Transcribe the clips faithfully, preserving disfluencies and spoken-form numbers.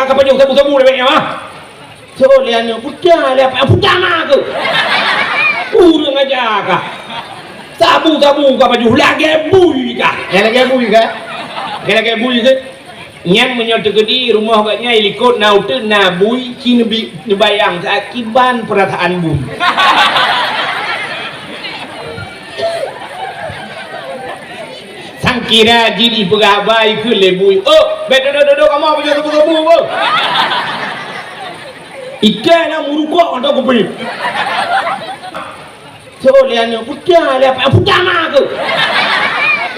Ka pajoh sabu-sabu lé bèk nyan, ah. Soe lé aneuk puta lé apa puta ma keuh. Ureueng aja kah. Sabu-sabu ka pajoh lagèe bui kah. Ya lagèe bui kah? Lagèe, lagèe bui keuh. Nyan meunyoe teukeudi rumoh gobnyan i likot na uteuen na bui, ci neubi-, neubayang saat kiban peurasaan bui. Sangkira jih jipeugah haba ikheun lé bui, "Oh, bèk dudoe-dudoe kamoe pajoh sabu-sabu, oh." Ikai na meurukok atau kupi. Soe lé aneuk puta lé apa puta ma keuh.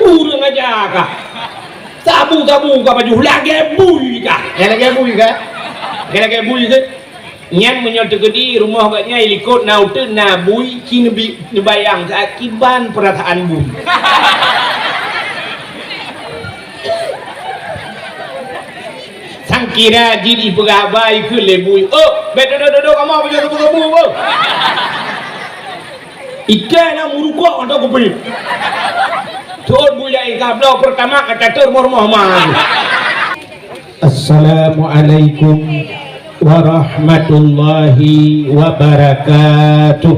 Ureueng aja kah. Sabu-sabu ka pajoh lagèe bui kah. Ya lagèe bui kah? Ya lagèe bui keuh. Nyan meunyoe teukeudi rumoh gobnyan i likot na uteuen na bui, ci neubi-, neubayang saat kiban peurasaan bui. Sangkira jih jipeugah haba ikheun lé bui, "Oh, bèk dudoe-dudoe kamoe pajoh sabu-sabu, oh." Ikai na meurukok atau kupi. Thôn bui laén ka bloe peurtama ka catur rumoh-rumoh ma. Assalamualaikum warahmatullahi wabarakatuh.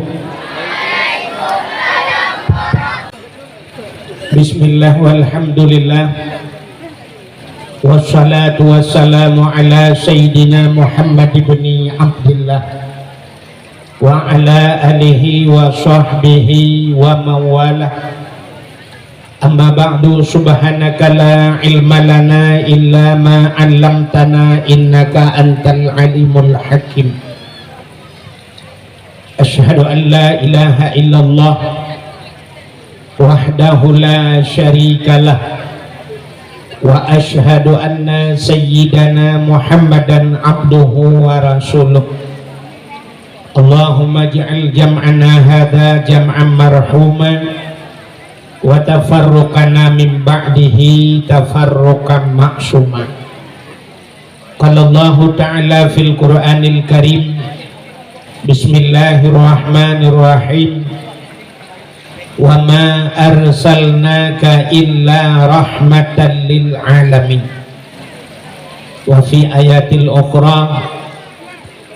Bismillah walhamdulillah. Wassalatu wassalamu ala sayyidina Muhammad ibni Abdillah wa ala alihi wa sahbihi wa mawalah. Amma ba'du, subhanaka la ilma lana illa ma 'allamtana innaka antal alimul hakim. Asyhadu an la ilaha illallah wahdahu la syarikalah, wa asyhadu anna sayyidana Muhammadan abduhu wa rasuluh. Allahumma ij'al jam'ana hadza jam'an marhuma, wa tafarruqana min ba'dihi tafarruqan ma'suma. Qala Allahu ta'ala fil Qur'anil Karim, bismillahirrahmanirrahim, "Wa ma arsalnaka illa rahmatan lil alamin." Wa fi ayatil ukhra,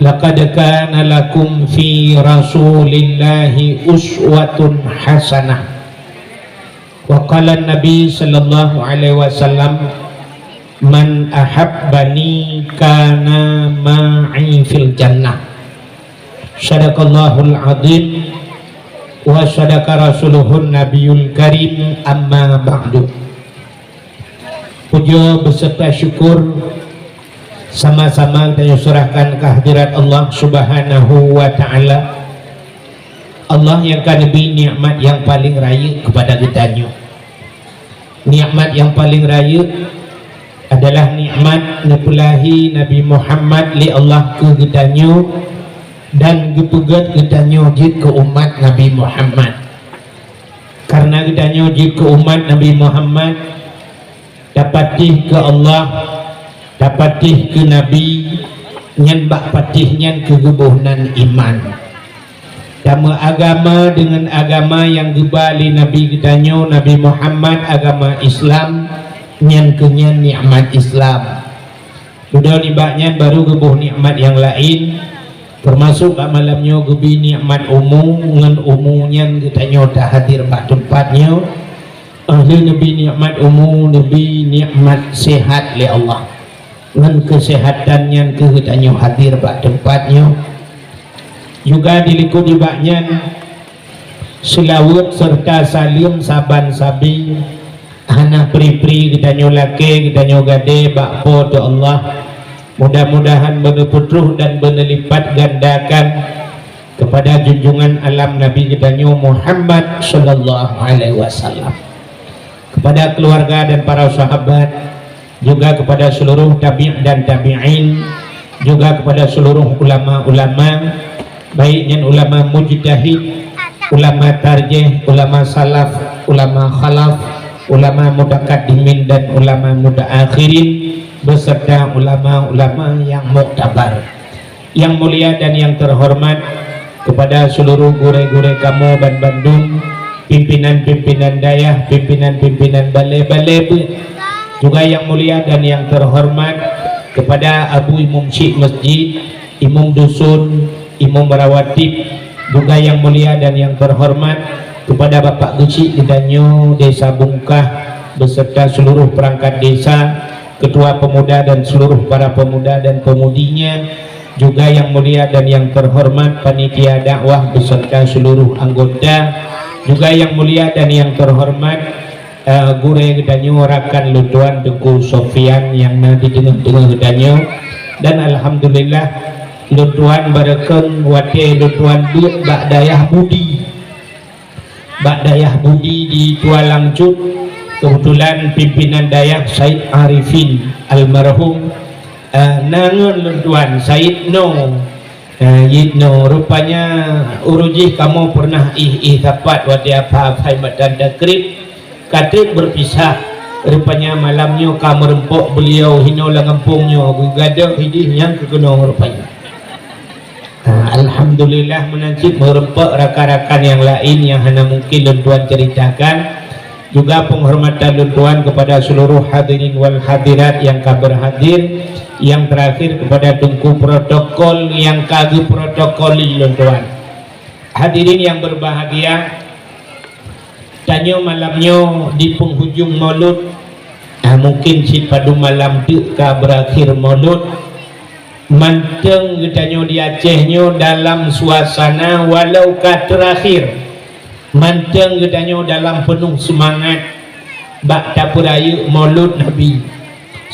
"Laqad kana lakum fi Rasulillahi uswatun hasanah." Wa qala Nabi sallallahu alaihi wasallam, "Man ahabbani kana ma'i fil jannah." Sadaqallahul azim wa sadaqa rasuluhun nabiyul karim, amma ba'du. Puja beserta syukur sama-sama tanyoe serahkan kehadirat Allah Subhanahu wa Ta'ala. Allah nyang ka neubri nikmat nyang paleng rayeuk keupada geutanyoe. Nikmat nyang paleng rayeuk adalah nikmat neupeulahé Nabi Muhammad lé Allah keu geutanyoe dan geupeugét geutanyoe jeuet keu umat Nabi Muhammad. Kareuna geutanyoe jeuet keu umat Nabi Muhammad, tapatéh keu Allah, tapatéh keu Nabi, nyan bak patéh nyan keu geuboh nan iman. Tameuagama deungon agama nyang geuba lé Nabi geutanyoe, Nabi Muhammad, agama Islam, nyan keu nyan nikmat Islam. Dudoe nibak nyan barô geuboh nikmat nyang laén, teumasok bak malam nyoe geubri nikmat umu, ngon umu nyan geutanyoe tahadir bak teumpat nyoe. Ahli neubri nikmat umu, neubri nikmat sehat lé Allah. Ngon keusehatan nyan keuh geutanyoe hadir bak teumpat nyoe. Juga dilikot nibak nyan, seulaweuet serta saleuem saban sabe, hana pri-pri geutanyoe lakée, geutanyoe gadée bak Po teu Allah. Mudah-mudahan beuneupeutroh dan beuneulipatgandakan keupada junjungan alam Nabi geutanyoe Muhammad sallallahu alaihi wasallam, keupada keuluwarga dan para sahabat, juga keupada seuluruh tabi' dan tabi'in, juga keupada seuluruh ulama-ulama, baik nyan ulama mujtahid, ulama tarjih, ulama salaf, ulama khalaf, ulama mutakaddimin dan ulama mutaakhirin, beserta ulama-ulama nyang muktabar. Yang mulia dan yang terhormat, kepada seluruh gurée-gurée kamoe banbandum, pimpinan-pimpinan dayah, pimpinan-pimpinan balée-balée beuet. Juga yang mulia dan yang terhormat, Kepada Abu Imum Syik Masjid, Imum Dusun, Imum Rawatib, juga yang mulia dan yang terhormat kepada Bapak Geuchik geutanyoe Desa Bungkah beserta seluruh perangkat desa, ketua pemuda dan seluruh para pemuda dan pemudinya, juga yang mulia dan yang terhormat panitia dakwah beserta seluruh anggota, juga yang mulia dan yang terhormat eh, gurée geutanyoe rakan lôn tuan Teungku Sofian nyang na di teungoh-teungoh geutanyoe. Dan alhamdulillah, lôn tuan barokon watée lôn tuan beuet bak dayah Budi. Bak dayah Budi di Tualang Cut, kebetulan pimpinan dayah Said Arifin almarhum, eh, na ngon lôn tuan Said No. Eh, jinoe rupanya uroe jih kamoe pernah ih-ih sapat watée apa-apa matan takrib, ka treb berpisah. Rupanya malam nyoe ka meureumpok beliau hinoe lam gampông nyoe, geugadôh idih nyang keu keunoe rupanya. Ah, alhamdulillah meunan cit meureumpok rakan-rakan nyang laén nyang hana mungkin lôn tuan ceritakan. Juga penghormatan lôn tuan kepada seluruh hadirin wal hadirat yang ka berhadir. Yang terakhir kepada Teungku protokol yang ka geuprotokoli lôn tuan. Hadirin yang berbahagia, tanyoe malam nyoe di penghujung Maulud, ah, mungkin sipadum malam teuk ka berakhir Maulud. Mantong geutanyoe di Aceh nyoe dalam suasana walau ka terakhir. Mantong geutanyoe dalam penuh semangat bak tapeurayeuk Maulud Nabi.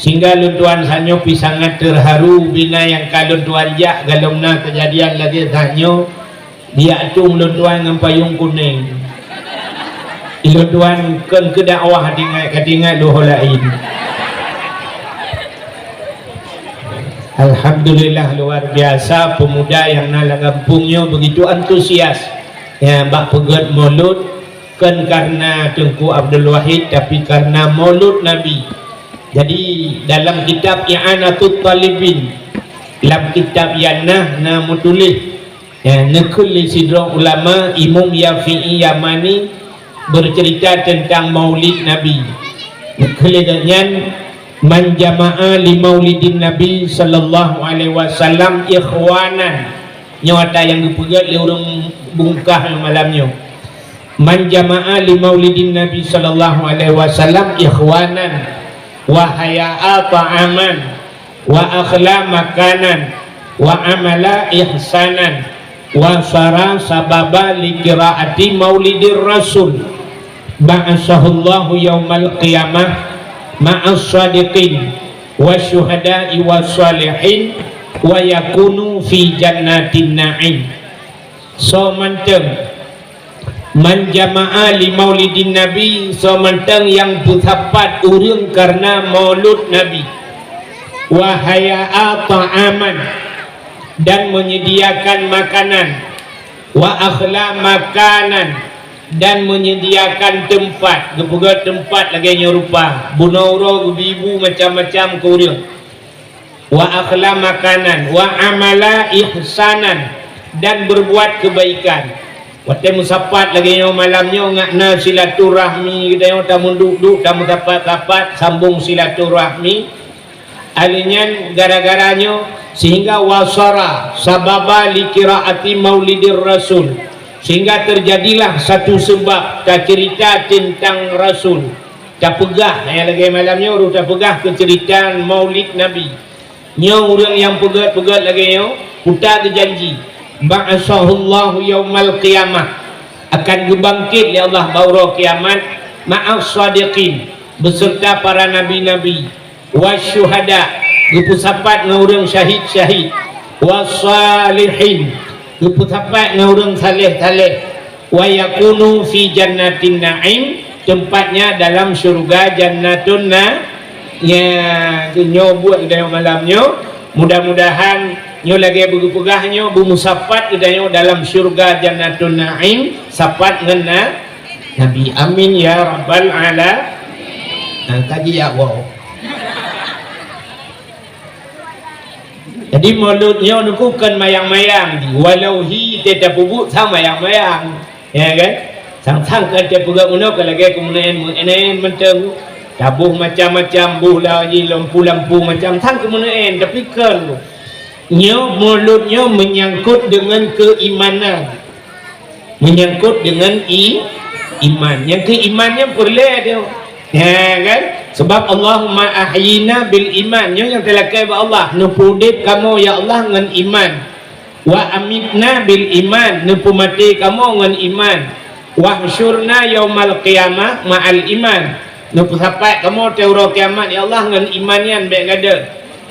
Sehingga lôn tuan sanyoe pi sangat terharu bina nyang ka lôn tuan jak galom na kejadian lagée tanyoe di atong lôn tuan ngon payong kunéng. Lôn tuan kon keu dakwah tinggai ka tinggai luho laén. Alhamdulillah, luar biasa pemuda yang na lam gampông nyoe begitu antusias. Ya, bak peugét Maulud, kon karena Teungku Abdul Wahid, tapi karena Maulud Nabi. Jadi, dalam kitab I'anatut Talibin, lam kitab Yannah na meutuléh, ya, neukheun lé sidroe ulama, Imam Yafi'i Yamani, bercerita tentang Maulid Nabi. Neukheun lé gobnyan, "Man jama'a li Maulidin Nabi sallallahu alaihi wasallam ikhwanan." Nyoe ata nyang geupeugét lé ureuëng Bungkah malam nyoe. "Man jama'a li Maulidin Nabi sallallahu alaihi wasallam ikhwanan wa haya'a ta'aman wa akhla makanan wa amala ihsanan wa sara sababa li qiraati maulidir rasul, ba'asahullahu yaumal qiyamah ma'as sadiqin wa syuhada'i was salihin wa yakunu fi jannatin na'im." Soe mantong, "Man jama'a li maulidin Nabi", soe mantong nyang peusapat ureuëng karena maulud Nabi, "wa haya'a ta'aman", dan menyediakan makanan, "wa akhla makanan", dan menyediakan teumpat, geupeugét teumpat lagée nyoe rupa, bunoe uroe geubi-bu macam-macam keu ureuëng. "Wa akhla makanan, wa amala ihsanan", dan berbuat kebaikan. Watée meusapat lagée nyoe malam nyoe ngat na silaturahmi geutanyoe tameuduek-duek tameusapat-sapat sambong silaturahmi. Aleuh nyan gara-gara nyoe sehingga wasara sababa li qiraati maulidir rasul, sehingga terjadilah satu sebab tacerita tentang Rasul. Tapeugah, eh, lagée malam nyoe rôh tapeugah keu ceurita Maulid Nabi. Nyoe ureuëng nyang peugét-peugét lagée nyoe, kuta geujanji, "Ba'asahullahu yaumal qiyamah", akan geubangkét lé Allah bak uroe kiamat, "ma'as sadiqin", beserta para nabi-nabi, "wasyuhada", geupeusapat ngon ureuëng syahid-syahid, "wassalihin", geupeusapat ngon ureuëng saleh-saleh, "wa yakunu fi jannatin na'im", tempatnya dalam syurga Jannatun Na-, nya, nyoe buet geutanyoe malam nyoe. Mudah-mudahan nyoe lagée beugeupeugah nyoe beumusapat geutanyoe dalam syurga Jannatun Na'im, sapat ngon na-, Nabi. Amin ya rabbal ala-, nah, kaji ya, wow. Jadi, mulod nyoe nuku kon mayang-mayang, walau hi teuh tapeubuet sang mayang-mayang, ya kan? Sang-sang kon teupeugah meunoe ka lagée keumuneuen meuneuen mantong. Taboh macam-macam, boh lagi lampu-lampu macam, sang keumeuneu'en, tapi kon. Nyoe mulod nyoe menyangkut dengan keimanan. Menyangkut dengan i-, iman. Nyang keu iman nyan peureulèe tu. Ha, kan? Sebab, "Allahumma ahyina bil iman." Nyoe nyang teulakèe bak Allah. Neupeuudép kamoe, ya Allah, ngon iman. "Wa amitna bil iman." Neupeumaté kamoe ngon iman. "Wahsyurna yaumal qiyamah ma'al iman." Neupeusapat kamoe watèe uroe kiamat, ya Allah, ngon iman nyan bèk gadôh.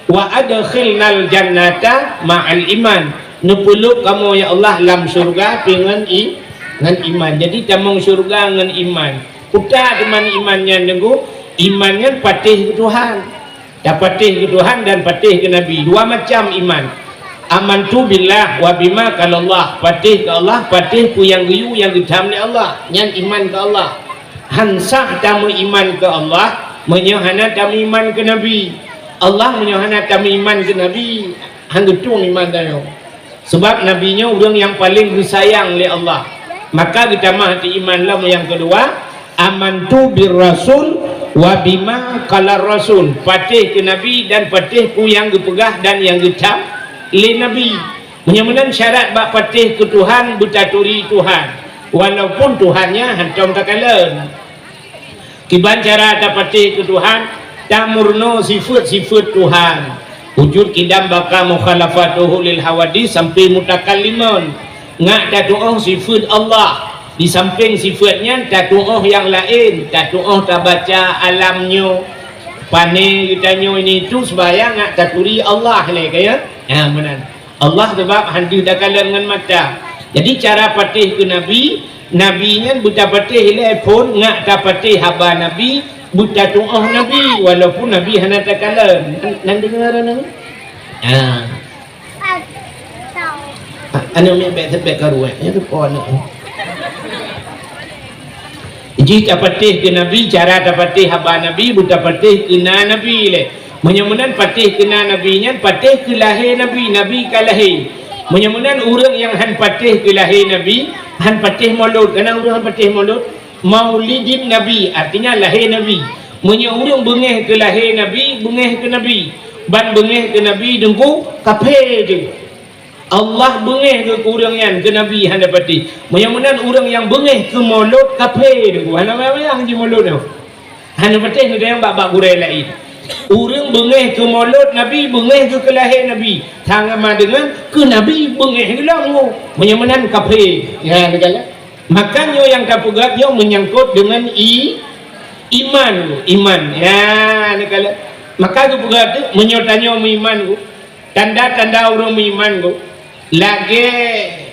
"Wa adkhilnal jannata ma'al iman." Neupeulhôb kamoe, ya Allah, lam syeuruga pih ngon i-, ngon iman. Jadi, tamong syeuruga ngon iman. Peue teuma iman nyan, Teungku? Iman nyan patéh keu Tuhan. Tapatéh keu Tuhan dan patéh keu Nabi. Dua macam iman. "Amantu billah wa bima qalallah." Patéh keu Allah, patéh peue nyang geuyue nyang geutham lé Allah. Nyan iman keu Allah. Han sah tameuiman keu Allah, meunyoe hana tameuiman keu Nabi. Allah meunyoe hana tameuiman keu Nabi, han geutueng iman tanyoe. Sabab Nabi nyoe ureueng nyang paleng geusayang lé Allah. Maka geutamah ateueh iman lom nyang keudua, "Amantu bir rasul wa bima qalar rasul." Patéh keu Nabi dan patéh peue nyang geupeugah dan nyang geutham lé Nabi. Meunyoe meunan syarat bak patéh keu Tuhan, beutaturi Tuhan, walaupun Tuhan nyan hántom takalon. Kiban cara tapatéh keu Tuhan? Tameurunoe sifeuet-sifeuet Tuhan. Wujud, qidam, baqa, mukhalafatuhu lil hawadits sampai mutakallimun. Ngat tatu'oh sifeuet Allah. Di sampéng sifeuet nyan tatu'oh nyang laén, tatu'oh tabaca alam nyoe. Pané geutanyoe ini itu seumbahyang ngat taturi Allah lé, ka ya? Ha, meunan. Allah sabab han deuh takalon ngon mata. Jadi cara patéh keu Nabi, Nabi nyan beutapatéh ilèe phôn, ngat tapatéh haba Nabi, beutatu'oh Nabi, walaupun Nabi hana takalon. Nan, nan deungoe droeneuh? Ha. Ha, aneuk miet bèk, bèk karu, eh. Nyan teupeue aneuk. Jih tapatéh keu Nabi, cara tapatéh haba Nabi, beutapatéh keu na Nabi lé. Meunyoe meunan patéh keu na Nabi nyan, patéh keu lahé Nabi, Nabi ka lahé. Meunyoe meunan ureueng nyang han patéh keu lahé Nabi, han patéh molot. Kana ureueng han patéh molot? Maulidin Nabi, artinya lahé Nabi. Meunyoe ureueng beungéh keu lahé Nabi, beungéh keu Nabi. Ban beungéh keu Nabi, Teungku, kafé jeuet. Allah beungéh keu ureueng nyan, keu Nabi hana patéh. Meunyoe meunan ureueng nyang beungéh keu molot, kafé, Teungku. Hana payah-payah jimolot nyoe. Hana patéh neutanyong bak-bak gurèe laén. Ureueng beungéh keu molot Nabi, beungéh keu keulahé Nabi. Sama deungon keu Nabi beungéh geuh lom, Teungku. Meunyoe meunan kafé. Ya, neukalon. Maka nyoe nyang tapeugah nyoe menyangkut deungon i-, iman, iman. Ya, neukalon. Maka geupeugah teuk, meunyoe tanyoe meuiman, Teungku, tanda-tanda ureueng meuiman, Teungku, lagèe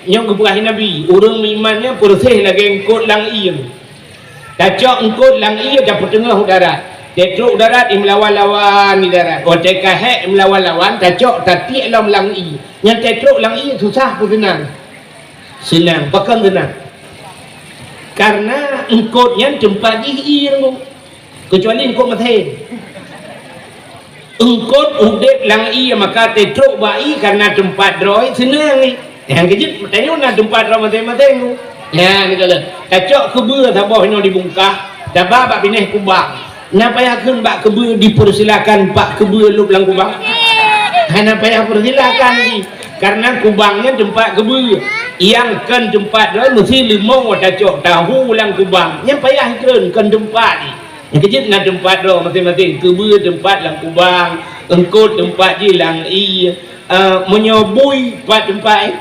nyoe geupeugah Nabi, ureueng meuiman nyan peureuséh lagèe eungkôt lam ié. Tacok eungkôt lam ié, tapeuteungoh u darat. Tatrok u darat, imeulawan-lawan di darat. Watèe ka hék imeulawan-lawan, tacok, tatiek lom lam ié. Nyan tatrok lam ié susah peue seunang? Seunang, pakon seunang? Karena eungkôt nyan teumpat jih ié, Teungku. Keucuali eungkôt maséng. Eungkôt udép lam ié, maka tatrok bak ié karena teumpat droe seunang ié. Nyang keujeuet tanyoe na teumpat droe maséng-maséng, Teungku. Nyan, neukalon. Tacok keubeue saboh nyoe di Bungkah, taba bak binéh Kubang. Na payah kheun bak keubeue dipersilakan bak keubeue lôb lam kubang? Hana payah persilakan jih. Karena kubang nyan teumpat keubeue. Nyang kon teumpat droe meusti leumo tacok tahu lam kubang. Nyan payah kheun kon teumpat jih. Nyang keujeuet na teumpat droe maséng-maséng. Keubeue teumpat lam kubang, eungkôt teumpat jih lam ié. Eh, meunyoe bui pat teumpat, eh?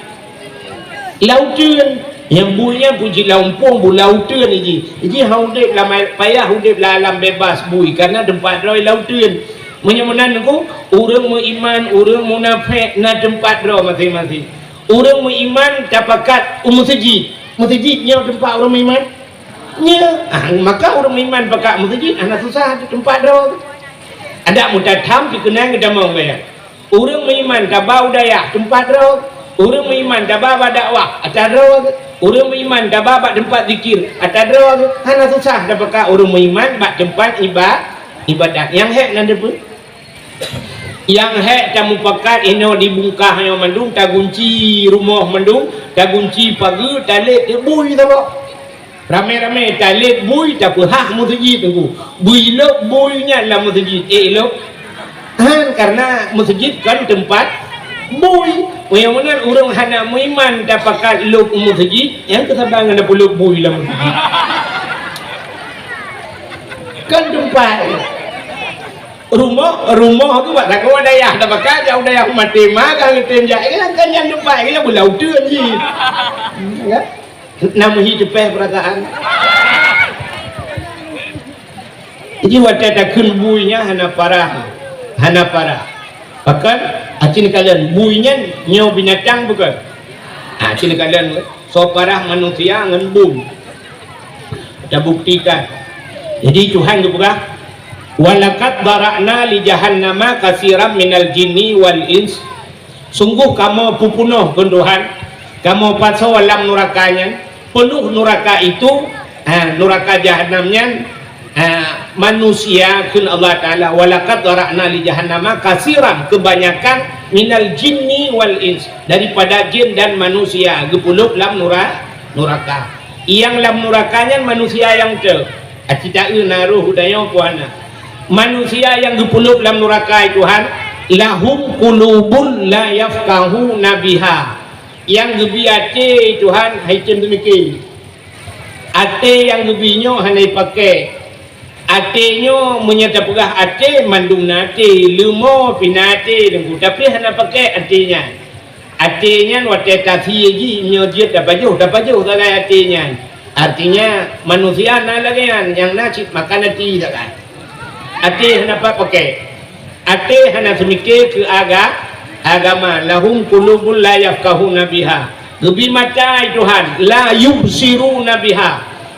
Lam uteuen. Nyang bui nyan pun cit lam umpung, bui lam uteuen jih. Jih han udép lam, payah udép lam alam bebas bui, karena teumpat droe lam uteuen. Meunyoe meunan, Teungku, ureueng meuiman, ureueng munafék na teumpat droe maséng-maséng. Ureueng meuiman tapakat u meuseujid. Meuseujid nyoe teumpat ureueng meuiman? Nyoe. Ah, maka ureueng meuiman pakat meuseujid, hana susah teumpat droe. Adak meutathan dikeunong geutamong gaya. Ureueng meuiman taba u dayah, teumpat droe. Ureueng meuiman taba bak dakwah, atra droe. Ureueng meuiman taba bak teumpat zikir, atra droe. Hana susah tapakat ureueng meuiman bak teumpat iba-, ibadat. Nyang hék nan teupeu. Nyang hék tamupakat inoe di Bungkah nyoe mandum, tagunci rumoh mandum, tagunci pageue, talét teubui saboh. Ramé-ramé talét bui tapeuhah meuseujid teungku. Bui lôb bui nyan lam meuseujid. Eh, lôb. Han, karena meuseujid kon teumpat bui. Meunyoe meunan ureuëng hana meuiman tapakat lôb u meuseujid, nyan keusaban ngon tapeulôb bui lam meuseujid. Kon teumpat. Rumoh, rumoh tu bak sagoe dayah tapakat, jak u dayah maté ma ka geutem jak. Kan nyan teumpat, kan nyan beulau teun jih. Ya? Na meuhi teupeh peurasaan. Jadi watée takheun bui nyan hana parah, hana parah. Pakon, aci neukalon bui nyan nyoe binatang bukon? Ha, aci neukalon soe parah manusia ngon bui. Tabuktikan. Jadi Tuhan geupeugah, "Walaqad dzara'na li jahannama katsiran minal jinni wal ins." Sungguh kamoe peupunoh keu Tuhan, kamoe pasoe lam nuraka nyan, penuh nuraka itu, ha, nuraka jahanam nyan, ha, manusia kheun Allah Taala, "Walaqad dzara'na li jahannama katsiran," kebanyakan, "minal jinni wal ins," daripada jin dan manusia geupeulôb lam nura-, nuraka. Nyang lam nuraka nyan manusia nyang teu. Aci taeu na roh u tanyoe puana. Manusia nyang geupeulôb lam nuraka, Tuhan, "lahum qulubun la yafqahuna biha." Nyang geubi até, Tuhan, hai tem teumike. Até nyang geubi nyoe hana jipaké. Até nyoe meunyoe tapeugah até, mandum na até, leumo pih na até, teungku, tapi hana paké até nyan. Até nyan watée tasie jih, meunyoe jeuet tapajoh, tapajoh sagai até nyan. Artinya, manusia na lagée nyan, nyang na cit makan até sagai. Até hana pat paké. Até hana seumike keu aga-, agama. "Lahum qulubun la yafqahuna biha." Geubi mata, Tuhan, "la yubsiruna biha."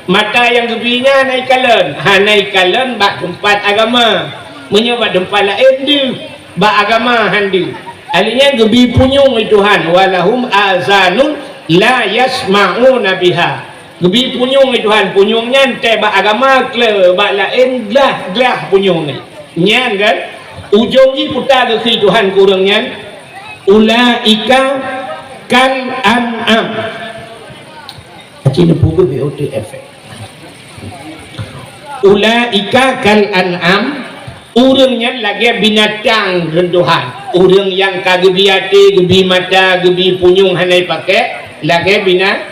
Mata nyang geubi nyan hana jikalon, hana jikalon bak teumpat agama. Meunyoe bak teumpat laén deuh, bak agama han deuh. Akhirnya geubi punyueng, Tuhan, "Walahum azanun la yasma'una biha." Geubi punyueng, Tuhan, punyueng nyan teuh bak agama kle, bak laén glah-glah punyueng nyan. Nyan kan, ujong jih peue geukheun Tuhan keu ureuëng nyan, "Ulaika kal an'am." Aci neupeubuet B O T efek. "Ulaika kal an'am," ureuëng nyan lagée binatang, kheun Tuhan. Ureuëng nyang ka geubi até, geubi mata, geubi punyueng hana jipaké, lagée bina-,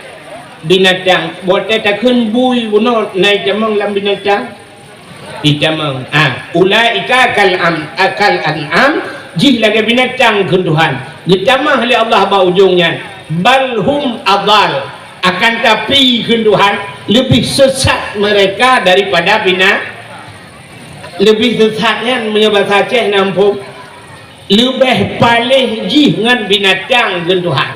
binatang. Watée takheun bui bunoe na jitamong lam binatang? Jitamong. Ah, "Ulaika kal am-, kal an'am," jih lagée binatang, kheun Tuhan. Geutamah lé Allah bak ujong nyan, "Bal hum adal." Akan tapi, kheun Tuhan, leubeh sesat mereka daripada bina-, leubeh sesat nyan, meunyoe basa Aceh na muphom, leubeh paléh jih ngon binatang, kheun Tuhan.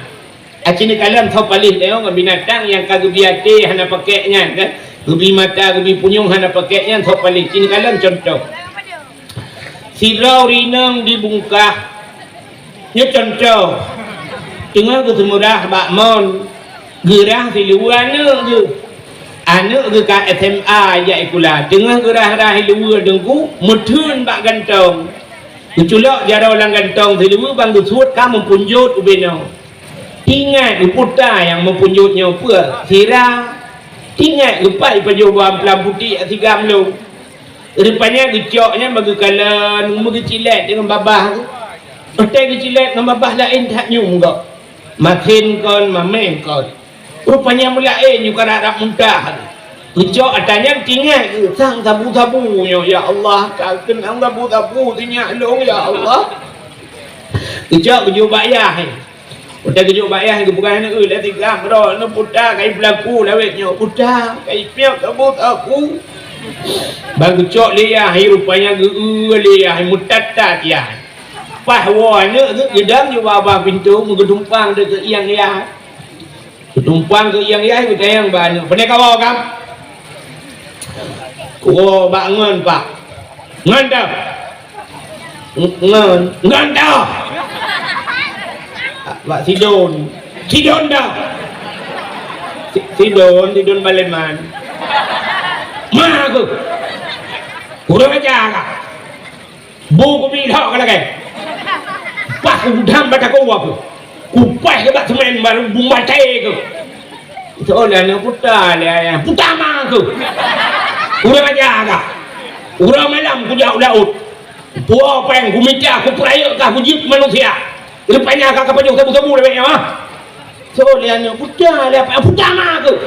Aci neukalon soe paléh lé ngon binatang nyang ka geubi até hana paké nyan, kan? Geubi mata, geubi punyueng hana paké nyan, soe paléh. Ci neukalon cuntoh. Sidroe ureuëng inong di Bungkah, nyoe cuntoh, teungoh geuseumeurah bak mon, geurah siluweue aneuëk geuh. Aneuëk geuh ka S M A jak sikula, teungoh geurah-rah siluweue teungku, meutheun bak gantong. Geuculok jaroe lam gantong siluweue ban geusuet ka meupunjot ubé noe. Tingat geuputa nyang meupunjot nyoe peue? Sira. Tingat geupat jipajoh bak amplam putéh sigam lom. Rupanya geucok nyan ban geukalon, meugeucilet deungon babah. Watée geucilet ngon babah laén that nyoe meugob. Masen kon, maméh kon. Rupanya meulaén nyoe ka rab-rab muntah. Geucok ata nyan tingat geuh sang sabu-sabu nyoe, "Ya Allah, ka keunong sabu-sabu sinyak lôn, ya Allah." Geucok geujok bak yah. Watée geujok bak yah, geupeugah aneuk, "Eu, lé tigam droe, aneuk puta kai peulaku lawét nyoe, puta kai piep sabu-sabu." Ban geucok lé yah, rupanya geu-eu lé yah, meutat-tat yah. Paih woe aneuk geuh geudong nibak babah pintoe, meugeutumpang dikeue ieng yah. Geutumpang keu ieng yah, geutanyong bak aneuk, "Pane kawoe kam?" "Kuwoe bak ngon, Pak." "Ngon toh?" "Ngon." "Ngon toh?" "Bak Sidon." "Sidon toh?" "Si-, Sidon, Sidon Baleman." "Ma keuh. Kurang aja kah?" Bu kubi lhok ka lagée. Pah udam bak takue aku. Kupaih keu bak seumén baru bumbatai keuh. Soe lé aneuk puta lé ayah. Puta ma keuh. Kurang aja kah. Uroe malam kujak u laôt. Puwoe péng kumita kupeurayeuk kah kujeuet manusia. Rupanya ka kapajoh sabu-sabu lé nyoe. Soe lé aneuk puta lé apa puta ma keuh.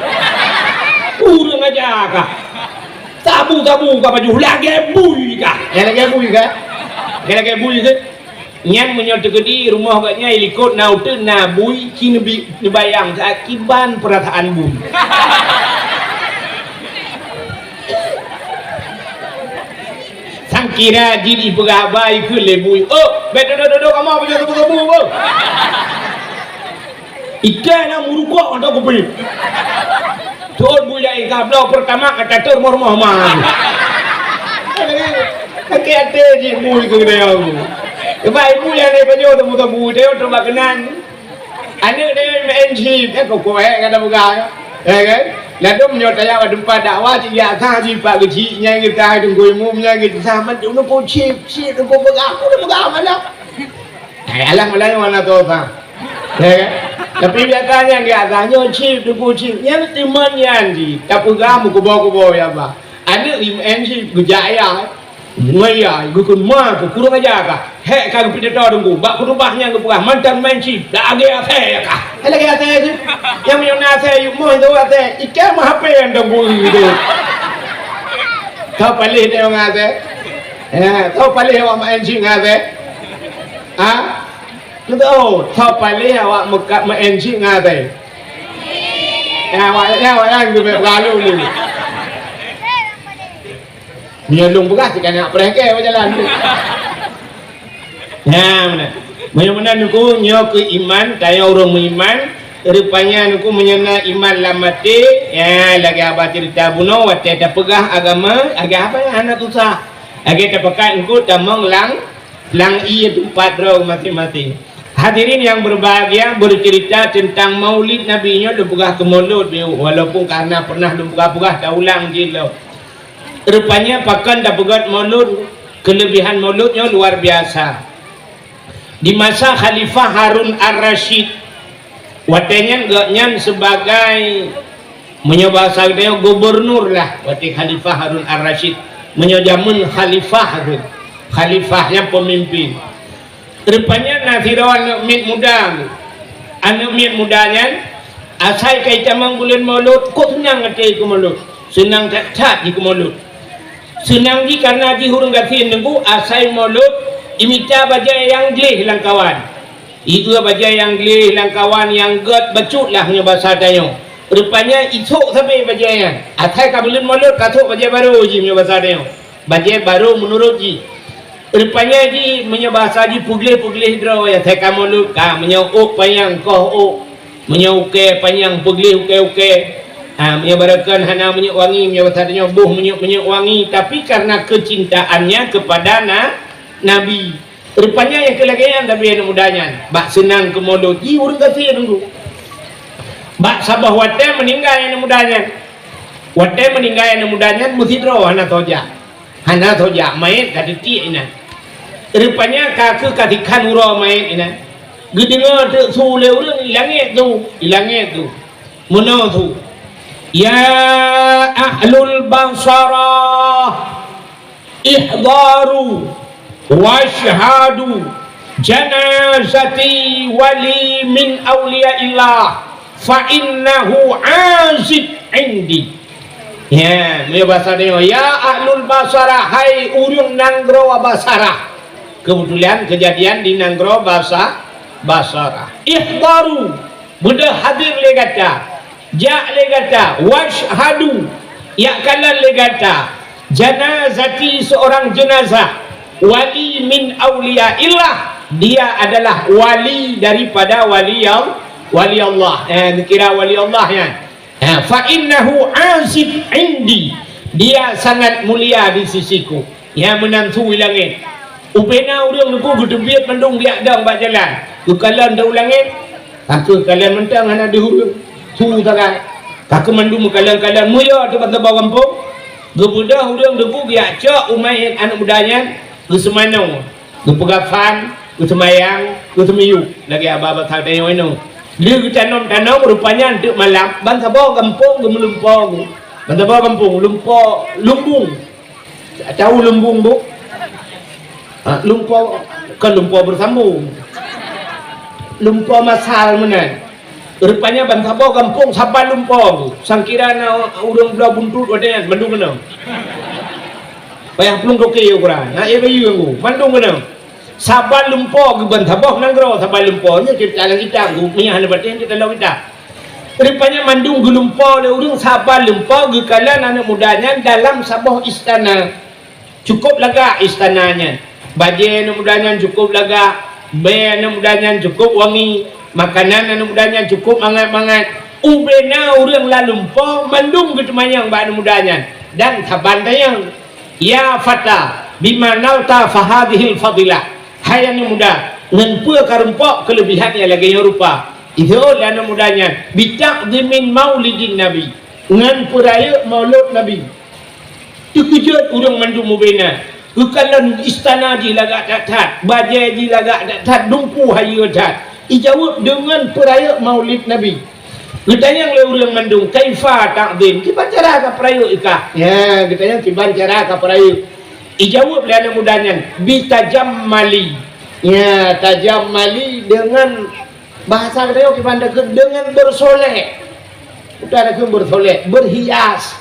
Kurang aja kah. Sabu-sabu kapajoh lagèe bui kah. Ya lagèe bui kah. Lagèe bui keuh. Nyan meunyoe teukeudi rumoh gobnyan i likot na uteuen na bui, ci neubi-, neubayang saat kiban peurasaan bui. Sangkira jih ipeugah haba ikheun lé bui, "Oh, bèk dudoe-dudoe kamoe pajoh sabu-sabu beuh." Ikan na meurukok atau kupi. Tuan bui laén ka bloe peurtama ka tatur rumoh-rumoh ma. Sakét até jih bui keu geutanyoe. Sebab ibu nyang lé pajoh teumeu-teumeu, tanyoe teuma keunan. Aneuk tanyoe maén chip, ya kok kuék ka tapeugah. Ya kan? Ladôm nyoe tajak bak teumpat dakwah, cit jak sah jipak keuchik, nyang geutanyoe teungku imum, nyang geutanyoe sama, "Nyoe po chip, chip, nyoe po peugah, nyoe peugah malam." Eh, alah, mulai mana tu, Bang? Eh, tapi biasanya enggak tanya chip, duku chip. Yang teman yang di, tak pegang, kubo-kubo, ya, Bang. Aneuk I M N chip, geujak ya. Maya, gukun ma, ku kurang aja kah. Hek ka geupidato dengku, bak khutubah nyang geupeugah, mantan main chip, dak age asai ya kah. Hai lagi asai tu. Yang meunyoe na asai, yuk moh tu asai. Ikan mah H P yang dengku itu. Kau palih dia orang asai. Ya, kau palih awak main chip ngan asai. Ha? Beutôi, tho paléh awak meukat meu-, M C ngatai. Ya, awak, ya, awak nyan geubeuet peulalu ni. Meunyoe lôn peugah, cit ka nyak preh kèe bak jalan tu. Nah, meunan. Meunyoe meunan, Teungku, nyoe keuh iman, tanyoe ureueng meuiman, rupanya, Teungku, meunyoe na iman lam até, ya, lagèe haba ceurita bunoe, watèe tapeugah agama, lagèe haba nyang hana susah. Lagèe tapakat eungkôt tamong lam Lam ié teumpat droe maséng-maséng. Hadirin yang berbahagia, bercerita tentang Maulid Nabi nyoe lôn peugah keu Maulud, walaupun ka na pernah lôn peugah-peugah, taulang jih lom. Rupanya pakon tapeugöt Maulud, kelebihan Maulud nyoe luar biasa. Di masa Khalifah Harun Ar-Rasyid, watèe nyan gobnyan sebagai, meunyoe bahasa geutanyoe, gubernur lah, watèe Khalifah Harun Ar-Rasyid. Meunyoe jameun khalifah tu, khalifah nyan pemimpin. Rupanya na sidroe aneuk miet muda tu. Aneuk miet muda nyan, asai ka itamong buleuen Maulud, kok seunang até keu Maulud. Seunang that-that jih keu Maulud. Seunang jih kareuna jih ureueng gasien Teungku, asai Maulud, imita bajèe nyang gleh lam kawan. Ié bajèe nyang gleh lam kawan nyang gèt bacut lah meunyoe basa tanyoe. Rupanya isok sabe bajèe nyan. Asai ka buleuen Maulud ka sôk bajèe barô jih meunyoe basa tanyoe. Bajèe barô meunurot jih. Rupanya jih meunyoe basa jih peugleh-peugleh droe asai ka Maulud ka meunyoe ôk panyang koh ôk. Meunyoe ukèe panyang peugleh ukèe-ukèe. Ha, meunyoe barokon hana minyeuk wangi, meunyoe basa tanyoe boh minyeuk-minyeuk wangi, tapi karena kecintaannya kepada na-, Nabi. Rupanya nyang keu lagèe nyan tapi aneuk muda nyan, bak seunang keu Maulud, jih ureueng gasien Teungku. Bak saboh watèe meuninggai aneuk muda nyan. Watèe meuninggai aneuk muda nyan meusidroe hana soe jak. Hana soe jak, manyèt ka teutiek inan. Rupanya ka keuh ka tikhan uroe manyèt inan. Geudeungö teuk su lé ureueng i langèt tu, i langèt tu. Meunoe su, "Ya ahlul Basarah, ihdaru wasyhadu janazati wali min auliyaillah, fa innahu azib indi." Ya, meunyoe basa tanyoe, "Ya ahlul Basarah, hai ureueng nanggroe Basarah." Kebetulan kejadian di nanggroe Basa-, Basarah. "Ihdaru," beudôh hadir lé gata. Jak lé gata, wasyhadu, jak kalon lé gata, janazati, seorang jenazah, wali min auliyaillah, dia adalah wali daripada wali Al-, wali Allah. Eh, dikira wali Allah nyan. Eh, fa innahu azib indi, dia sangat mulia di sisiku. Nyang meunan su i langèt. Ubena ureueng Teungku geuteubiet mandum geujak dong bak jalan. Geukalon dong u langèt. Ka keuh kalon mantong hana deuh ureueng. Su sagai. Ka keuh mandum meukalon-kalon. Meuyô teuk ban saboh gampông. Geubeudôh ureueng Teungku geujak cok u manyèt aneuk muda nyan. Geuseumanoe. Geupeukafan. Geuseumayang. Geuseumiyueb. Lagèe haba basa tanyoe inoe. Lheueh geutanom-tanom, rupanya eunteuk malam, ban saboh gampông geumeulumpo. Ban saboh gampông, lumpo, lumbung. Tahu lumbung, Bu? Ha, lumpo, kon lumpo beusambông. Lumpo masal meunan. Rupanya ban saboh gampông saban lumpo. Sangkira na ureuëng bloe buntut watée nyan, mandum keunong. Payah plueng toke ukuran. Na, eh, bayeue, Bu, mandum keunong. Saban lumpo geuban saboh nanggroe, saban lumpo. Nyoe ceurita lam kitab, Bu, meunyo hana patéh, teutalok kitab. Rupanya mandum geulumpo lé ureuëng, saban lumpo geukalon aneuëk muda nyan dalam saboh istana. Cukup lagak istana nyan. Bajée aneuëk muda nyan cukup lagak, bée aneuëk muda nyan cukup wangi, makanan aneuëk muda nyan cukup mangat-mangat. Ubena ureuëng lam lumpo mandum geuteumanyong bak aneuëk muda nyan, dan saban tanyong. Ya fata, bima nalta fahadhil fadilah. Hai aneuëk muda, ngon peue ka rumpok keuleubihan nyang lagée nyoe rupa? Jaweueb lé aneuëk muda nyan, bita'dhimin maulidin Nabi, ngon peurayeuk maulud Nabi. Teukeujot ureuëng mandum ubena. Geukalon istana jih lagak that-that, bajée jih lagak that-that, dungku hayeue that. Ijaweueb deungon peurayeuk maulid Nabi. Geutanyong lé ureuëng mandum, "Kaifa ta'dhim?" Kiban cara ka peurayeuk ikah? Ya, geutanyong kiban cara ka peurayeuk. Ijaweueb lé aneuëk muda nyan, "Bitajammali." Ya, tajammali deungon bahasa geutanyoe kiban takheun deungon beursolek. Udah takheun beursolek, beurhias.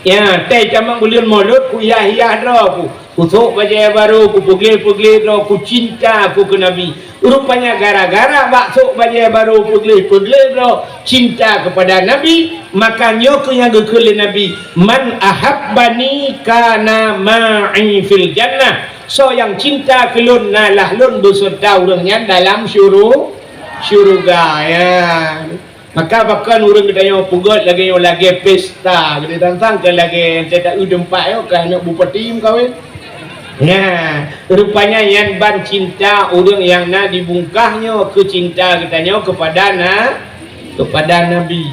Ya, teutamong buleuen Maulud, kuhias-hias droe ku. Kusôk bajée barô, kupeugleh-peugleh droe, kucinta ku keu Nabi. Rupanya gara-gara bak sôk bajée barô, peugleh-peugleh droe, cinta kepada Nabi, maka nyoe keuh nyang geukheun lé Nabi, "Man ahabbani kana ma'i fil jannah." Soe nyang cinta keu lôn, na lah lôn beuseureuta ureuëng nyan dalam syuru-, syeuruga. Ya. Maka pakon ureuëng geutanyoe peugét lagée nyoe, lagée pesta, geutanyoe sang-sang keu lagée nyang teuta eu teumpat nyoe keu aneuëk bupati meukawen. Nah, rupanya nyan ban cinta ureuëng nyang na di bungkah nyoe keu cinta geutanyoe keupada na-, keupada Nabi.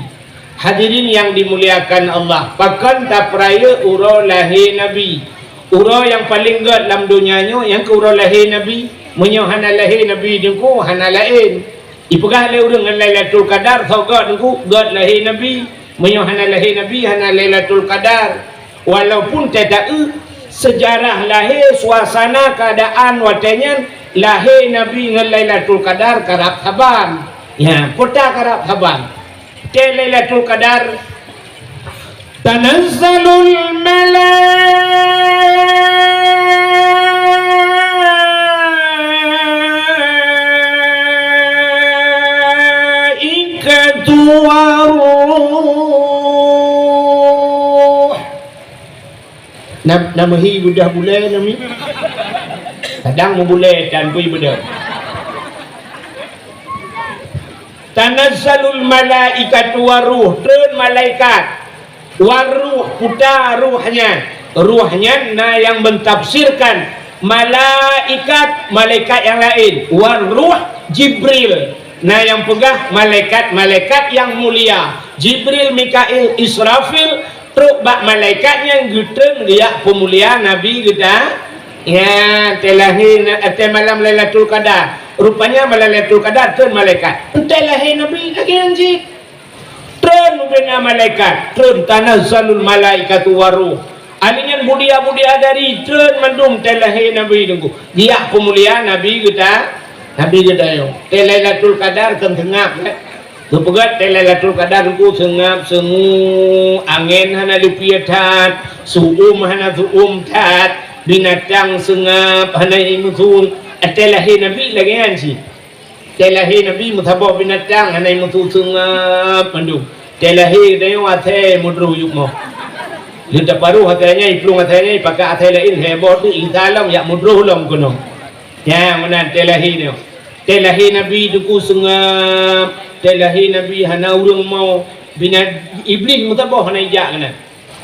Hadirin yang dimuliakan Allah, pakon tapeurayeuk uroe lahé Nabi? Uroe nyang paleng gét lam donya nyoe nyang keu uroe lahé Nabi. Meunyoe hana lahé Nabi Teungku, hana laén. Ipeugah lé ureuëng ngon Lailatul Qadar, soe gét Teungku? Gét lahé Nabi. Meunyoe hana lahé Nabi, hana Lailatul Qadar. Walaupun teuta eu seujarah lahé, suasana keuadaan watée nyan lahé Nabi ngon Lailatul Qadar karab saban. Ya, peue ta karab saban. Tée Lailatul Qadar, tanazzalul malaikatu waruh. Na, na meuhi beudoh bulée nami? Kadang meubulée dan bui beudoh. Tanazzalul malaikatu waruh, treun malaikat. Waruh, peue ta ruh nyan? Ruh nyan na nyang mentafsirkan malaikat, malaikat nyang laén. Waruh Jibril, na nyang peugah malaikat-malaikat nyang mulia. Jibril, Mikail, Israfil, trok bak malaikat nyan geutreun geujak peumulia Nabi geuta. Ya, tée lahé na-, tée malam Lailatul Qadar. Rupanya malam Lailatul Qadar treun malaikat. Tée lahé Nabi lagée nyan cit. Treun ubena malaikat, treun, tanazzalul malaikatu waruh. Ahli nyan budia-budia dari treun mandum tée lahé Nabi Teungku. Geujak peumulia Nabi geuta, Nabi geutanyoe. Tée Lailatul Qadar kon seungab, eh. Geupeugét tée Lailatul Qadar Teungku seungab, seungue, angén hana leupie that, su'um hana su'um that, binatang seungab hana imeusu. Tée lahé Nabi lagée nyan cit. Tée lahé Nabi meusaboh binatang hana imeusu seungab mandum. Tée lahé geutanyoe asée meudroh yup moh. Lheueh taparoh asée nyan, iplueng asée nyan, ipakat asée laén, heboh tu Isa lom jak meudroh lom keunoe. Nyan meunan tée lahé nyoe. Tée lahé Nabi Teungku seungab, tée lahé Nabi hana ureuëng mo, bina-, Iblih meusaboh hana ijak keunan.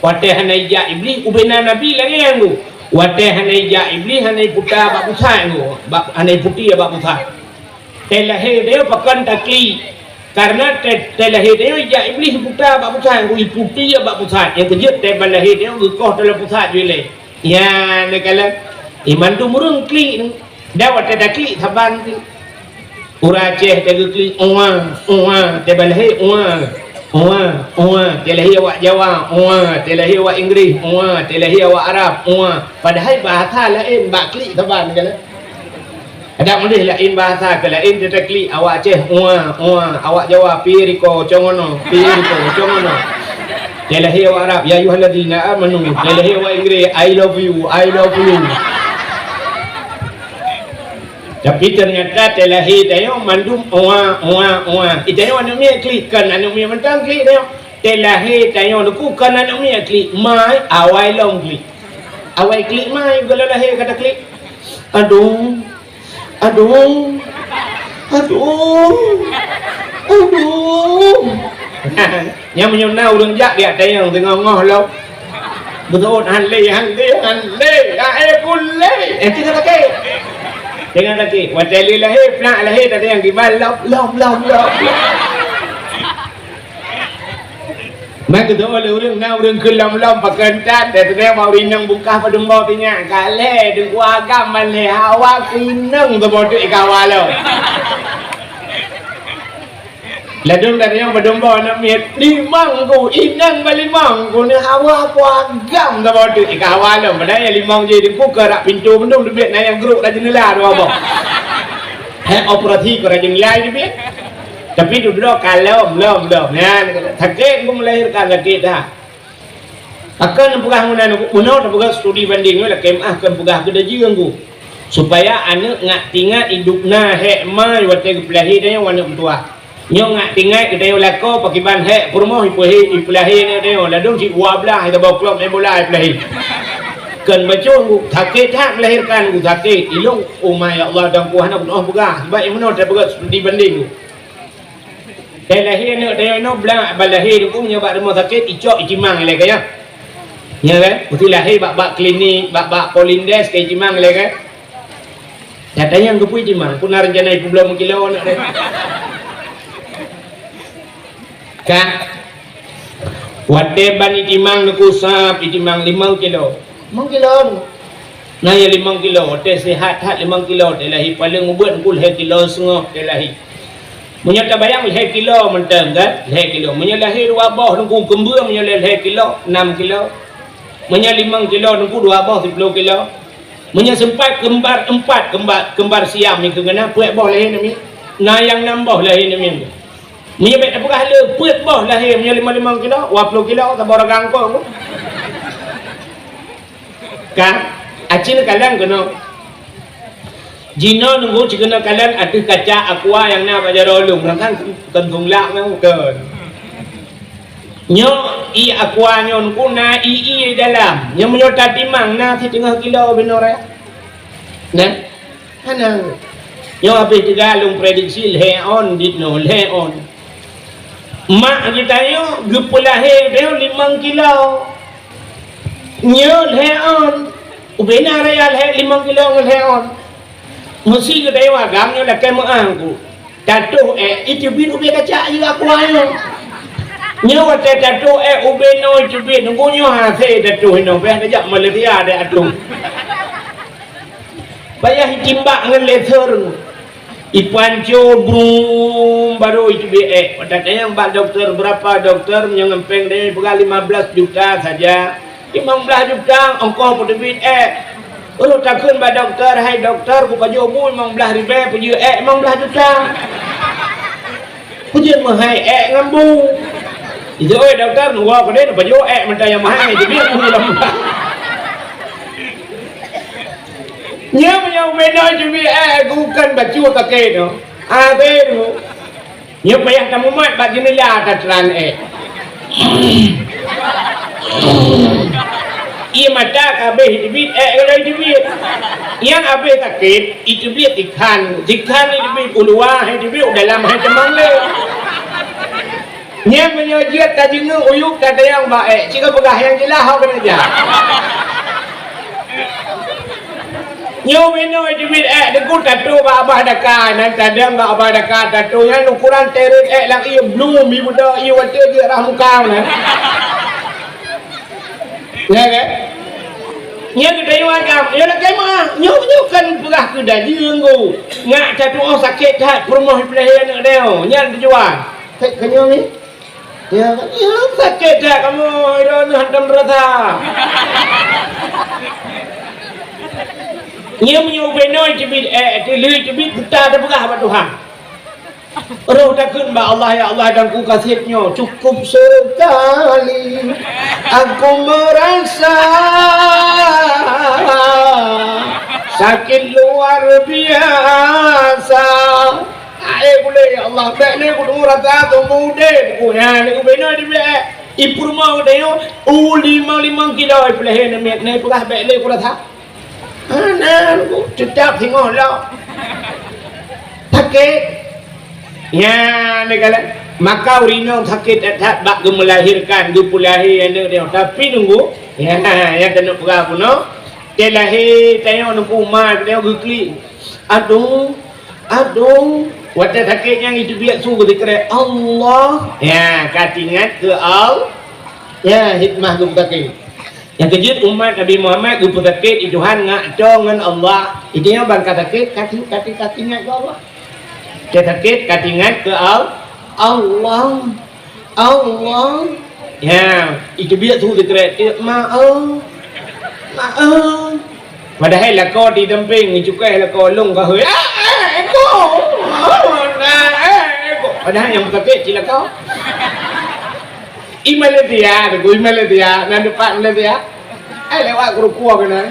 Watée hana ijak Iblih, ubena Nabi lagée nyan tu. Watée hana ijak Iblih, hana iputa bak pusat tu. Bak, hana iputi bak pusat. Tée lahé tanyoe pakon taklik. Karena tée, tée lahé tanyoe ijak Iblih iputa bak pusat tu, iputi bak pusat. Nyang keujeuet tée ban lahé tanyoe geukoh dalam pusat ju ilée. Nyan neukalon. Iman tu murung klik tu. Dan watée taklik saban tu. Ureuëng Aceh teugeuklik, "Ua, ua," teubalahé, "Ua, ua, ua," teulahé awak Jawa, "Ua," teulahé awak Inggris, "Ua," teulahé awak Arab, "Ua." Padahai bahasa laén bak klik saban kan. Adak meudeh laén bahasa keu laén teutaklik, awak Aceh, "Ua, ua," awak Jawa, "Pi riko congono, pi riko congono." Teulahé awak Arab, "Ya ayyuhalladzina amanu," teulahé awak Inggris, "I love you, I love you." Tapi teunyata teulahé tanyoe mandum, "Ua, ua, ua." Itanyoe aneuk miet klik, kon aneuk miet mantong klik tanyoe. Teulahé tanyoe nuku kon aneuk miet klik, mai awai lom klik. Awai klik mai, goh lom lahé ka taklik. Aduh. Aduh. Aduh. Aduh. Nyan meunyoe na ureuëng jak di ateueh nyang teungoh-ngoh lom. Beutôi han lé, han lé, han lé. Aé pun lé. Eh, tinggai takét. Tinggai takét. Watée lé lahé, plak lahé, tateueng kiban lom, lom, lom, lom, lom. Meukeudeh lé ureuëng na ureuëng keu lom-lom pakon that, dan teudeungoe bak ureuëng inong bungkah padum boh tinyak, ka lhée deuk agam ban lhée hawa keu inong teuboh teuk ikawa lom. Ladôm dari nyang padum boh aneuk miet, limong ku, inong ban limong ku ni hawa ku agam teuboh teuk ikawa lom. Padahai nyang limong jih di buka rak pintoe mandum teubiet, na nyang grok lam jeundela dua boh. Hek operasi keu rak jeundela teubiet. Tapi dudoe ka lom, lom, lom. Nyan, sakét pun melahirkan sakét dah. Pakon peugah meunan, bunoe tapeugah studi banding nyoe lakée meuah kon peugah keu dajeueng ku. Supaya aneuk ngat tingat idup na hek ma watée geupeulahé tanyoe aneuk meutuwah. Nyoe ngat tingat geutanyoe lakoe pakiban hek peurumoh ipeulahé, ipeulahé aneuk tanyoe ladôm cit dua blaih saboh klub main bola ipeulahé. Kon bacut ku, sakét that melahirkan ku sakét. Ilong, oh my ya Allah, dan ku hana peunoh peugah. Sebab nyang meunoe tapeugah studi banding ku. Teuh lahé aneuk tanyoe inoe blang, ban lahé teungku meunyoe bak rumoh sakét, icok itimang ilée keu nyan. Nyan kan? Beutôi lahé bak-bak klinik, bak-bak Polindes ka itimang ilée kan? Nyata nyang geupeu itimang, peue na rencana ipeubloe meukilo aneuk teuh. Kan? Watée ban itimang neukusab, itimang limong kilo. Limong kilo. Na nyang limong kilo, watée sihat that limong kilo, teuh lahé paleng ubeuet teungku lhée kilo seungoh teuh lahé. Meunyoe tabayang lhée kilo mantong kan, lhée kilo. Meunyoe lahé dua boh teungku keumbeueng, meunyoe lhée, lhée kilo, nam kilo. Meunyoe limong kilo teungku dua boh siploh kilo. Meunyoe seumpat keumbar empat, keumbar, keumbar Siam nyan keuh na peuet boh lahé namiet. Na nyang nam boh lahé namiet. Meunyoe bék tapeugah le peuet boh lahé, meunyoe limong-limong kilo, dua ploh kilo, saboh ragang kong. Ka, aci neukalon keunoe. Jinoe teungku ci keunoe kalon ateueh kaca aqua nyang na bak jaroe lôn, nyan kan kon thon lak nyan kon. Nyoe ié aqua nyoe teungku na ié-ié dalam. Nyoe meunyoe tatimang na siteungoh kilo binoe raya. Nah. Hana. Nyoe habéh teuga lôn prediksi lhée on jinoe, lhée on. Mak geutanyoe geupeulahé geutanyoe limong kilo. Nyoe lhée on. Ubena raya lhée limong kilo ngon lhée on. Meusi geutanyoe agam nyoe lakée meuah ku. Tatoh ék, iteubiet ubé kaca ié aqua nyoe. Nyoe watée tatoh ék ubé noe iteubiet, teungku nyoe hasé tatoh inoe, bék tajak Malaysia deh ateuh. Payah itimbak ngon laser. Ipanco brum, baru iteubiet ék. Watée tanyong bak dokto, berapa dokto, nyang péng deh, peugah lima belas juta saja. Limong blaih juta ongkoh peuteubiet ék. Ulôn takheun bak dokto, "Hai dokto, kupajoh bu limong blaih ribée peujeuet ék limong blaih juta? Peujeuet meuhai ék ngon bu." Ijak, "Oi dokto, neuwoe keudeh neupajoh ék mantong nyang meuhai, teubiet bu limong blaih." Nyoe meunyoe ubé noe teubiet ék, bukon bacut kaki nyoe. Abéh nyoe. Nyoe payah tamumat bak jeundela tatran ék. Ié mata ka abéh iteubiet ék, ka lheueh iteubiet. Nyang abéh sakét, iteubiet sikhan. Sikhan iteubiet u luwa, hai iteubiet u dalam, hai teumang lé. Nyan meunyoe jeuet tajeungeuk uyueb tatanyong bak ék, ci ka peugah nyang jeulaih ho keuneuk jak. Nyoe minoe jeuet ék teungku tatoh bak abah daka, nan tadong bak abah daka tatoh nyan ukuran teret ék lam ié blum, ié beudôk, ié watée jeuet rah muka nyan. Ya kan? Nyan geutanyong agam, nyoe lakèe meu'ah. Nyoe, nyoe kan peugah keu dajeueng, Gu. Nyak tatu'oh sakét that, peurumoh i Peulahé aneuk droe. Nyan tujuan. Sakét keu nyoe ni? Ya, ya, sakét that kamoe, droeneuh hantom rasa. Nyoe meunyoe ubé noe teubiet, eh, teulheueh teubiet buta tapeugah bak Tuhan. Roh takheun bak Allah, "Ya Allah, dan ku kasih nyoe cukup sekali. Aku merasa sakit luar biasa." Ae gulé, "Ya Allah, bèk lé kudeungoe rasa tumu udép ku." Nyan, ubé noe teubiet, eh, i peurumoh geutanyoe, u limong-limong kilo i Peulahé namiet, nyan peugah bèk lé kurasa. Hana, teutap singoh lom. Sakét. Ya, neukalon. Maka ureueng inong sakét that-that bak geumeulahirkan, geupeulahé aneuk nyoe. Tapi nunggu, ya, nyang keuneuk peugah bunoe, teulahé tanyoe nunggu ma tanyoe geuklik. Aduh, aduh. Watèe sakét nyan iteubiet su geusikrek, "Allah." Ya, ka teuingat keu Al-, ya, hikmah geupeusakét. Nyang keujeuet umat Nabi Muhammad geupeusakét di Tuhan ngat toe ngon Allah. Di tanyoe ban ka sakét, ka ti-, ka ti-, ka teuingat keu Allah. Ka sakét, ka teuingat keu Al-, Allah. Allah. Ya, iteubiet su sikrek, "Maaf. Maaf." Padahai lakoe di sampéng, cukai lakoe lôn ka hôi. "Ah, eh, eko. Ah, eh, eko." Padahai nyang sakét cit lakoe. I Malaysia, Teungku, i Malaysia, nan teumpat Malaysia. Eh, lewat Kruku keunan.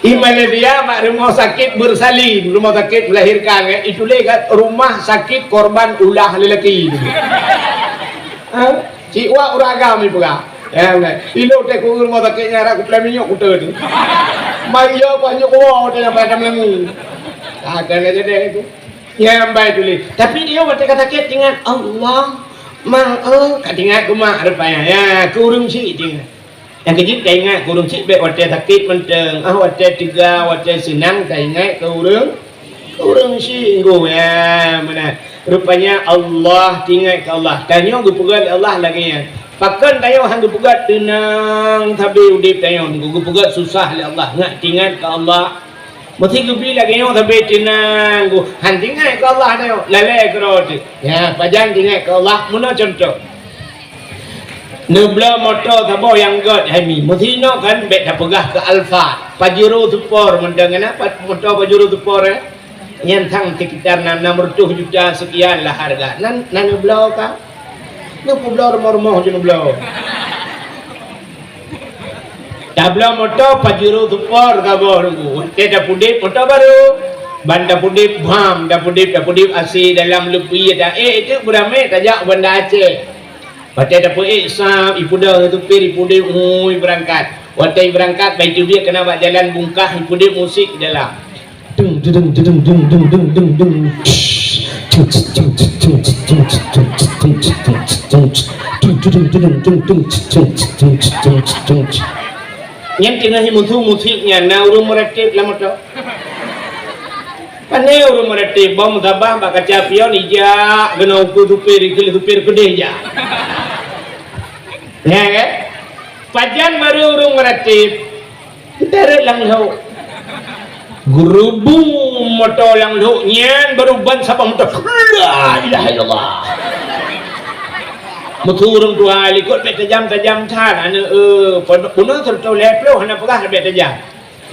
I Malaysia, bak rumoh sakét bersalin, rumoh sakét melahirkan, eh, ituléh kat rumah sakit korban ulah lelaki. Ha? Cit wak ureueng agam ipeugah. Ya, beuna. Ilôn teuh ku rumoh sakét nyan, rot kupeulai minyeuk kuteun. Mai yo ku hanyut kuwoe teuh nyang pada meulangui. Ka keuneuk jadi itu. Nyang bai tuléh. Tapi di nyoe watèe ka sakét teuingat Allah, ma, eh, ka teuingat keu mak rupanya. Ya, keu ureueng chik teuingat. Nyang keujeuet ka ingat keu ureueng chik bèk watèe sakét mantong, ah, watèe teuga, watèe seunang ka ingat keu ureueng, keu ureueng chik. Ya, meunan. Rupanya Allah, teuingat keu Allah. Tanyoe geupeugah lé Allah lagèe nyan. Pakon tanyoe han geupeugah teunang sabe udép tanyoe, geupeugah susah lé Allah. Ngat teuingat keu Allah. Meusti geubi lagèe nyoe sabe teunang, Gu. Han teuingat keu Allah nyoe, lalè keudroe teuh. Ya, pajan teuingat keu Allah, meunoe cuntoh. Neubloe moto saboh nyang göt hai mi. Meusti inoe kan bèk tapeugah keu Alphard. Pajero Sport mantong na, pa-, moto Pajero Sport, eh. Nyan sang sekitar enam, enam ratus juta sekian lah harga. Nan, nan neubloe ka. Neupeubloe rumoh-rumoh ju neubloe. Tabloe moto Pajero Sport saboh, Teungku. Watèe tapudép moto barô. Ban tapudép bam, tapudép, tapudép A C dalam leupie ta, eh, itu beuramé tajak u Banda Aceh. Watèe tapeuék sab, ipeudong supir, ipudép, ui, beurangkat. Watèe ibeurangkat, ban iteubiet keunan bak jalan bungkah, ipudép musik dalam. Nyan teungoh imusu musik nyan, na ureueng meuratéb lam moto. Pane ureueng meuratéb, bak musabah bak kaca pion ijak, keunoe ukeue supir, ikheun lé supir keudeh jak. Ya kan? Pajan barô ureueng meuratéb, Teutarek lam lhok. Geurubung moto lam lhok nyan, barô ban saboh moto. La ilaha illallah. Meukeue ureueng tuha likot bèk tajam-tajam that. Aneuk, eh, pondok bunoe seureutôh lhèe ploh hana peugah bèk tajam.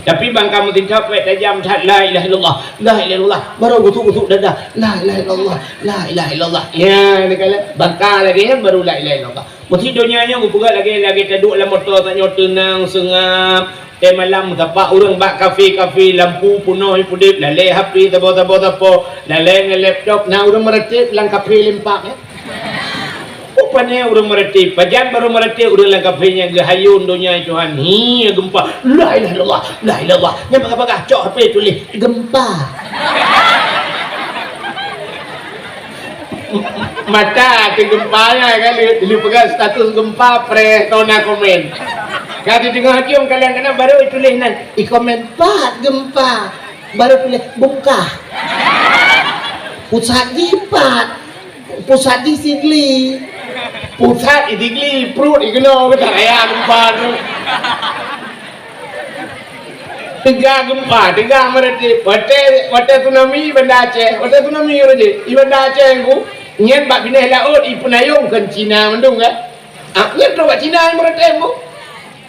Tapi ban ka meutintok bèk tajam that. La ilaha illallah. La ilaha illallah. Barô gusuk-gusuk dada. La ilaha illallah. La ilaha illallah. Ya, ni kala bangka lagèe nyan barô la ilaha illallah. Meusti donya nyoe geupeugah lagèe, lagèe taduek lam moto tanyoe teunang, seungab. Watèe malam tapak ureueng bak kafe-kafe, lampu peunoh ipudép, lalè H P saboh-saboh sapo, lalè ngon laptop, na ureueng meuratéb lam kafe limpak, eh. Rupanya ureueng meuratéb, pajan barô meuratéb ureueng lam kafe nyan geuhayôn donya Tuhan. Hi, geumpa. La ilaha illallah, la ilaha illallah. Nyan bagah-bagah, cok H P tuléh, "Geumpa." Mata teuh geumpa nyan kan, lé, lé peugah status geumpa, preh, tona komen. Ka di teungoh jeuem kadang-kadang barô ituléh nan, ikomen, "Pat geumpa." Barô tuléh, "Bungkah." Pusat jih pat. Pusat jih Sigli. Pusat itigli, pruet ikeunoe, keutak raya geumpa tu. Teuga geumpa, teuga meureuti. Watèe, watèe tsunami Banda Aceh, watèe tsunami uroe jih, i Banda Aceh ku, nyan bak binéh laôt ipeunayong kheun Cina mandum kan. Ah, nyan trok bak Cina meureuti ku.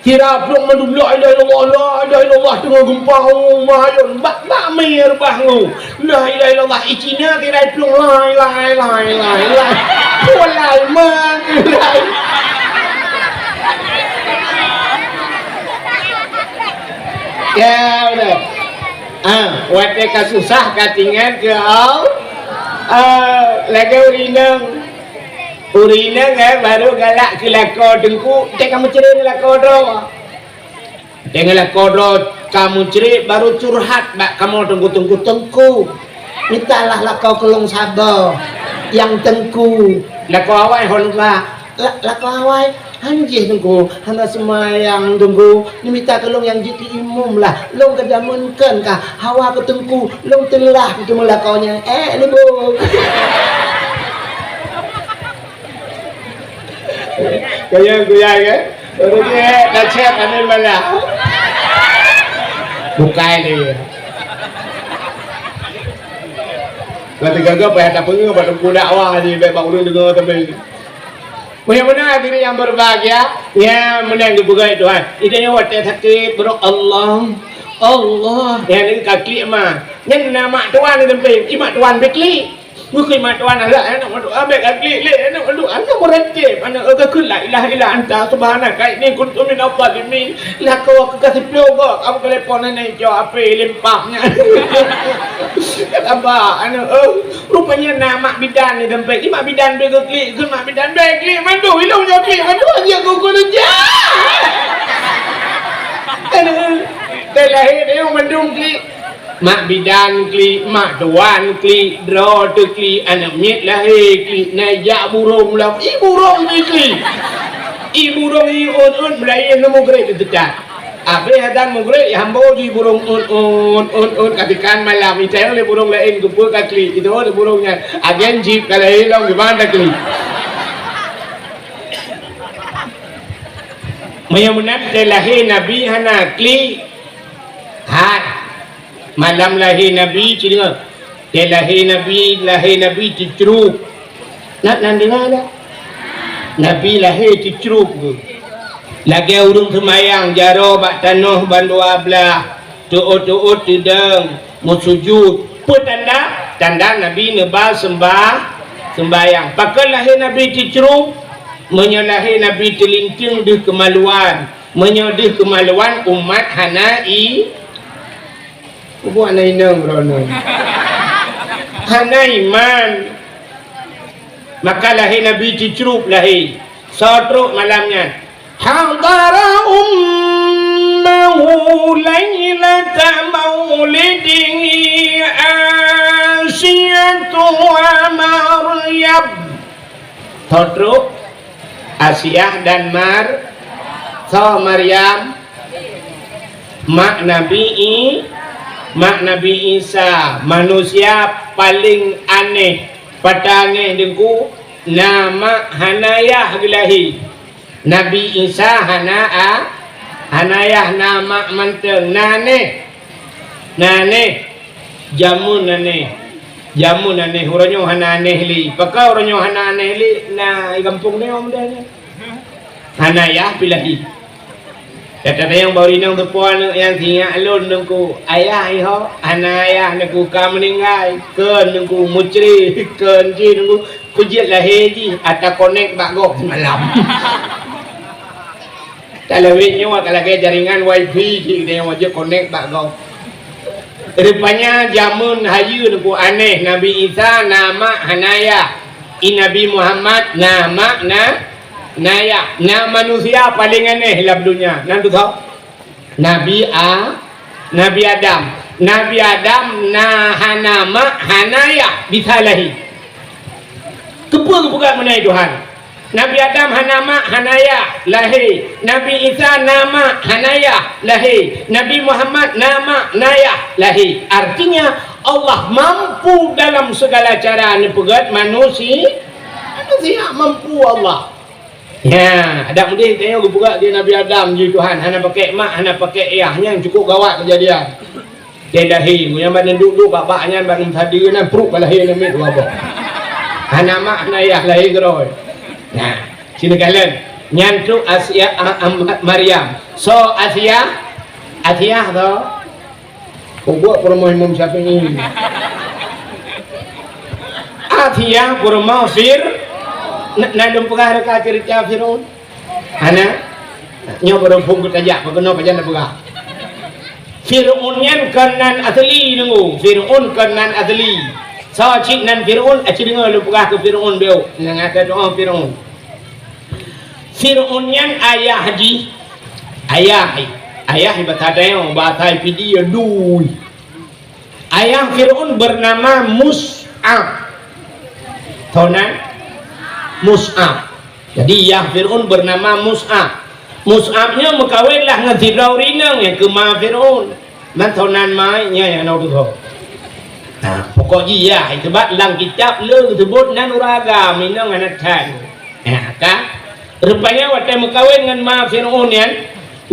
Sira plueng mandum, "La ilaha illallah, la ilaha illallah," teungoh geumpa, oh, mahayôn, bak, bak mi reubah ngu. "La ilaha illallah," i Cina sira plueng, "La ilaha, la ilaha, la ilaha." Walai man, lai. Ya, udah. Ah, watèe ka susah ka tingat keu Allah. Ah, lagèe ureueng inong. Ureueng inong, eh, baru galak keu lakoe teungku, teuka meucre ngon lakoe droe. Teuka lakoe droe ka meucre, baru curhat bak kamoe teungku, "Teungku, teungku, mitalah lakoe keu lôn saboh nyang teungku." Lakoe awai hon ba, la-, lakoe awai, "Han jih teungku, hana seumayang teungku, neumita keu lôn nyang jeuet keu imum lah. Lôn ka jameun kheun ka hawa keu teungku, lôn teulah keu lakoe nyan." Eh, ni bu. Kaya guyai, eh? Ureueng nyan dah cek aneuk malah. Bukai dia. Lah teugaga payah tapeungeuh bak teungku dakwah jih, bèk bak ureueng deungoe tapi. Meunyoe meunan hadirin yang berbahagia, ya meunan geupeugah Tuhan. Ida nyoe watèe sakét, beurok Allah, Allah. Ya ni ka klik ma. Nyan na mak tuan ni teumpéng. I mak tuan bèk klik. Meukeue mak tuan alah, eh, aneuk mandum, ah, bèk ka klik lé, aneuk mandum, aneuk meureuntém, aneuk, eh, ka kheun, "La ilaha illa anta subhanaka inni kuntu minadh dhalimin." Lakoe keu ka siplôh goe, kamoe telepon nenek jok H P limpah nyan. Kata ba, aneuk, eh, rupanya na mak bidan ni dompet. Di mak bidan bèk geuklik, kheun mak bidan, "Bèk klik mandum, ilôn nyoe klik mandum, aneuk keu keureuja." Aneuk, eh, teuh lahé nyoe mandum klik. Mak bidan klik, mak tuan klik, droe teuklik, aneuk miet lahé klik, na jak burông lam, i burông jiklik. I burông i ôn-ôn, meulayeue ngon mugreb teutat. Abéh azan mugreb, i hambo jih burông ôn-ôn, ôn-ôn, ka teukan malam, itayong lé burông laén keupeue ka klik, itayong lé burông nyan, agen jip ka lahé lom, kiban taklik. Meunyoe meunan teuh lahé Nabi hana klik, hai. Malam lahé Nabi, ci deungoe. Teuh lahé Nabi, lahé Nabi teucrub. Na, na deungoe dak? Nabi lahé teucrub geuh. Lagèe ureueng seumayang jaroe bak tanoh bandua blah, teuôt-teuôt teudong, meusujut. Peue tanda? Tanda Nabi neuba seumbah-, seumbahyang. Pakon lahé Nabi teucrub? Meunyoe lahé Nabi teulinteung deuh keumaluan, meunyoe deuh keumaluan umat hana i-, Mubuet aneuk inong droeneuh. Hana iman. Maka lahé Nabi teucrub lahé. Soe trok malam nyan? Hadara ummahu lailata maulidihi Asiyatu wa Maryam. Soe trok? Asiah dan Mar-, soe Maryam? Mak Nabi I-, mak Nabi Isa, manusia paléng aneh. Pat aneh teungku, na mak hana yah geulahé. Nabi Isa hana a-, hana yah, na mak mantong, na aneh. Na aneh. Jameun aneh. Jameun aneh, uroe nyoe hana aneh lé. Pakon uroe nyoe hana aneh lé? Na i gampông nyoe mudah nyoe. Hana yah pih lahé. Gata tanyong bak ureueng inong teupeue aneuk nyang sinyak lôn teungku. Ayah iho, hana ayah teungku ka meuninggai. Kheun teungku, meucre, kheun jih teungku. Peue jeuet lahé jih, ata konek bak gob semalam. Talawét nyoe ka lagèe jaringan wifi cit, geutanyoe wajéb konek bak gob. Rupanya jameun hayeue teungku aneh, Nabi Isa na mak hana yah. I Nabi Muhammad na mak na, na yah. Na manusia paléng aneh lam donya. Nan tutoe? Nabi A-, Nabi Adam. Nabi Adam na hana mak, hana yah, bisa lahé. Keupeue geupeugah meunan Tuhan? Nabi Adam hana mak, hana yah, lahé. Nabi Isa na mak, hana yah, lahé. Nabi Muhammad na mak, na yah, lahé. Artinya, Allah mampu dalam segala cara neupeugèt manusi-, manusia, mampu Allah. Ya, adak meudeh tanyoe geupeugah di Nabi Adam, "Ji Tuhan, hana pakai mak, hana pakai ayah." Nyan cukup gawat keujadian. Di lahé, nyang ban duek-duek bak-bak nyan ban sadeue nan pruet ka lahé namiet dua boh. Hana mak, hana ayah, lahé keudroe. Nah, sinoe kalon. Nyan tu Asia, a, a, Maryam. So Asia, Asia tu. Peubuet peurumoh Imam Syafi'i. Asia peurumoh Fir-, na, na lôn peugah reka cerita Fir'aun. Hana? Nyoe baru phon geutajak, peukeunong pajan na peugah. Fir'aun nyan kon nan asli nunggu. Fir'aun kon nan asli. Soe cit nan Fir'aun, aci deungoe lôn peugah keu Fir'aun beuk. Nyang ada doa Fir'aun. Fir'aun nyan ayah jih, ayah, ayah basa tanyoe, basa Pidie dui. Ayah Fir'aun bernama Mus'ab. Tahu nan? Mus'ab. Jadi, yah Fir'aun bernama Mus'ab. Mus'ab nyoe meukawen lah ngon sidroe ureueng inong nyang keu ma Fir'aun. Man tahu nan ma nyan nyang na tuho. Nah, pokok jih yah, sebab lam kitab le geuseubut nan ureueng agam, inong hana that. Nah, ka? Rupanya watèe meukawen ngon ma Fir'aun nyan,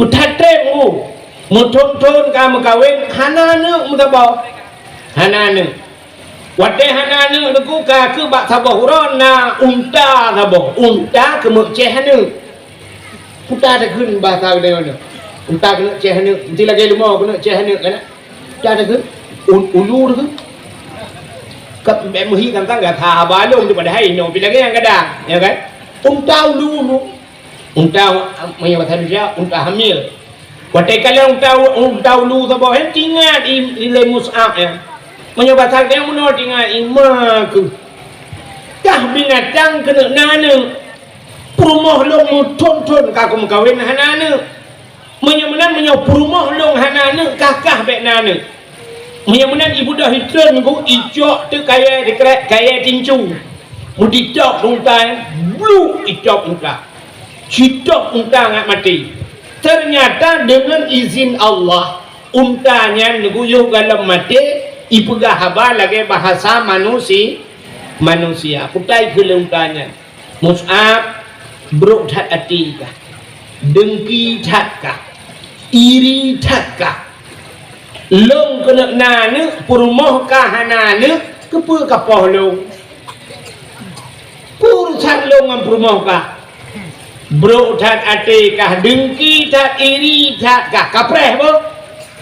uthatem u, meuthon-thon ka meukawen, hana aneuk meusaboh. Hana aneuk. Watèe hana aneuk teungku ka keuh bak saboh uroe na unta saboh. Unta keuneuk céh aneuk. Unta takheun basa geutanyoe nyoe. Unta keuneuk céh aneuk. Enti lagèe leumo keuneuk céh aneuk kan? Unta takheun. Un-, ulu takheun. Ka bèk meuhi tantang gata haba lôn tu padahai nyoe pih lagèe nyang gadang, ya kan? Unta ulu-ulu. Unta, meunyoe basa Indonesia, unta hamil. Watèe kalon unta, unta ulu saboh, eh, tingat i, i lé Mus'ab, eh. Meunyoe basa geutanyoe meunoe tingat i ma keuh. Kah binatang keuneuk na aneuk. Peurumoh lôn meuthon-thon ka kumeukawen hana aneuk. Meunyoe meunan, meunyoe peurumoh lôn hana aneuk, kah-kah bèk na aneuk. Meunyoe meunan, ibeudôh itreun ku, icok teuk kayèe dikrek, kayèe tincu. Meuditôp unta, bluk itôp unta. Citôp unta ngat maté. Ternyata deungon izin Allah, unta nyan neuguyôh goh lom maté, ipeugah haba lagèe bahasa manusi-, manusia. Kutai keu lé unta nyan. Mus'ab, brok that até kah, dengki that kah, iri that kah. Lôn keuneuk na aneuk, peurumoh kah hana aneuk, keupeue ka poh lôn? Peue urusan lôn ngon peurumoh kah? Brok that até kah, dengki that, iri that kah, kapreh boh?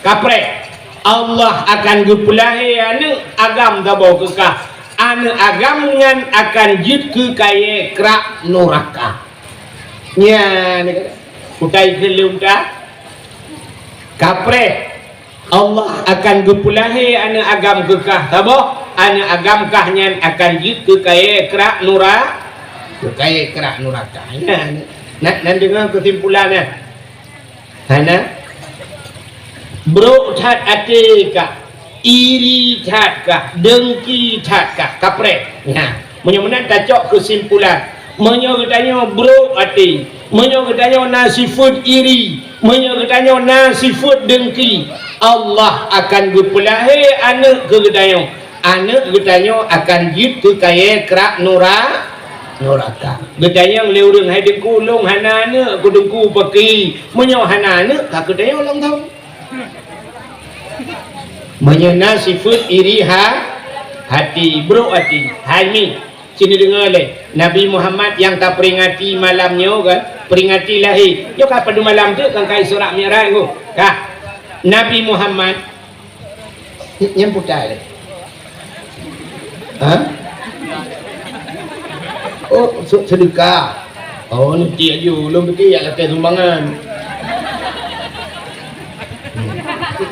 Kapreh. Allah akan geupeulahé aneuk agam saboh keu kah. Aneuk agam nyan akan jeuet keu kayèe krak nuraka. Nyan, kutai keu lôn ka. Kapreh. Allah akan geupeulahé aneuk agam keu kah saboh, aneuk agam kah nyan akan jeuet keu kayèe krak nura-, keu kayèe krak nuraka. Nyan, nan, nan deungoe keusimpulan nyan. Hana? Brok that até kah, iri that kah, dengki that kah, kapreh. Nyan. Meunyoe meunan tacok keusimpulan. Meunyoe geutanyoe brok até, meunyoe geutanyoe na sifeuet iri, meunyoe geutanyoe na sifeuet dengki, Allah akan geupeulahé aneuk keu geutanyoe. Aneuk geutanyoe akan jeuet keu kayèe krak nura-, nuraka. Geutanyong lé ureueng, "Hai Teungku, lôn hana aneuk, keu Teungku pakri?" Meunyoe hana aneuk, ka geutanyoe lôn thon. Meunyoe na sifeuet iri ha-, hati, brok hati, hai mi. Sini deungoe lé, Nabi Muhammad nyang taperingati malam nyoe kan, peringati lahé. Nyoe ka padum malam teuk kan ka Isra Mi'raj nyoe. Ka. Nabi Muhammad, nyan putai lé. Ha? Oh, se-, sedekah. Oh, nanti aju, lôn pikir jak lakèe sumbangan.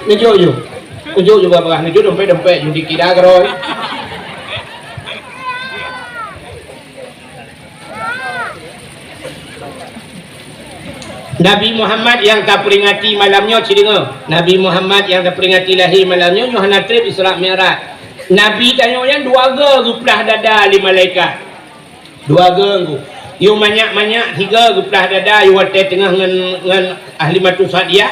Neujok ju. Neujok ju barang-barang, neujok dompet-dompet, ju dikira keurôi. Nabi Muhammad nyang taperingati malam nyoe, ci deungoe. Nabi Muhammad nyang taperingati lahé malam nyoe, nyoe hana trép Isra Mi'raj. Nabi tanyoe nyan dua goe geuplah dada lé malaikat. Dua goe ngon. Yôh manyak-manyak, tiga geuplah dada, yôh watèe teungoh ngon, ngon Halimatus Sa'diyah.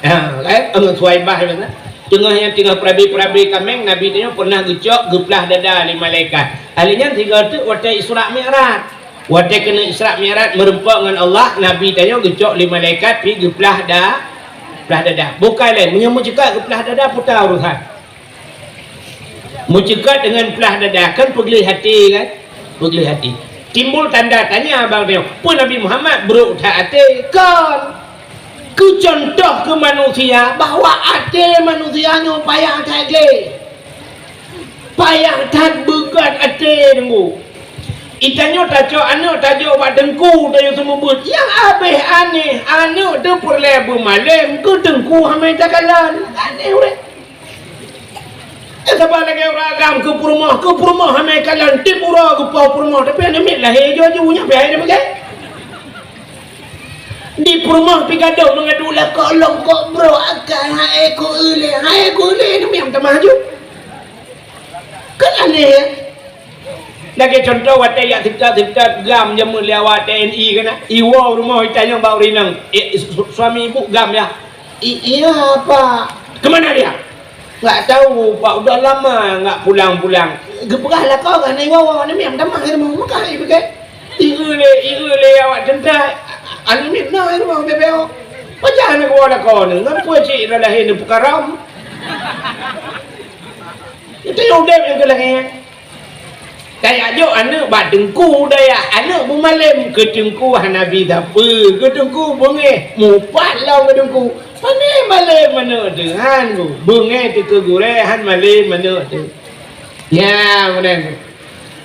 Ha, kan? Ngon Suwaibah, kan? Teungoh nyan teungoh peurabe-peurabe kaméng, Nabi tanyoe pernah geucok, geuplah dada lé malaikat. Ahli nyan tiga teuk watèe Isra Mi'raj. Watée keuneuk Isra Mi'raj meureumpok ngon Allah, Nabi tanyoe geucok lé malaikat pi geuplah da-, plah dada. Bukai lé, meunyoe meuceukat geuplah dada, puta urusan. Meuceukat deungon plah dada, kan peugleh até kan? Peugleh até. Timbul tanda tanya bak tanyoe, peue Nabi Muhammad brok that até? Kon. Keu cuntoh keu manusia bahwa até manusia nyoe payah that gleh. Payah that beugat até deungoe. Itanyoe tacok aneuk tajok bak teungku, tanyoe seumeubeuet. Nyang abéh aneh, aneuk teuh peureulée beumalém, keu teungku hana takalon. Aneh ureuëng. Eh, saban lagée ureuëng agam keu peurumoh, keu peurumoh hana kalon, tiep uroe geupoh peurumoh, tapi aneuk miet lahé ju-ju nyan pih hai dia peugah. Di peurumoh pi gadôh meungadu lakoe lom kok brok akai, hai ku ulée, hai ku ulée, aneuk miet tamah ju. Kan aneh, ya? Lagée cuntoh watée jak seukat-seukat gam jameun lé awak T N I keunan. Iwoe rumoh itanyong bak ureueng inong, "Eh, su-, suami ibu gam ya?" "I-, iya, Pak." "Kemana dia?" "Nggak tahu, Pak. Udah lama nggak pulang-pulang." Geupeugah lakoe keunan iwoe, aneuk miet tamah i rumoh, meukat i pike. Ieu lé, ieu lé awak teuntang. Aneuk miet na i rumoh bebeo. Pacah aneuk woe lakoe nyoe, ngon peue cit na lahé neupeukaram. Itu udeb nyang keu lahé. Tajak jok aneuk bak teungku dayah, aneuk beumalém keu teungku hana bi sapeue, keu teungku beungéh, mupat lom keu teungku. Pane malém aneuk teuh, han ku, beungéh teuh keu gurée, han malém aneuk teuh. Nyan meunan.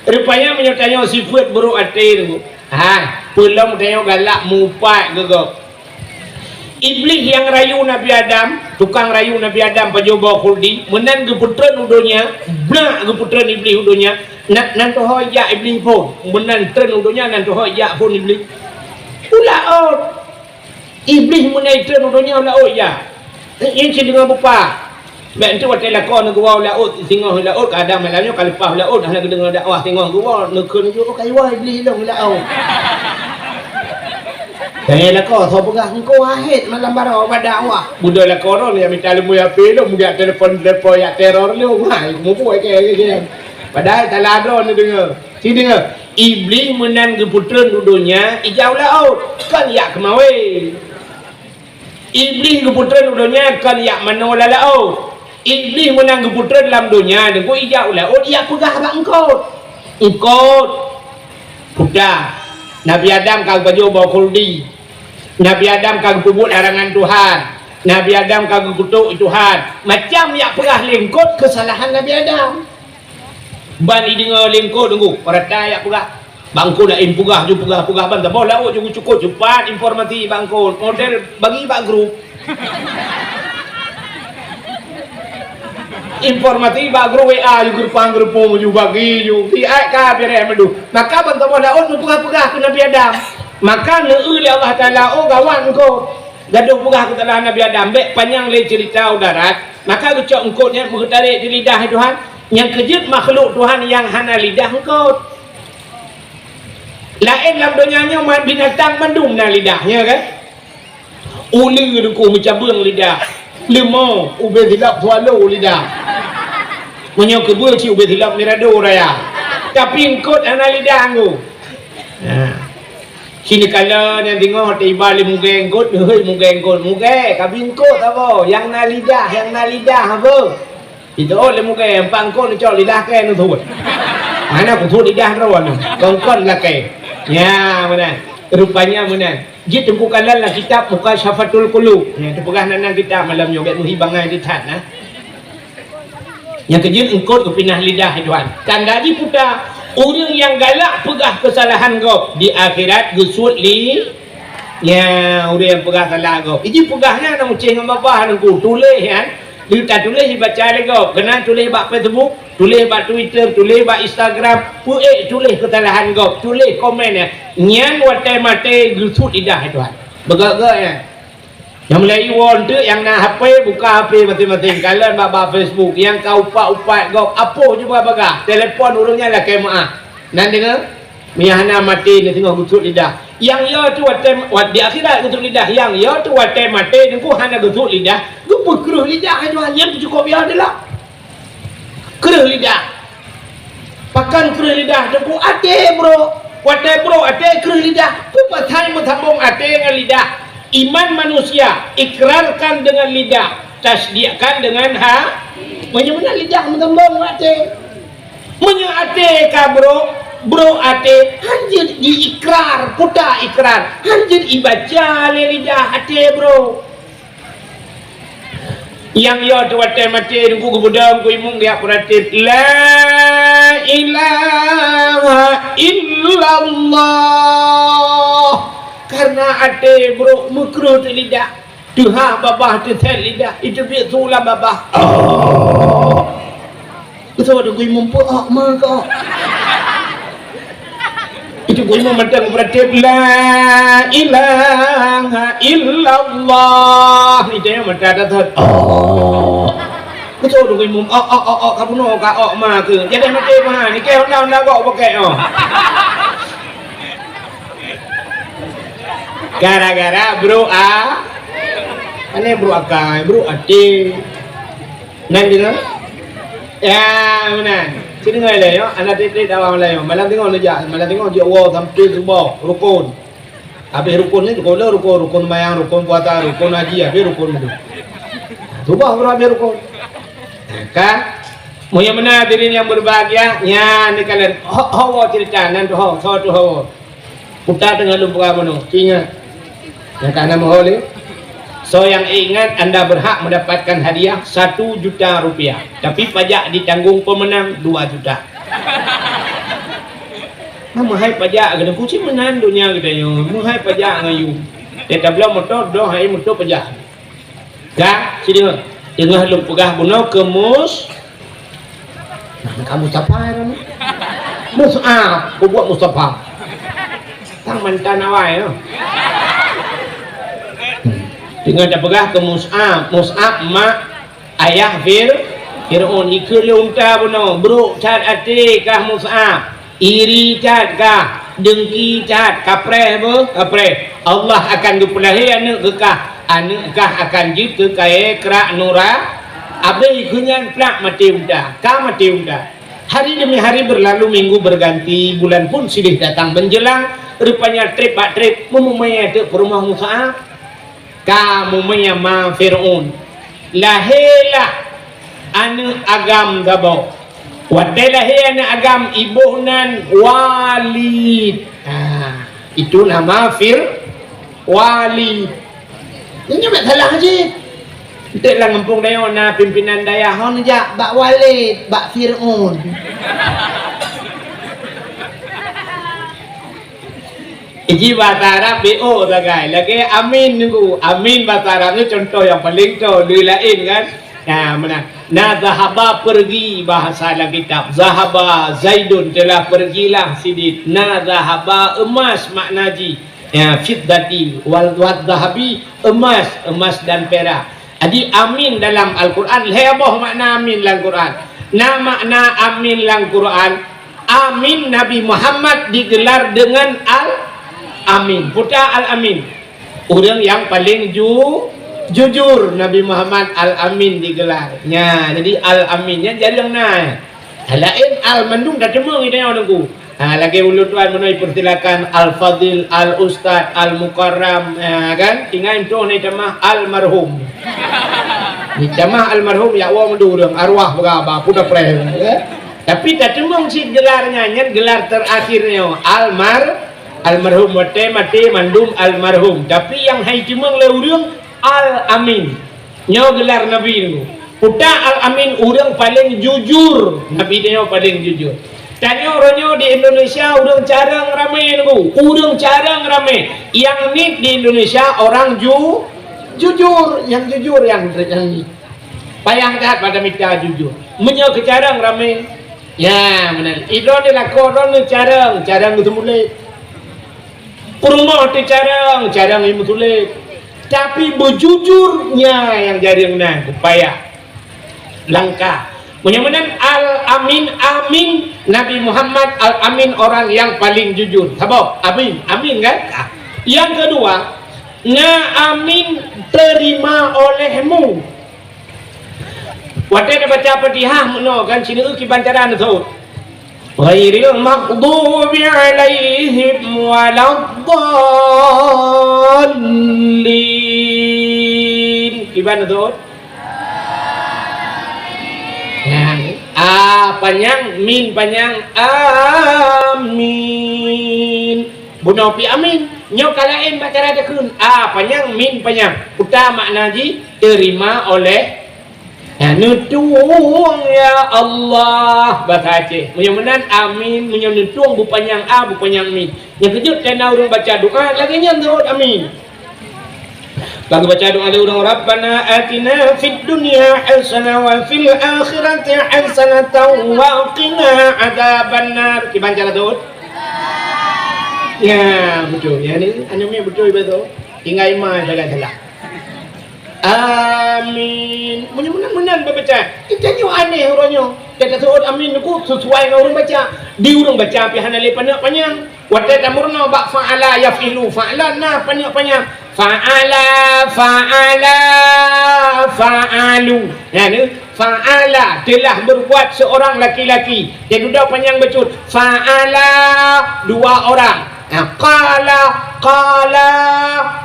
Rupanya meunyoe tanyoe sifeuet buruk até teungku, ha, peulom tanyoe galak mupat keu gob. Iblih nyang rayu Nabi Adam, tukang rayu Nabi Adam pajoh boh khuldi, meunan geupeutreun u donya, brak geupeutreun Iblih u donya, na-, nan teuhôi jak Iblih phon, meunan treun u donya, nan teuhôi jak phon Iblih. U laôt. Iblih meunan treun u donya u laôt jak. Nyan cit deungon beupa. Bèk enteuk watèe lakoe neuh geuwoe u laôt, singoh u laôt, kadang malam nyoe ka leupah u laôt, hana geudeungoe dakwah, singoh geuwoe, neukheun ju, "Oh, ka iwoe Iblih lôn u laôt." Tanyong lakoe, soe peugah, "Engkau hahét malam baroe bak dakwah." Beudôh lakoe droe nyang mita leumui H P lôn, jak telepon-telepon, jak teror lôn. Hai, mubuet kèe, kèe, kèe. Padahai salah droe neudeungoe. Ci deungoe, Iblih meunan geupeutreun u donya, ijak u laôt, kon jak keumawé. Iblih geupeutreun u donya kon jak manoe lam laôt. Iblih meunan geupeutreun lam donya, deungon ijak u laôt, ijak peugah bak eungkôt. Eungkôt, peugah, Nabi Adam ka geupajoh boh khuldi. Nabi Adam ka geupeubuet larangan Tuhan. Nabi Adam ka geukutôk Tuhan. Macam jak peugah lé eungkôt keusalahan Nabi Adam. Ban ideungoe lé eungkôt, deungoe, peurata jak peugah. Bak eungkôt laén peugah ju, peugah-peugah ban saboh laôt ju geucukôp, cupat informasi bak eungkôt. Model bagi bak grup. Informasi bak grup W A ju, geureupang-geureupung ju, bagi ju. Siat ka beureh meudôh. Maka ban saboh laôt neupeugah-peugah keu Nabi Adam. Maka neueu lé Allah Taala, "Oh, gawat eungkôt. Gadôh peugah keusalahan Nabi Adam." Bèk panyang lé ceurita u darat. Maka geucok eungkôt nyan, geutarek di lidah Tuhan. Nyang keu jeuet makhluk Tuhan nyang hana lidah eungkôt. Laén lam donya nyoe ma-, binatang mandum na lidah, nya kan? Uleue deungoe meucabeueng lidah. Leumô, ubé silop swallow lidah. Meunyoe keubeue cit ubé silop mirado raya. Tapi eungkôt hana lidah, deungoe. Nah. Sinoe kala nyang singoh teuiba lé mugée eungkôt, hei mugée eungkôt, mugée, ka bi eungkôt saboh, nyang na lidah, nyang na lidah apa? Itu oh lé mugée, empat eungkôt neucok lidah kèe neusuet. Hana kusuet lidah droe nyoe, kon-kon lakèe. Nya meunan, rupanya meunan. Jeuet teungku kalon lam kitab Mukasyafatul Qulub. Nya teupeugah nan, nan kitab malam nyoe, bèk meuhi bangai di that na. Nyang keu jeuet eungkôt geupinah lidah Tuhan. Tanda jiputa, ureueng nyang galak peugah keusalahan gob di akhirat geusuet li-, nya ureueng nyang peugah salah gob. Iji peugah nyan na ucéh ngon babah teungku, tuléh nyan, di tatuléh jibaca lé gob. Keunan tuléh bak Facebook, tuléh bak Twitter, tuléh bak Instagram, peuék tuléh keusalahan gob, tuléh komen nyan. Nyan watèe maté geusuet lidah Tuhan. Beugöt-göt nyan. Nyang mulai iwoe teuk nyang na H P, buka H P maséng-maséng, kalon bak, bak Facebook, nyang ka upat-upat gob, apoh ju bagah-bagah, telepon ureueng nyan lakèe meu'ah. Nan deungoe, meunyo hana maté neuh singoh geusuet lidah. Nyang yo teuh watèe, wat-, di akhirat geusuet lidah, nyang yo teuh watèe maté teungku hana geusuet lidah, geupeukreueh lidah, nyan teuh cukôp yo teuh lah. Kreueh lidah. Pakon kreueh lidah teungku, até brok. Watée brok até kreuh lidah, peue pasai meusambong até ngon lidah? Iman manusia ikrarkan dengan lidah, tasdiqkan dengan ha-, meunyoe meunan lidah meusambong ngon até. Meunyoe até ka brok, brok até, hanjeuet diikrar, peue ta ikrar, hanjeuet ibaca lé lidah até brok. Nyang yo teuh watée maté Teungku geupeudong keu imum geujak peuratéb, "La ilaha illallah." Karena até brok meukreueh teuh lidah, teuhah babah teuset lidah, iteubiet su lam babah. Oh. Beutôi Teungku imum peuok ma kok. Itu Teungku imum mantong beuratéb, "La ilaha illallah." Itu nyang mantong that-that. Oh. Beutôi Teungku imum, "Ok, ok, ok, ok, ka bunoe, ka ok ma keuh." Jadi maté ma, ni keu honda-honda gok pakai, oh. Gara-gara brok a-, aneh brok akai, brok até. Nan deungoe? Ya, meunan. Ci deungoe lé nyoe, hana treb-treb dakwah malam nyoe. Malam teungoh neujak, malam teungoh jeuet woe sampai suboh, rukon. Habéh rukon nyan, rukon le, rukon, rukon seumayang, rukon puasa, rukon haji, habéh rukon tu. Suboh baru habéh rukon. Kan? Meunyoe meunan hadirin yang berbahagia, nyan ni kalian. Ho, ho, cerita nan tu ho, so tu ho. Puta teungoh lôn peugah bunoe, ingat. Nyang ka na meuhôi lé. Soe nyang ingat, anda berhak mendapatkan hadiah satu juta rupiah. Tapi pajak ditanggung pemenang dua juta. Nah, meuhai pajak keuneuk kucing meunan donya geutanyoe. Meuhai pajak ngon yum. Teutabloe moto, doh hai moto pajak. Ka, ci deungoe. Teungoh lôn peugah bunoe keu Mus-, nah, ka Mustafa ya, Mus-, Mus'ab, peubuet Mustafa. Tang mantan awai, ya. Teungoh tapeugah keu Mus'ab, Mus'ab mak ayah Fir-, Fir'aun. Ikeu lé unta bunoe, brok that até kah Mus'ab. Iri that kah, dengki that, kapreh beuh, kapreh. Allah akan geupeulahé aneuëk keu kah, aneuëk kah akan jeuet keu kayée krak nura, abéh keu nyan plak maté unta, ka maté unta. Hari demi hari berlalu, minggu berganti, bulan pun silih datang menjelang, rupanya treb bak treb meumumé ateueh peurumoh Mus'ab. Ka meumé ma Fir'aun. Lahé lah aneuëk agam saboh. Watée lahé aneuëk agam, iboh nan Walid. Ha, itu nama Fir-, Walid. Nyoe bèk salah cit. Enteuk lam gampông tanyoe na pimpinan dayah hon jak bak Walid, bak Fir'aun. Iji bahasa Arab B O sagai. Lagée amin nunggu. Amin bahasa Arab nyoe contoh nyang paleng toe, leuen laén kan. Nah, meunan. Na zahaba pergi bahasa lam kitab. Zahaba Zaidun telah pergilah Sidin. Na zahaba emas makna jih. Ya, fiddati wal, wal zahabi emas, emas dan perak. Jadi amin dalam Al-Quran, lhée boh makna amin lam Quran. Na makna amin lam Quran, Amin Nabi Muhammad digelar dengan Al-Amin. Peue ta Al-Amin? Ureuëng nyang paleng ju-, jujur, Nabi Muhammad Al-Amin digelar. Nya, jadi Al-Amin nyan jareueng na. Laén al mandum dah teumong ida nyoe Teungku. Ha, lagée ulôn tuan meunoe persilakan Al-Fadil, Al-Ustaz, Al-Mukarram, ha, kan? Tinggai entoh ni tamah Almarhum. Ni tamah Almarhum, ya Allah, meudureueng, arwah beuraba, peue dah preh, ya? Tapi tateumong cit gelar nyan, nyan gelar terakhir nyoe, Almar-, Almarhum, watée maté mandum Almarhum. Tapi nyang hai teumong lé ureuëng, Al-Amin. Nyoe gelar Nabi nyoe. Peue ta Al-Amin, ureuëng paleng jujur. Nabi nyoe paleng jujur. Tanyoe uroe nyoe di Indonesia ureuëng carông ramé nyoe. Ureuëng carông ramé. Nyang nit di Indonesia orang ju-, jujur. Nyang jujur nyang, nyang nit. Payah that pada mita jujur. Meunyoe keu carông ramé, ya, meunan. Idroe di lakoe droe carông, carông geuseumeulét. Peurumoh teucarông, carông ilmu tuléh. Tapi beujujur, nyan nyang jareueng nan, upaya, langkah. Meunyoe meunan Al-Amin, amin, Nabi Muhammad Al-Amin orang yang paling jujur. Saboh, amin, amin kan? Ah. Yang kedua, na amin terima olehmu. Watée neubaca Fatihah meunoe kan, sineuk kiban cara neusôt. Ghairil maghdubi alaihim waladdallin. Kiban tu? Ya. A panyang, min panyang, amin. Bunoe pih amin. Nyoe ka laén bak cara takheun. A panyang, min panyang. Peue makna jih? Terima oleh, ya, neutueng, ya Allah. Bahasa Aceh. Meunyoe meunan amin, meunyoe neutueng beupanyang a, beupanyang min. Nyang keujeuet keu na ureueng baca doa, lagèe nyan seuôt amin. Bak geubaca doa lé ureueng, "Rabbana atina fid dunya hasanah wa fil akhirati hasanatan wa qina adzabannar." Kiban cara seuôt? Ya, beutôi. Ya, ni, anu mi beutôi, beutôi. Tinggai ma salah-salah. Amin. Meunyoe meunan-meunan beubaca. Kita nyoe aneh uroe nyoe. Kita seuôt amin nyoe sesuai ngon ureueng baca. Di ureueng baca pih hana lé paneuk panyang. Watèe tameurunoe bak fa'ala yaf'ilu, fa'ala na paneuk panyang. Fa'ala, fa'ala, fa'alu. Ya, ni. Fa'ala, telah berbuat seorang laki-laki. Jadi, dudoe panyang bacut. Fa'ala, dua orang. Ha, qala, qala,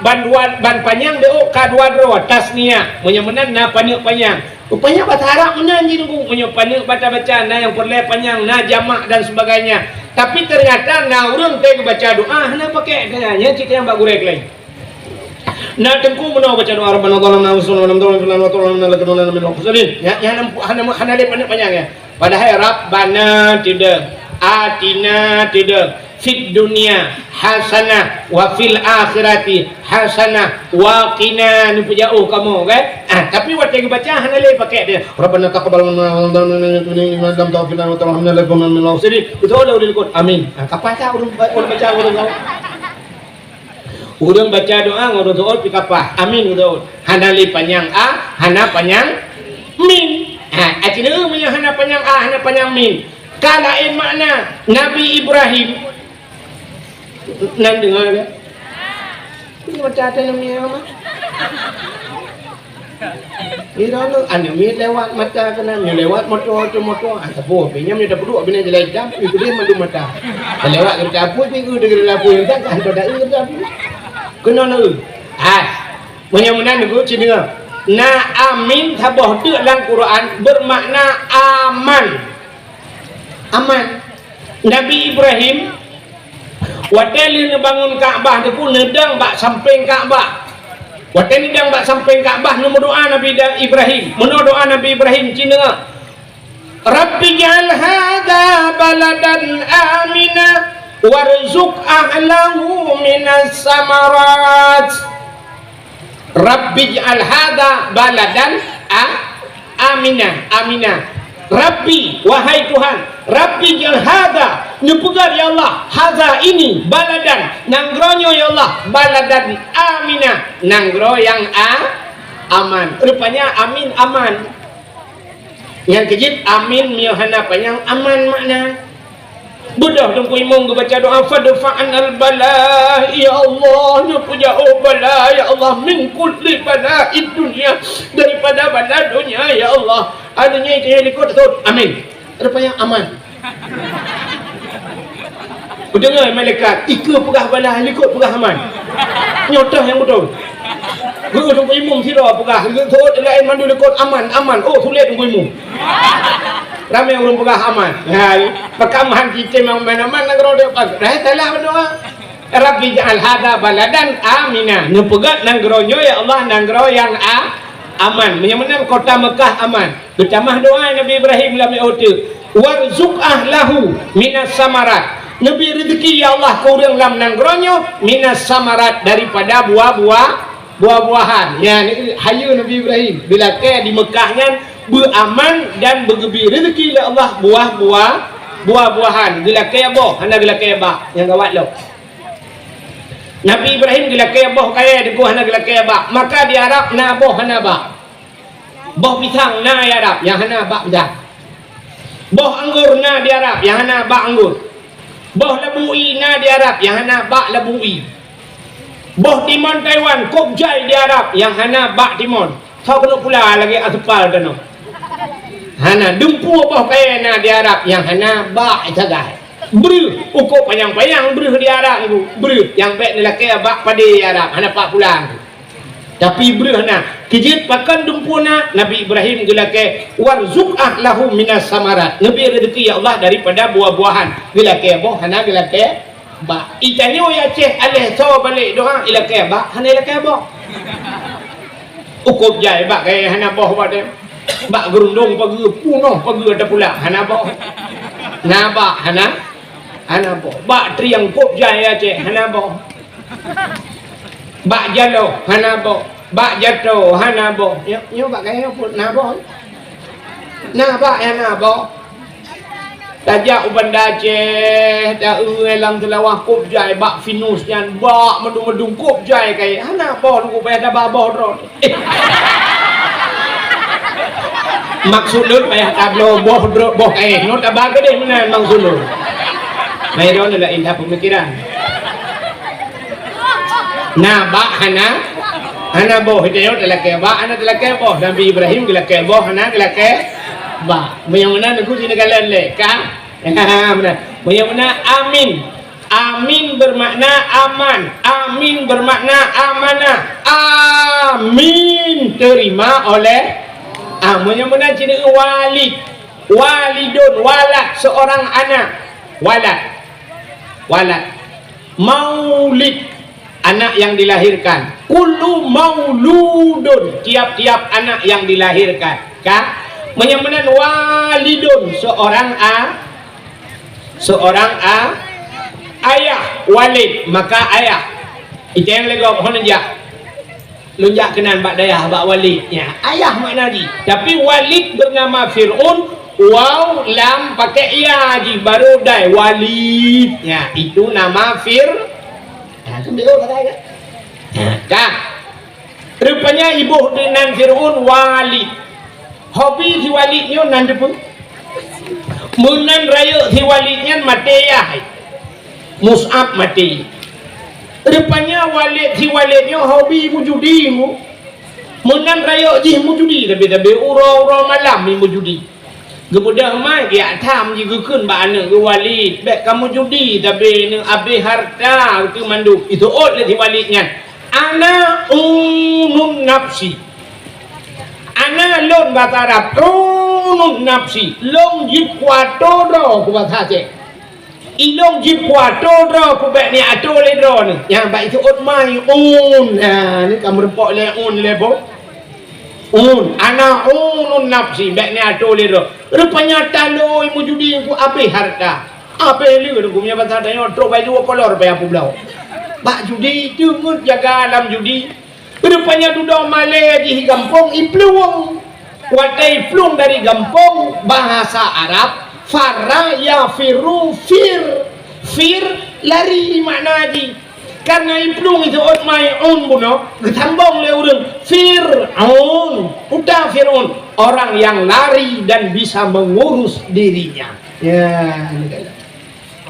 ban dua, ban panyang di ôk ka dua droe, tasniah. Meunyoe meunan na paneuk panyang. Rupanya bahasa Arab meunan jih, Teungku. Meunyoe paneuk baca-baca, na nyang peureulèe panyang, na jamak dan sebagainya. Tapi ternyata na ureueng teuh geubaca doa, hana pakai, nyan cit nyang bak gurèe laén. Na Teungku meunoe baca doa, "Rabbana zalamna anfusana wa lam taghfir lana wa tarhamna lanakunanna minal khasirin." Ya, ya, hana, hana, hana lé paneuk panyang, ya. Padahai Rabbana teudong, atina teudong, fid dunya hasanah, wa fil akhirati hasanah, wa qina, neupeujauh kamoe, kan? Ah, tapi watèe geubaca hana lé pakai dia. "Rabbana taqabbal minna innaka antal samiul alim, wa tub alaina innaka antal tawwabur rahim, wa taqabbal minna innaka antal muwaffiq." Beutôi lah ureueng likot. Amin. Ah, kapah that ureueng ba-, ureueng baca ureueng tahu. Ureueng baca doa ngon ureueng seuôt pih kapah. Amin ureueng seuôt. Hana lé panyang a, hana panyang min. Ha, artinya meunyoe hana panyang a, hana panyang min. Ka laén makna Nabi Ibrahim. Nan deungoe ka? Ini macam ada yang mia mah. Di dalam aneuk miet lewat mata keunan, nyoe lewat moto, tu moto, ah, saboh, pih nyan nyoe tapeuduek bina jalan itam, ih, keudeh mandum mata. Lewat keureuja apui, pih eu deungon apui, entah ka hantom da eu keureuja apui. Keunoe na eu. Ah, meunyoe meunan Teungku, ci deungoe. Na amin saboh teuk lam Quran, bermakna aman. Aman. Nabi Ibrahim, watèe lheueh neubangun Ka'bah Teungku, neudong bak sampéng Ka'bah. Watèe neudong bak sampéng Ka'bah, neumeudoa Nabi Da-, Ibrahim. Meunoe doa Nabi Ibrahim, ci deungoe, "Rabbij'al hadza baladan amina warzuq ahlahu minas samarat." Rabbij'al hadza baladan a-, amina, amina. Rabbi, wahai Tuhan, Rabbij'al hadza, neupeugah ya Allah, hadza ini, baladan, nanggroe nyoe ya Allah, baladan amina, nanggroe nyang a-, aman. Rupanya amin aman. Nyang keujeuet amin meunyoe hana panyang aman makna. Beudôh Teungku Imum geubaca doa, "Fadfa'nal bala, ya Allah, neupeujauh bala, ya Allah, min kulli bala'id dunya, daripada bala donya, ya Allah." Adoe nyoe keu likot seuôt, amin. Rupanya aman. Peudeungoe malaikat, ikeue peugah bala, likot peugah aman. Nyoe toh nyang beutôi. Geuh Teungku Imum sidroe peugah, seuôt laén mandum likot aman, aman. Oh, sulet Teungku Imum. Ramé ureueng peugah aman. Ha, pakam han cicém aman-aman nanggroe teuh. Dah salah berdoa. Rabbi ja'al hadza baladan amina. Neupeugah nanggroe nyoe, ya Allah, nanggroe nyang a-, aman. Meunyoe meunan kota Mekah aman. Geutamah doa Nabi Ibrahim lam nyoe teuk. Warzuq ahlahu minas samarat. Neubri rezeki, ya Allah, keu ureueng lam nanggroe nyoe minas samarat, daripada buah-buah Buah-buahan. Nyan, hayeue Nabi Ibrahim. Geulakèe di Meukah nyan beuaman dan beugeubri rezeki lé Allah buah-buah, buah-buahan. Geulakèe boh, hana geulakèe bak. Nyang gawat lom. Nabi Ibrahim geulakèe boh kayèe, teungku, hana geulakèe bak. Maka di Arab na boh hana bak. Boh pisang na di Arab, nyang hana bak pisang. Boh anggô na di Arab, nyang hana bak anggô. Boh labu ie na di Arab, nyang hana bak labu ie. Boh timon Taiwan, kôb jai di Arab, nyang hana bak timon. Soe keuneuk pula lagèe aspal tanoh. Hana, dumpeue boh kayèe na di Arab nyang hana bak sagai. Breuh, ukôb panyang-panyang breuh di Arab tu. Breuh, nyang bèk neulakèe bak padé Arab, hana pat pulang. Tapi breuh na, keu jeuet pakon dumpeue na, Nabi Ibrahim geulakèe, "Warzuq ahlahu minas samarat." Neubri rezeki, ya Allah, daripada buah-buahan. Geulakèe boh, hana geulakèe bak. Itanyoe ya Aceh, aléh soe balek doa, ilakèe bak, hana ilakèe boh. Ukôb jai bak kayèe hana boh bak deh. Bak geurundong pageue, punoh pageue teupeulak, hana boh. Na bak, hana, hana boh. Bak triang kôb jai ya Aceh, hana boh. Bak jaloh, hana boh. Bak jato, hana boh. Nyoe, nyoe bak kayèe pun na boh. Na bak nyang na boh. Tajak u Banda Aceh, ta-eu lam seulawah kôb jai bak finus nyan, bak meudung-meudung kôb jai kayèe. Hana boh, Teungku, payah taba boh droe. Maksud lôn payah tabloe boh droe, boh kayèe. Nyoe taba keudeh meunan maksud lôn. Meunan droeneuh laén that peumikiran. Na bak hana, hana boh. Itanyoe talakèe bak, hana talakèe boh. Nabi Ibrahim geulakèe boh, hana geulakèe bak. Meunyoe meunan, Teungku, sineugala lé, ka? Meunan. Meunyoe meunan, amin. Amin bermakna aman. Amin bermakna amanah. Amin, terima oleh. Ah, meunyoe meunan cit walid. Walidun, walad, seorang anak. Walad. Walad. Maulid, anak yang dilahirkan. Kullu mauludun, tiap-tiap anak yang dilahirkan. Ka? Meunyoe meunan walidun, seorang a-, seorang a-, ayah, walid, maka ayah. Item lé gob, hon jak. Lôn jak keunan bak dayah, bak Walid. Ya, ayah makna jih. Tapi Walid bernama Fir'aun, waw, lam, pakai ya jih, baru dai, Walid. Ya, itu nama Fir-, ha, tu dia kata kan? Ha, ka. Rupanya iboh nan Fir'aun Walid. Hobi si Walid nyoe nan teupeue? Meunan rayeuk si Walid nyan maté yah. Mus'ab maté. Rupanya Walid si Walid nyoe hobi meujudi mu. Meunan rayeuk jih meujudi, tapi-tapi uroe-uroe malam mi meujudi. Geubeudôh mai geujak tham jih geukheun bak aneuk geuh Walid, "Bèk kamoe judi, tapi neuk abéh hareuta keu mandum." Iseuôt lé si Walid nyan, "Ana unun nafsi." Ana lôn basa Arab, unun nafsi, lôn jikuato droe keu basa Aceh. Ilôn jikuato droe keu bèk neuato lé droeneuh. Nyan bak iseuôt mai un. Ha, ni ka meurumpok lé un lé boh. Un, ana unun nafsi, bèk neuato lé droe. Rupanya talôi meujudi keu abéh hareuta. Abéh lé, geumeunyoe basa tanyoe trok bak dua kolor payah peubloe. Bak judi, teungeut jaga lam judi. Rupanya dudoe malèe jih gampông iplueng. Watèe iplueng dari gampông, bahasa Arab, farra yafirru fir. Fir, lari makna jih. Karena iplueng iseuôt mai un bunoe, geusambong lé ureueng, Fir'aun. Uta Fir'aun, orang yang lari dan bisa mengurus dirinya. Ya, ini kan.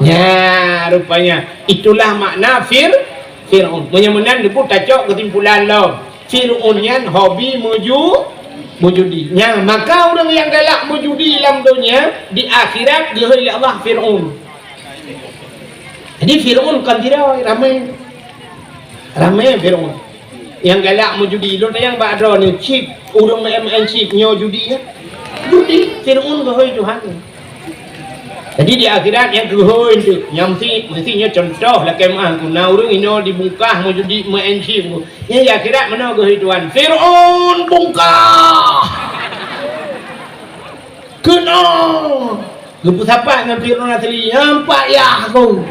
Nya, rupanya itulah makna Fir-, Fir'aun. Meunyoe meunan, Teungku, tacok keusimpulan lom. Fir'aun nyan hobi meuju-, meujudi. Nya, maka ureueng nyang galak meujudi lam donya, di akhirat geuhôi lé Allah Fir'aun. Jadi Fir'aun kon sidroe, ramé. Ramé Fir'aun. Nyang galak meujudi, lôn tanyong bak droeneuh, chip, ureueng maén-maén chip nyoe judi nyan? Judi, Fir'aun geuhôi Tuhan. Jadi di akhirat nyang geuhôi tu, nyang meusti, meusti nyoe contoh lakèe meu'ah, na ureueng inoe dibungkah meujudi maén chip. Nyan di akhirat meunoe geuhôi Tuhan, Fir'aun bungkah. Keunoe geupeusapat ngon Fir'aun asli, "Nampak yah ku."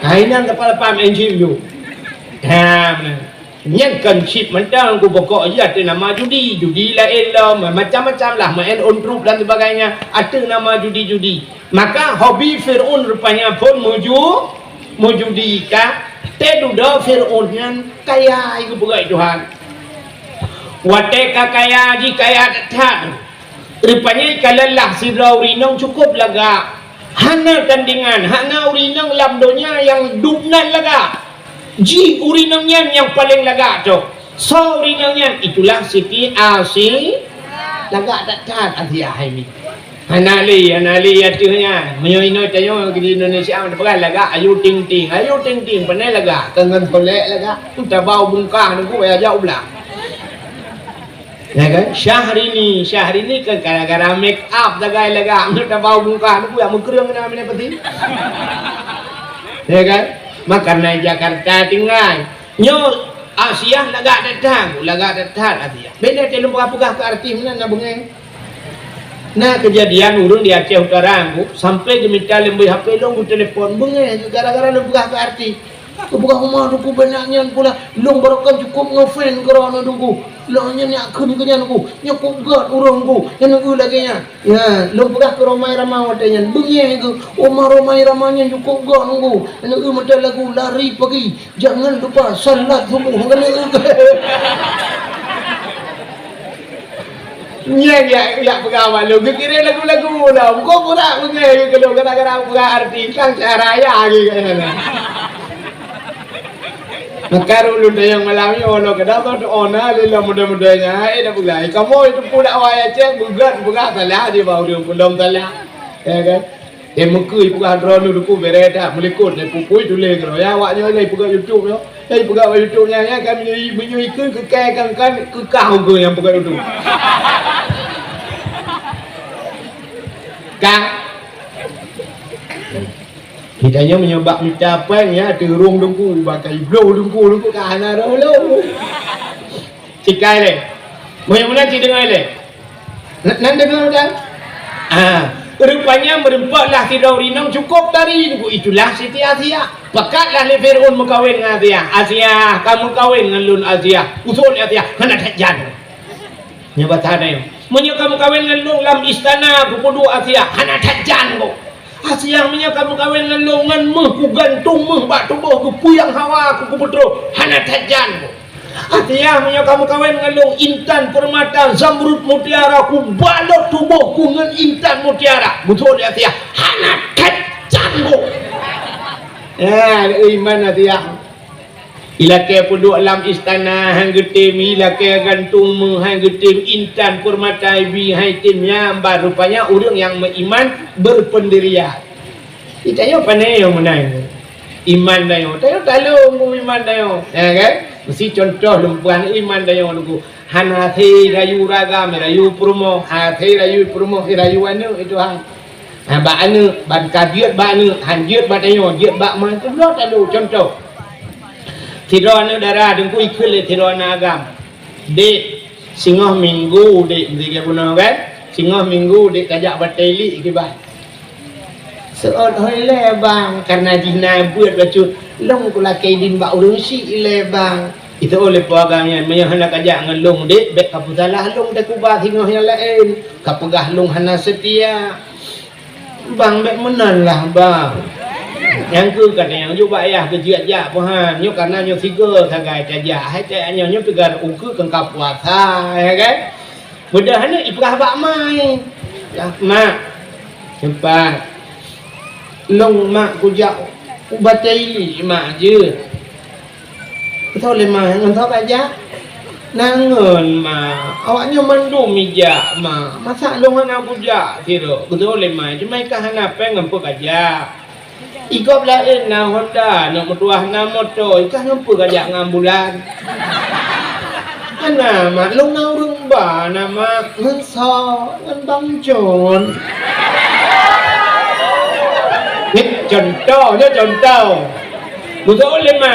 Hai nyan teupalapa maén chip ju. Ha, meunan. Nyan kon chip mantong ku, pokok jih ateueh nama judi. Judi laén lom, macam-macam lah, maén on trup dan sebagainya, ateueh nama judi-judi. Maka hobi Fir'aun rupanya pun meuju-, meujudi ka. Teududoe Fir'aun nyan kaya, geupeugah Tuhan. Watèe ka kaya jih, kaya that-that. Rupanya ka leulah sidroe ureueng inong cukôp lagak. Hana tandingan, hana ureueng inong lam donya nyang dub nan lagak. Jih ureueng inong nyan nyang paleng lagak toh. Soe ureueng inong nyan? Itulah Siti Asi-, Lagak that-that Asia hai mi. Hana lé, hana lé ateueh nyan. Meunyoe inoe tanyoe di Indonesia, meupeugah lagak Ayu Ting Ting. Ayu Ting Ting, pane lagak? Keu ngon solek lagak. Tu tabau bungkah nunggu, ya, jak u blang. Ya kan? Syahrini, Syahrini kan gara-gara make up sagai lagak. Tu tabau bungkah nunggu, ya, meukreueng keunan minyak peti. Ya kan? Maka na Jakarta tinggai. Nyoe Asia lagak that-that, lagak that-that Asia. Beda teuh lôn peugah-peugah keu artis meunan na beungéh. Na keujadian ureueng di Aceh Utara nyoe, sampai geumita lé bui H P lôn, geutelepon beungéh gara-gara lôn peugah keu artis. Geupeugah, "Uma, Teungku, banyak nyan pula, lôn baroekon cukôp ngefan keu droeneuh, Teungku. Lôn nyan nyak kheun keu nyan, Teungku. Nyoe kôp gét ureueng, Teungku. Nyan neu lagèe nyan." Ya, lôn peugah keu Rhoma Irama watèe nyan, beungéh geuh, "Uma, Rhoma Irama nyan cukôp gét, Teungku. Nyan neu meunan lagu Lari Pagi." Jangan lupa salat subuh keuneuk. Nyan yak, yak peugah bak lôn, geukirém lagu-lagu lom. Kok pura beungéh keu lôn gara-gara peugah artis, kan cara raya lagèe nyan. Maka ulôn tanyong malam nyoe, lôn keudroe tu ona lé lom muda-muda nyan, hai dak peugah. Kamoe itu pun dakwah Aceh, beugat peugah salah di bawah ureueng peulom salah. Ya kan? Eh, meukeue ipeugah droeneuh Teungku, bèrèh that, meulikot, eh, pupui tuléh keudroe. Ya, awak nyoe lé ipeugah YouTube nyoe. Eh, ipeugah bak YouTube nyan, ya, kan meunyoe, meunyoe ikheun keu kèe kan, kan keu kah ukeue nyang peugah YouTube. Kah? Kita nyoe meunyoe bak mita péng, ya, teurông Teungku, bak ibloh Teungku, Teungku ka hana roh lom. Cikai lé. Meunyoe meunan cit deungoe lé. Nan, nan deungoe meunan? Ah, rupanya meureumpok lah sidroe rinong cukôp tari nyoe, itulah Siti Asia. Peugah lah lé Fir'aun meukawen ngon Asia. "Asia, kamoe kawen ngon lôn Asia." Usul Asia, hana that jan. Nyoe basa nyoe. "Meunyoe kamoe kawen ngon lôn lam istana, kupeuduek Asia, hana that jan kok." "Asia, meunyoe kamoe kawen ngon lôn, ngon méuh kugantung méuh bak tuboh, geupeuyang hawa ku, kupeutrôh, hana that jan kok." "Asia, meunyoe kamoe kawen ngon lôn, intan, peurmata, zamrud, mutiara, kubalot tuboh ku ngon intan mutiara." Beutôi, Asia, hana that jan kok. Ya, iman Asia. Ilakèe peuduek lam istana han geutem, ilakèe gantung méuh han geutem, intan peurmata ibi han item, nyan baru rupanya ureueng nyang meuiman beupendirian. Di tanyoe pane nyang meunan. Iman tanyoe, tanyoe taleueng iman tanyoe. Ya kan? Meusti contoh lôn peugah iman tanyoe Teungku. Hana hase rayu ragam, rayu peurumoh, hase rayu peurumoh, rayu aneuk itu ha. Ha, bak aneuk, ban ka jeuet bak aneuk, han jeuet bak tanyoe, jeuet bak ma, itu bloe talu contoh. Sidroe aneuk dara Teungku ikheun lé sidroe aneuk agam. "Dek, singoh minggu, Dek," meusigoe bunoe kan? "Singoh minggu, Dek, tajak batèe ilik kiban." "Seuôt hôi lé, Bang, kareuna jih na beuet bacut lôn kulakèe idin bak ureueng syik ilèe, Bang." Itu oleh po agam nyan, "Meunyoe hana kajak ngon lôn, Dek, bèk kapeusalah lôn teukuba singoh nyang laén, kapeugah lôn hana seutia." "Bang, bèk meunan lah, Bang. Nyang keu ka tanyong jok bak ayah keu jeuet jak peuhan. Nyoe kareuna nyoe sigoe sagai tajak. Hai tajak nyoe, nyoe teuga ukeue keu ka puasa, ya kan?" Beudah aneuk ipeugah bak ma, "Yah, Mak, cepat. Lôn, Mak, kujak u batèe ilik, Mak, jeuet." Beutôi lé ma, ngon soe kajak? "Ngon ma, awak nyoe mandum ijak ma, masa lôn hana kujak sidroe?" Beutôi lé ma, cuma ikah hana péng ngon peue kajak. Igob laén na Honda, aneuk meutuwah na moto, ikah ngon peue kajak ngon ambulan? "Hana, Mak, lôn na ureueng ba na, Mak, ngon soe, ngon Bang John." Nyoe contoh, nyoe contoh. Beutôi lé ma,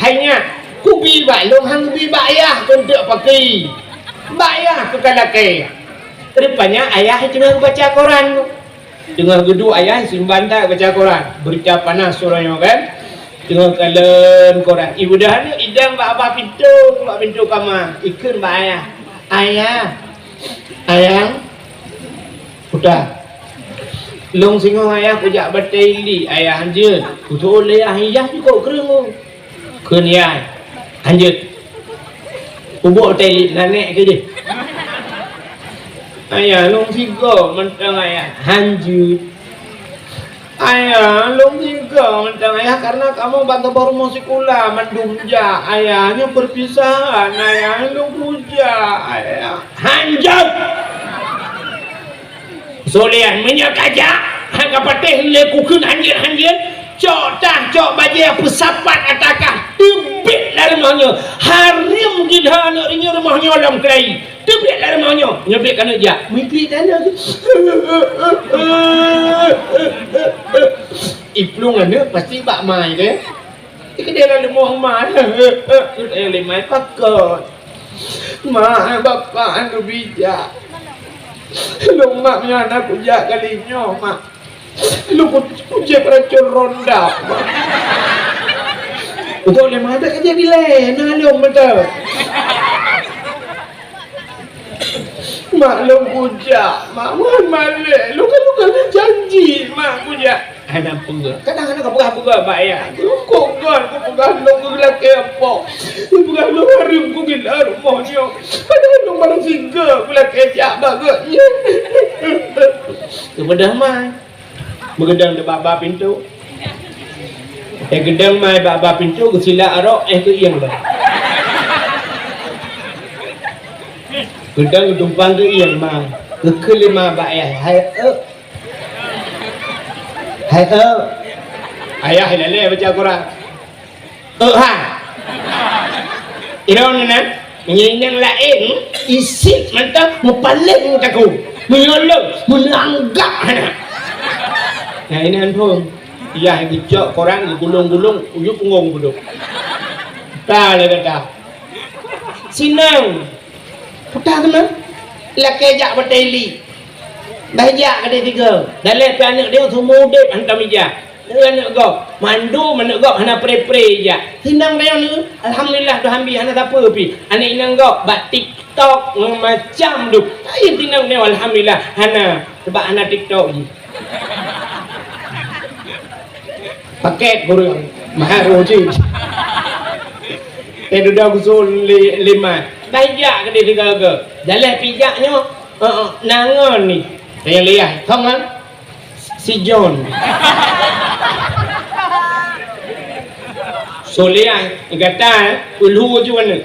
hai nyak, kubi bak lôn han kubi bak ayah keu eunteuk paki. Bak ayah keu ka lakèe. Rupanya ayah teungoh baca koran. Teungoh geuduek ayah simban that baca koran. Beurita panas uroe nyoe kan. Teungoh kalon koran. Ibeudah aneuk idong bak, bak pintoe, bak pintoe kama. Ikheun bak ayah. "Ayah, ayah." "Peue?" "Lôn singoh ayah kujak batèe ilik, ayah, hanjeuet." Beutôi lé ayah, "Yah jukôk kreueng." Kheun yah, "Hanjeuet. Ubôk batèe ilik, na nèk keu jih." "Ayah, lôn sigoe mantong, ayah." "Hanjeuet." "Ayah, lôn sigoe mantong, ayah, kareuna kamoe ban saboh rumoh sikula mandum jak, ayah. Nyoe peurpisahan, ayah, lôn kujak, ayah." "Hanjeuet!" Solehan, meunyoe kajak, han kapatéh lé kukheun hanjeuet-hanjeuet, cok tah, cok bajée peusapat ata kah, teubiet lam rumoh nyoe. Hareuem geuh aneuk reunyoe rumoh nyoe lom keulayi. Teubiet lam rumoh nyoe, nyoe biet keuneuk jak. Meubiet aneuk. Iplueng aneuk pasti bak mai deh. Di keudéh lam rumoh ma, eh, lé mai pakon. Mak, bapak anu bijak. Lôn mak meunyoe hana kujak kali nyoe, mak. Lôn ku-, kujép racun ronda, mak. Udah lé mak, dak jadi lé, na lôn beutôi. Mak lôn kujak, mak, wan malée. Lôn kan, lôn kan janji, mak kujak. Hana peugah. Kadang-kadang ka peugah-peugah bak ayah. Lôn kok gon, kupeugah lôn keu lakée po. Kupeugah lôn hareuem kugila rumoh nyoe. Padahai lôn barô sigoe kulakée jak bak gobnyan. Geubeudôh mai. Meugeudong di bak-bak pintoe. Eh, geudong mai bak-bak pintoe, geusilak arok, eh, geuieng lom. Geudong geutumpang geuieng mai. Geukheun lé ma bak ayah, "Hai, eu." "Hai, eu." Ayah ilalée baca Quran. "Eu, ha." Droeneuh na, meunyoe inong laén, isit mantong meupaleng takue. Meunyoe lôn, meuneuk anggab hana. Nah, ini handphone. Yah geucok koran, geugulong-gulong, uyup punggong budok. Ka lé gata. Sinong. Peugah teuma. Lakée jak batée li. Bah jak keudeh tiga. Daleh pih aneuk dia seumeu udeb hantom ija. Aneuk gob, mandum aneuk gob hana pre-pre jak. Sinong tanyoe nyoe, alhamdulillah, Tuhan bi hana sapeue pih. Aneuk inong gob bak TikTok macam tu. Hai sinong tanyoe, alhamdulillah, hana, sebab hana TikTok jih. Paket kureueng, mahar uji. Eh, dudoe gusol li-, lima. Bah jak keudeh tiga-tiga. Daleh pih jak nyoe. Heeh, na ngon ni. Tanya liah, thong kan? Si John. Solehan, gata, eh, ulhu ju aneuk.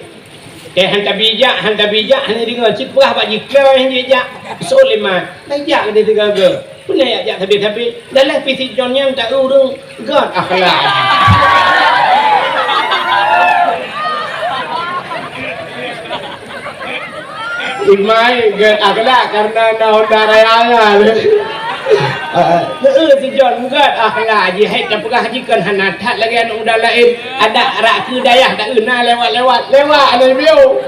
Eh, han tabi jak, han tabi jak, hana deungoe, cit peugah bak jikeu han jijak. Solehan, nah jak keudeh tiga-tiga. Peue na jak sabe-sabe. Dalam P C John nyan tak ureueng got akhlak. Imai gét akhlak karena na Honda Raya nyan. Heeh, si John gét akhlak jih, hai tapeugah jih kon hana that lagée aneuk muda laén. Adak rak keu dayah taeu na lewat-lewat, lewat aneuk biu.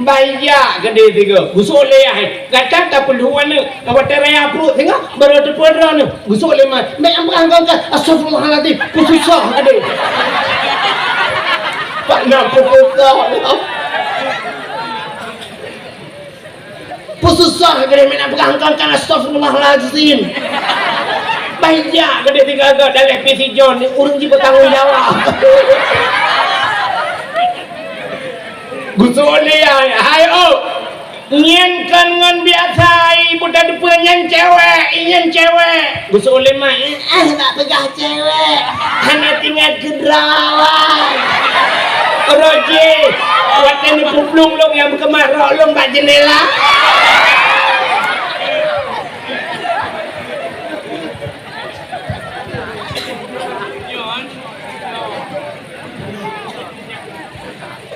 Bah jak keudeh tiga, gusok lé yah, gata tapeulhu aneuk, ka watée raya pruet singoh, barô teupeu droeneuh, gusok lé ma, bék ambrah gongkan, astagfirullahalazim, peususah adé. Pak na peususah. Peususah keudeh meunan peugah engkau kan, astagfirullahalazim. Bah jak keudeh tiga-tiga dalam P C John ni ureueng jih bertanggung jawab. Gusok lé hai, hai oh. Nyan kon ngon biasa ibu teupeue nyan cewek, nyan cewek. Gusok lé ma, eh, eh, tak peugah cewek. Hana tinggai keudroe. Roji, watée neupeuplong lôn nyang meukeumah rok lôn bak jeundela.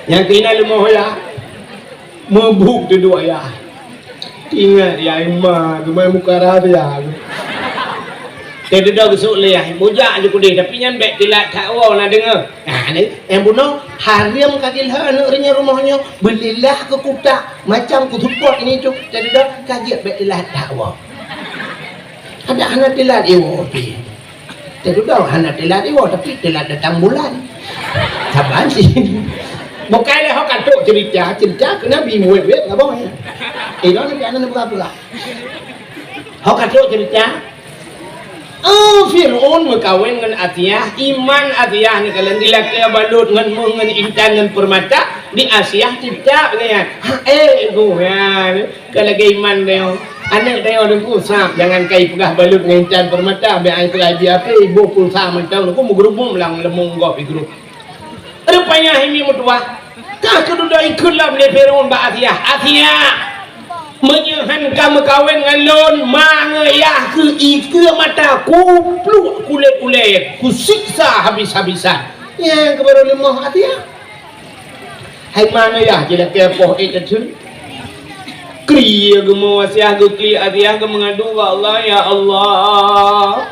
Nyang keunan leumoh ya. Meubuk teuduek yah. Ingat yah, ma geumai muka rahsia. Teududoe geusok lé yah, bujak ju keudeh, tapi nyan bék teulat that woe na deungoe. Nah, ni, nyang bunoe, hareuem ka jilheueh aneuk reunyoe rumoh nyoe, beulilah keu kutak, macam keu seupôt ini tu, teududoe ka jeuet bék teulat that woe. Adak hana teulat iwoe pih. Teududoe hana teulat iwoe, tapi teulat datang bulan. Saban sih. Bukai lé ho ka trok cerita, cerita keu Nabi wet-wet ka boh nyan. Inoe Nabi hana neupeugah-peugah. Ho ka trok cerita. Oh, Fir'aun meukawen ngon Asiah, iman Asiah neukalon dilakée balot ngon méuh ngon intan ngon peurmata, di Asiah cicak nyan. Ha, eh, goh nyan. Ka lagée iman tanyoe. Aneuk tanyoe Teungku sab, jangan kai peugah balot ngon intan peurmata, bék ai peugah di api, boh pulsa mantong Teungku meugeurubum lam leumong gob igrub. Rupanya hai mi meutuwah, ka keududoe ikheun lom lé Fir'aun bak Asiah, "Asiah, Meunyoe han ka meukawen ngon lôn, ma ngon yah keuh ikeue mata, kupluek kulét ulée, kusiksa habis-habisan. Nyang keuh baru leumoh Asiah. Hai ma ngon yah jilakée poh ék teuteueng. Krie geumo Asiah, geuklik Asiah, geumeungadu bak Allah, "Ya Allah,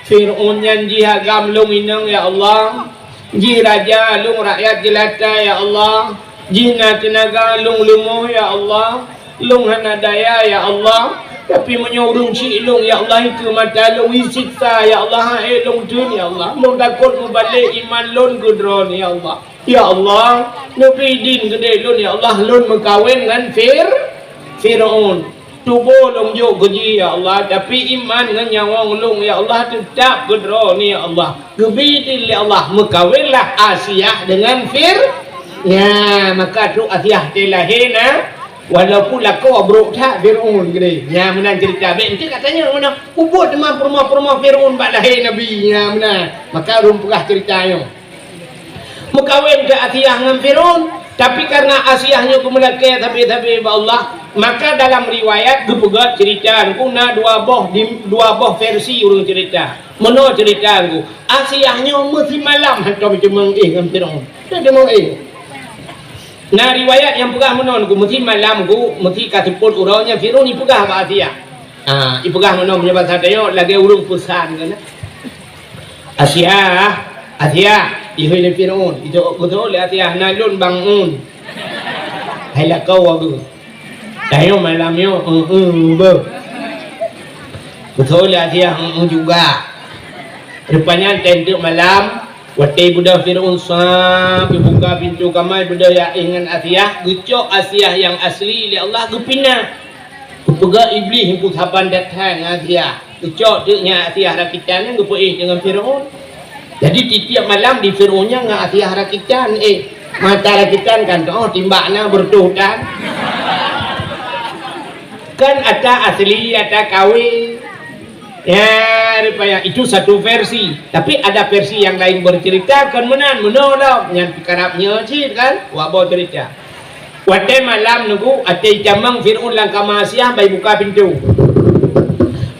Fir'aun nyan jih agam lôn inong, ya Allah. Jih raja, lôn rakyat jeulata, ya Allah. Jih na teunaga, lôn leumoh, ya Allah. Lôn hana daya, ya Allah. Tapi meunyoe ureuëng chik lôn, ya Allah, ikeue mata lôn, isiksa, ya Allah, han ék lôn theun, ya Allah. Lôn takot mubalek iman lôn keu Droeneuh, ya Allah. Ya Allah, neubri idin keudeh lôn, ya Allah, lôn meukawen ngon Fir-, Fir'aun. Tuboh lôn jok keu jih, ya Allah, tapi iman ngon nyawöng lôn, ya Allah, teutab keu Droeneuh, ya Allah." Geubri idin lé Allah, meukawenlah Asiah deungon Fir-, nya, maka trok Asiah teuh lahé na, walaupun lakoe brok that Fir'aun keudeh. Nya meunan ceurita. Bék enteuk katanyong meunan, peue buet teuma peurumoh-peurumoh Fir'aun bak lahé Nabi. Nya meunan. Maka lôn peugah ceurita nyoe. Meukawen keu Asiah ngon Fir'aun, tapi karena Asiah nyoe geumeulakée sabe-sabe bak Allah, maka dalam riwayat geupeugah ceurita nyoe na dua boh di-, dua boh versi ureuëng ceurita. Meunoe ceurita nyoe, Asiah nyoe meusimalam hantom jiteumeung éh ngon Fir'aun. Jiteumeung éh. Na riwayat nyang peugah meunoe nyoe, meusimalam nyoe, meusi ka seupôt uroe nyan Fir'aun ipeugah bak Asiah. Ah, ipeugah meunoe meunyoe basa tanyoe lagée ureuëng peusan keunan. "Asiah, Asiah," ihôi lé Fir'aun, ijok geuthô lé Asiah, "Na lôn bang un." Hai lakoe geuh. Tanyoe malam nyoe, "Heeh," beuh. Geuthô lé Asiah, "Heeh juga." Rupanya teuntèe malam, watée beudôh Fir'aun sab, ibuka pintoe kamar, beudôh ya éh ngon Asiah, geucok Asiah nyang asli lé Allah geupinah. Geupeugah Iblih, "Nyoe saban that hai ngon Asiah." Geucok teuk nyan Asiah rakitan nyan geupeuéh deungon Fir'aun. Jadi, tiep-tiep malam di Fir'aun nyan ngon Asiah rakitan, éh, mata rakitan kan, oh, timbak na beureutoh tan. Kan ata asli, ata kawé. Ya, rupanya itu satu versi. Tapi ada versi yang lain bercerita, kon meunan, meunoe lom. Nyan karab nyoe cit kan, wak boh cerita. Watée malam nyoe, watée itamong Fir'aun lam kama Asiah, ban ibuka pintoe.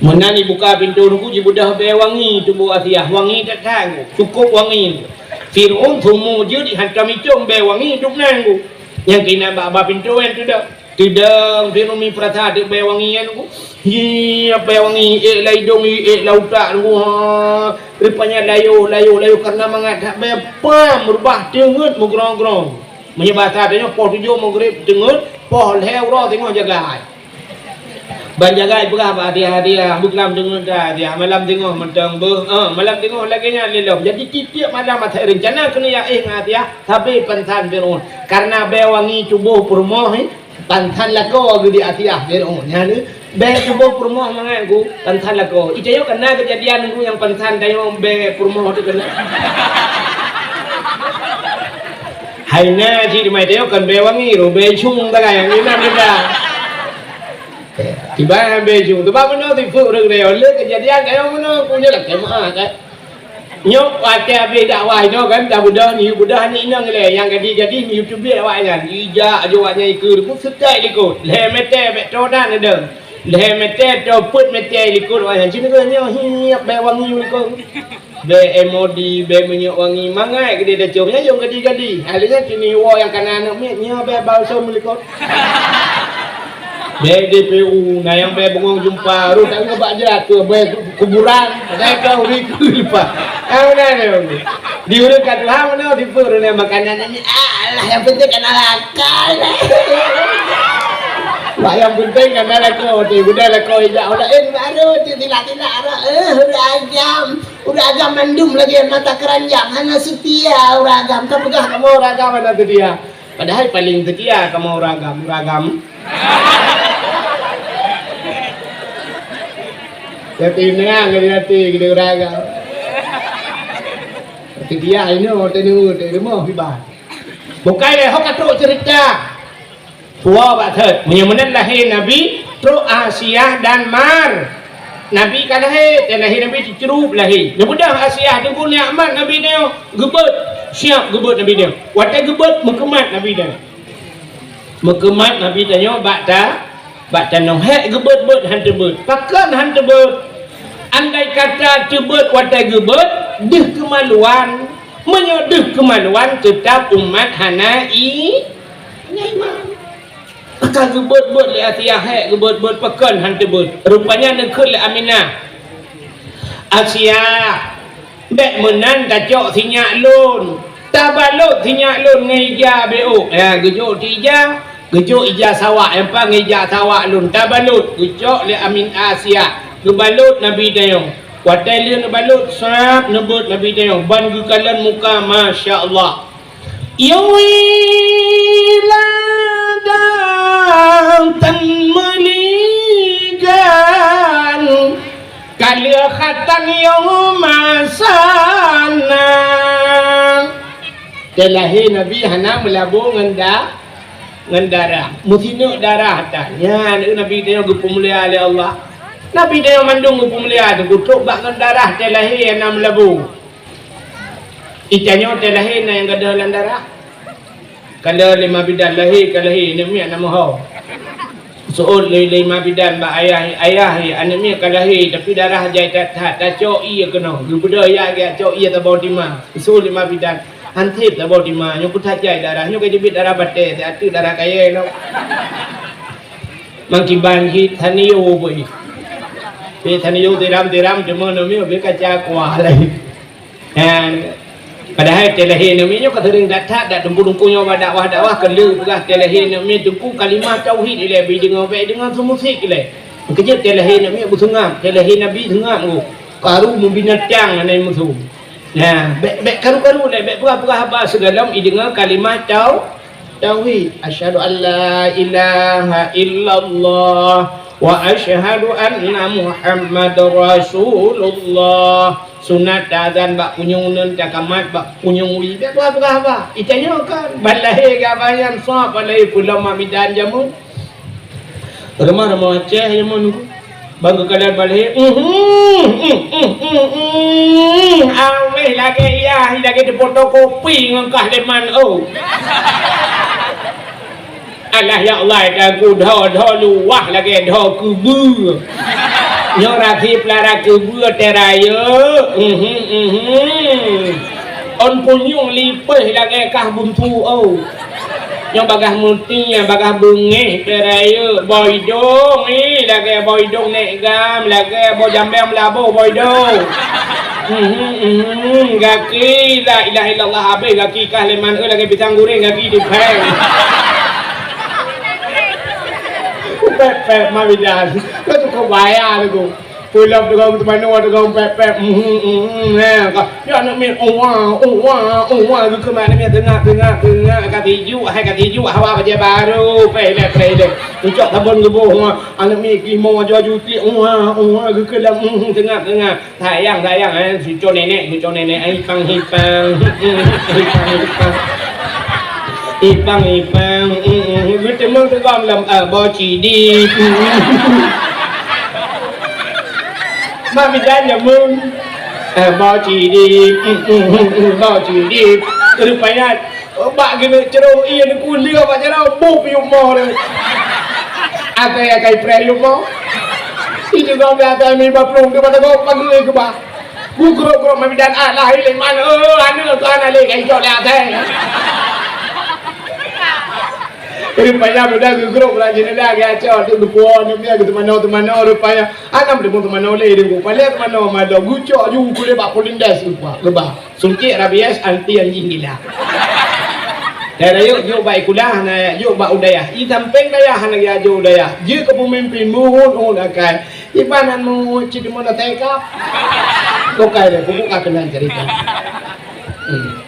Meunan ibuka pintoe nyoe, jibeudôh bée wangi tuboh Asiah, wangi that-that, cukôp wangi. Fir'aun seumu jeuet hantom icöm bée wangi dum nan nyoe. Nyang keunan bak ba pintoe nyan teudong. Teudong Fir'aun meuprasa teuk bée wangi nyan nyoe. Hi, bée wangi, ék lam idong, ék lam utak nyoe. Ha, rupanya layoh, layoh, layoh karena mangat that bée pam, reubah teungeut meugrong-grong. Meunyoe basa tanyoe poh tujoh Maghrib teungeut, poh lhée uroe teungoh jagai. Ban jagai peugah bak Asiah, "Asiah, beuklam teungeut dah Asiah, malam teungoh mantong beuh." Eh, malam teungoh lagée nyan lé lom. Jadi tiep-tiep malam asai reuncana keuneuk ya éh ngon Asiah, sabe pansan Fir'aun. Karena bée wangi tuboh peurumoh, eh, pansan lakoe geuh di Asiah Fir'aun. Nyan, eh, Bée tuboh peurumoh mangat nyoe, pansan lakoe. Itanyoe kana keujadian nyoe nyang pansan tanyoe bée peurumoh teuh kana. Hai na cit teuma itanyoe kon bée wangi, roh bée cong tagai nyang inan beda. Tiba bée cong, teuma meunoe sifeuet ureuëng tanyoe. Lé keujadian tanyoe meunoe, ku nyoe lakée meu'ah, kan. Nyoe watée habéh dakwah inoe kan, tabeudôh, niyueb beudôh aneuk inong ilée, nyang gadih-gadih niyueb teubiet awaknyan. Ijak aju awaknyan ikeue, seutôt likot. Lhée mètè bèk tô dan neudeueng. Lhée mètè tô peuet mètè likot awaknyan. Cit nyoe hiep bèk wangi likot. Bèk M O D, bèk minyeuk wangi, mangat keudéh tacöm. Nyan nyang gadih-gadih. Akhirnya kini woe nyang kana aneuk miet, nyoe bèk balsam likot. Bèk D P U, na nyang bèk bungong jumpa, rôh tanyoe bak jrat tu, bèk kuburan, bèk ka uri ku lupa. Ah, beuna ni. Di ureueng ka tuha meunoe, di peuet ureueng makanan ni. Alah, yang penting kana lakoe. Wah, yang penting kana lakoe, di beudôh lakoe ijak orang lain baru tu tilak-tilak arah. Eh, ureueng agam, ureueng agam mandum lagi mata keranjang, hana setia ureueng agam. Ka peugah kamoe ureueng agam hana setia. Padahai paleng seutia kamoe ureueng agam, ureueng agam. Tapi meunang dari hati kita ureueng agam. Seutia inoe, teuneuk, teuneuk rumoh kiban. Bukai lé ho ka trok cerita. Tuwoe bak thot. Meunyoe meunan lahé Nabi, trok Asiah dan Mar. Nabi ka lahé, dan lahé Nabi teucrup lahé. Neubeudôh Asiah teungku nyan mat Nabi nyoe, geubeuet. Siap geubeuet Nabi nyoe. Watée geubeuet, meukeumat Nabi nyoe. Meukeumat Nabi tanyoe bak ta-, Bak tanoh hék geubeuet-beuet han teubeuet. Pakon han teubeuet? Andai kata teubeuet watée geubeuet, deuh keumaluan. Meunyoe deuh keumaluan, teutab umat hana i-, iman. Maka geubeuet-beuet lé Asia, hék geubeuet-beuet, pakon han teubeuet. Rupanya neukheun lé Aminah, "Asia, bék meunan tacok sinyak lôn. Tabalot sinyak lôn ngon ija beuôk." Ya, geujok di ija, geujok ija sawak, nyang pat ngon ija sawak lôn. Tabalot, geucok lé Amin Asia. Geubalot Nabi tanyoe. Watée lheueh neubalot, sab neubeuet Nabi tanyoe. Ban geukalon muka, masya Allah. Yui ladang tan meuligan, ka lheueh khatan yôh masa na. Teulahé Nabi hana meulabô ngon da-, ngon darah. Meusineuk darah tan. Nyan Nabi tanyoe geupeumulia lé Allah. Nabi tanyoe mandum geupeumulia, teukutok bak ngon darah teulahé hana meulabô. Itanyoe teulahé na nyang gadôh lam darah. Ka lheueh lé ma bidan lahé, ka lahé, aneuk miet na meuho. Seuôt lé, lé ma bidan bak ayah, "Ayah, aneuk miet ka lahé, tapi darah jai that-that, tacok ié keunoe." Geubeudôh yak geujak cok ié saboh tima. Seuôt lé ma bidan, "Han sép saboh tima, nyoe kuthat jai darah, nyoe ka jeuet darah batée, ateueh darah kayée lom." Mangkiban jih taniyô bui. Pih taniyô tiram-tiram, cuma aneuk miet beu kaca kuah lagi. Nyan, padahai teulahé aneuk miet nyoe ka seuring that-that, dak teungku-teungku nyoe bak dakwah-dakwah keu lheueh peugah teulahé aneuk miet teungku kalimah tauhid ilée beu deungoe, bék deungoe seumusik ilée. Meukeujeuet teulahé aneuk miet beuseungab, teulahé Nabi seungab ngon karu meubinatang hana musoh. Nah, bék, bék karu-karu lé, bék peugah-peugah haba sigohlom ideungoe kalimah tau-, tauhid. Asyhadu an la ilaha illallah wa asyhadu anna Muhammadar Rasulullah. Sunat taazan bak punyueng uneuen, takamat bak punyueng wie. Bék peugah-peugah haba. Itanyoe kan, ban lahé geuba nyan sab, ban lahé peulom ma bidan jameun. Rumoh-rumoh Aceh jameun. Ban geukalon ban lahé, uhum, uhum, uhum, awéh lagée yah, lagée teufotokopi ngon kah leman, oh. Alah ya Allah, dagu dho-dho luwah lagée dho keubeue. Nyoe rasi peulara keubeue teurayeuk. Uhum, uhum. Ôn punyueng lipéh lagée kah buntu, oh. Nyoe bagaih meuti, bagaih beungéh, teurayeuk, boh idong, ih, lagée boh idong nék gam, lagée boh jambéng meulaboh boh idong. Mhm, mhm, gaki, la ilaha illallah, habéh gaki kah leman, eh, lagée pisang goreng gaki dipéng. Pép-pép, ma bidan. Kau cukup bahaya tu. Peulom teugong teumanoe, teugong pép-pép, uhum, uhum, eh, ka, ya aneuk miet, uwa, uwa, uwa, geukheun aneuk miet, teungab, teungab, teungab, ka tijuek, hai ka tijuek, hawa bajée barô, preh ilée, preh ilée. Geucok sabon geuboh, uwa, aneuk miet, geumoe, aju-aju tiek, uwa, uwa, geukheun lam, uhum, teungab, teungab. Sayang, sayang, eh, cuco nenek, cuco nenek, eh, hipang, hipang, hipang, hipang. Ipang, ipang, mm, mm, geuteumeung teugom lam, eh, boh cidip. Mm. Ma bidan jameun, eh, boh cidip, mm, mm, mm, mm, boh cidip. Rupanya, bak geuneuk ceuroh ié neuk kuliah bak jalan, boh piup moh deh. Atai akai preh yup moh. Itu kau biasa mi baplueng tu pada kau panggil ke bah. Geugrok-grok ma bidan, ah, lahé lé man, eh, aneuk keu hana lé, ka icok lé asèe. Rupanya budak geugrok bak jendela, geucok, tu geupuwoe aneuk miet, geuteumanoe-teumanoe rupanya. Hana meuteumanoe lé, di geupaléh teumanoe mantong, geucok ju kulét bak polindes, lupa, leubah. Suntik rabies anti anjing gila. Dan rayeuk jok bak sikula, hana jok bak u dayah. I sampéng dayah hana geujok u dayah. Jeuet keu peumimpin, meuhon-hon akai. Iban han meucit deungon asèe kap. Bukai deh, pupuk ka keunan cerita. Hmm.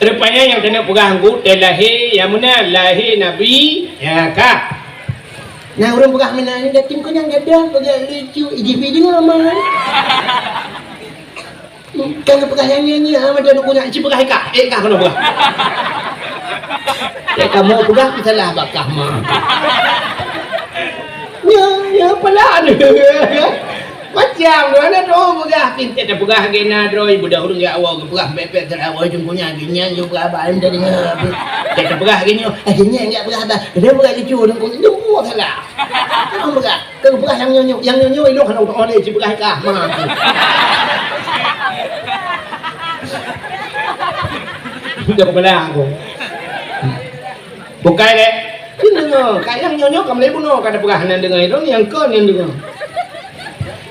Rupanya nyang keuneuk peugah Teungku, teulahé nyang meunan, lahé Nabi, ya ka. Nah, ureueng peugah meunan, nyan dateng keu nyang gadôh, peugah lucu, ijih pi deungoe, man. Kan geupeugah nyang nyan, nyan, ah, mantong neuk kunyah, ci peugah i kah, eh, kah keuneuk peugah. Eh, kamoe peugah, salah bak kah, ma. Nyan, nyan, pelan. Macam Nyang dua na tu peugah, pintet tapeugah lagèe na droe, budak ureueng jak awai geupeugah bèk-bèk teurawai teungku nyan, geuh nyan geupeugah haba, em, tadeungoe. Pintet tapeugah lagèe nyoe, eh, geuh nyan jak peugah haba. Dia peugah lucu teungku, teungku salah. Orang peugah, keu peugah nyang nyoe-nyoe, nyang nyoe-nyoe ilong hana utang oleh, ci peugah ka. Ma tu. Dah peugah aku. Bukai lé. Deungoe, ka nyang nyoe-nyoe ka mulai bunoe ka tapeugah hana deungoe, ilong nyang kon nyang deungoe.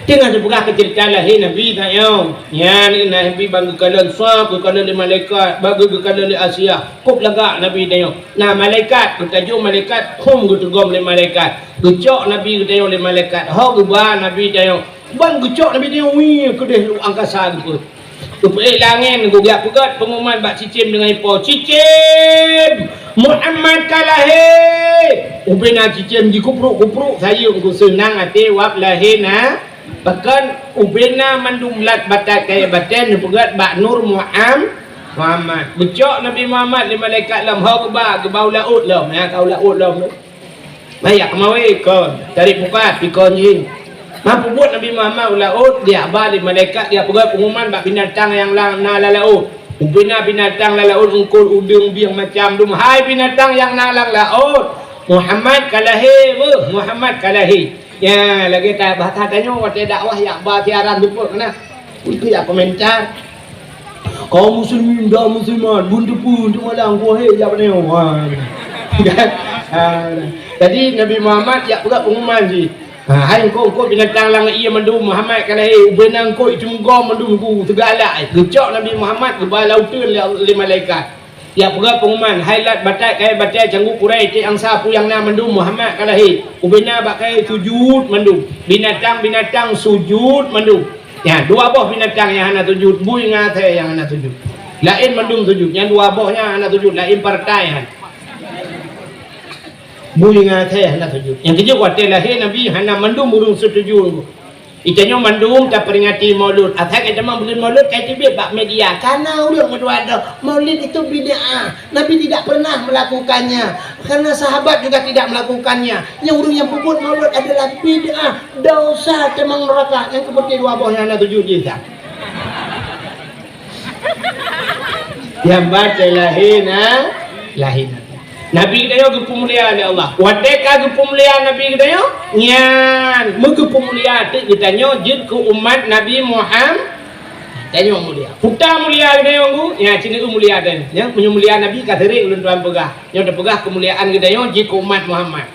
Teungoh tapeugah keu ceurita lahé Nabi tanyoe. Nyan Nabi ban geukalon sab, geukalon lé malaikat, ban geukalon lé Asiah. Kôb lagak Nabi tanyoe. Na malaikat, geutajô malaikat, khum geuteugom lé malaikat. Geucok Nabi geutanyoe lé malaikat. Ho geuba Nabi tanyoe. Ban geucok Nabi tanyoe, wih, keudeh luek angkasa geupeu. Geupeuék lam angén, geujak peugöt peunguman bak cicém deungon ipo, "Cicém! Muhammad ka lahé!" Ubena cicém jikupruk-kupruk sayeueng keu seunang até wab lahé na. Pakon ubena mandum lat batat kayèe batèe neupeugöt bak nur Muham-, Muhammad. Geucok Nabi Muhammad lé malaikat lom, ho geuba, geuba u laôt lom. Nyan ka u laôt lom tu. Maya keumawe kon, tarék pukat, pikon jih. Meupeubeuet Nabi Muhammad u laôt, geujak ba lé malaikat, geujak peugöt peunguman bak binatang nyang la-, na lam laôt. Ubena binatang lam laôt, eungkôt, udeueng, bieng, macam dum. "Hai binatang nyang na lam laôt, Muhammad ka lahé, beuh, Muhammad ka lahé." Nyan, lagèe ta-, bahasa tanyoe watèe dakwah jak ba siaran teupeu keunan. Itu jak komentar. Kaum muslimin dan muslimat, bun teupeu untuk malam kuah hé jak beuneue. Ha. Ha. Jadi Nabi Muhammad jak peugah peunguman jih. Ha, hai eungkôt-eungkôt binatang lam ié mandum, Muhammad ka lahé, ubena eungkôt itu meugom mandum ku teugalak. Geucok Nabi Muhammad geuba lam uteuen lé, lé malaikat. Jak peugah peunguman, hai lat batat kayèe batèe canggu Quraisy, tiek angsa peue nyang na mandum, Muhammad ka lahé. Ubena bak kayèe sujud mandum. Binatang-binatang sujud mandum. Nyan, dua boh binatang nyang hana sujud, bui ngon asèe nyang hana sujud. Laén mandum sujud, nyan dua boh nyan hana sujud, laén partai nyan. Bui ngon asèe hana sujud. Nyang keujeuet watèe lahé Nabi hana mandum ureueng sujud. Geutanyoe mandum taperingati Maulud. Asai geutanyoe buleuen Maulud ka teubiet bak media. Kana ureueng meutuah droe, Maulid itu bid'ah. Nabi tidak pernah melakukannya. Karena sahabat juga tidak melakukannya. Nyang ureueng nyang peubuet Maulud adalah bid'ah, dosa, teumang neuraka. Nyang keupeuteng dua boh nyan hana sujud jih. Nyang batèe lahé na, lahé na. Nabi geutanyoe geupeumulia lé Allah. Watèe ka geupeumulia Nabi geutanyoe, nyan meugeupeumulia teuk geutanyoe jeuet keu umat Nabi Muham-, tanyoe mulia. Peue ta mulia geutanyoe, Teungku? Nyan ci mulia tanyoe. Nyan meunyoe mulia Nabi ka sering ulôn tuan peugah. Nyoe tapeugah keumuliaan geutanyoe jeuet keu umat Muhammad.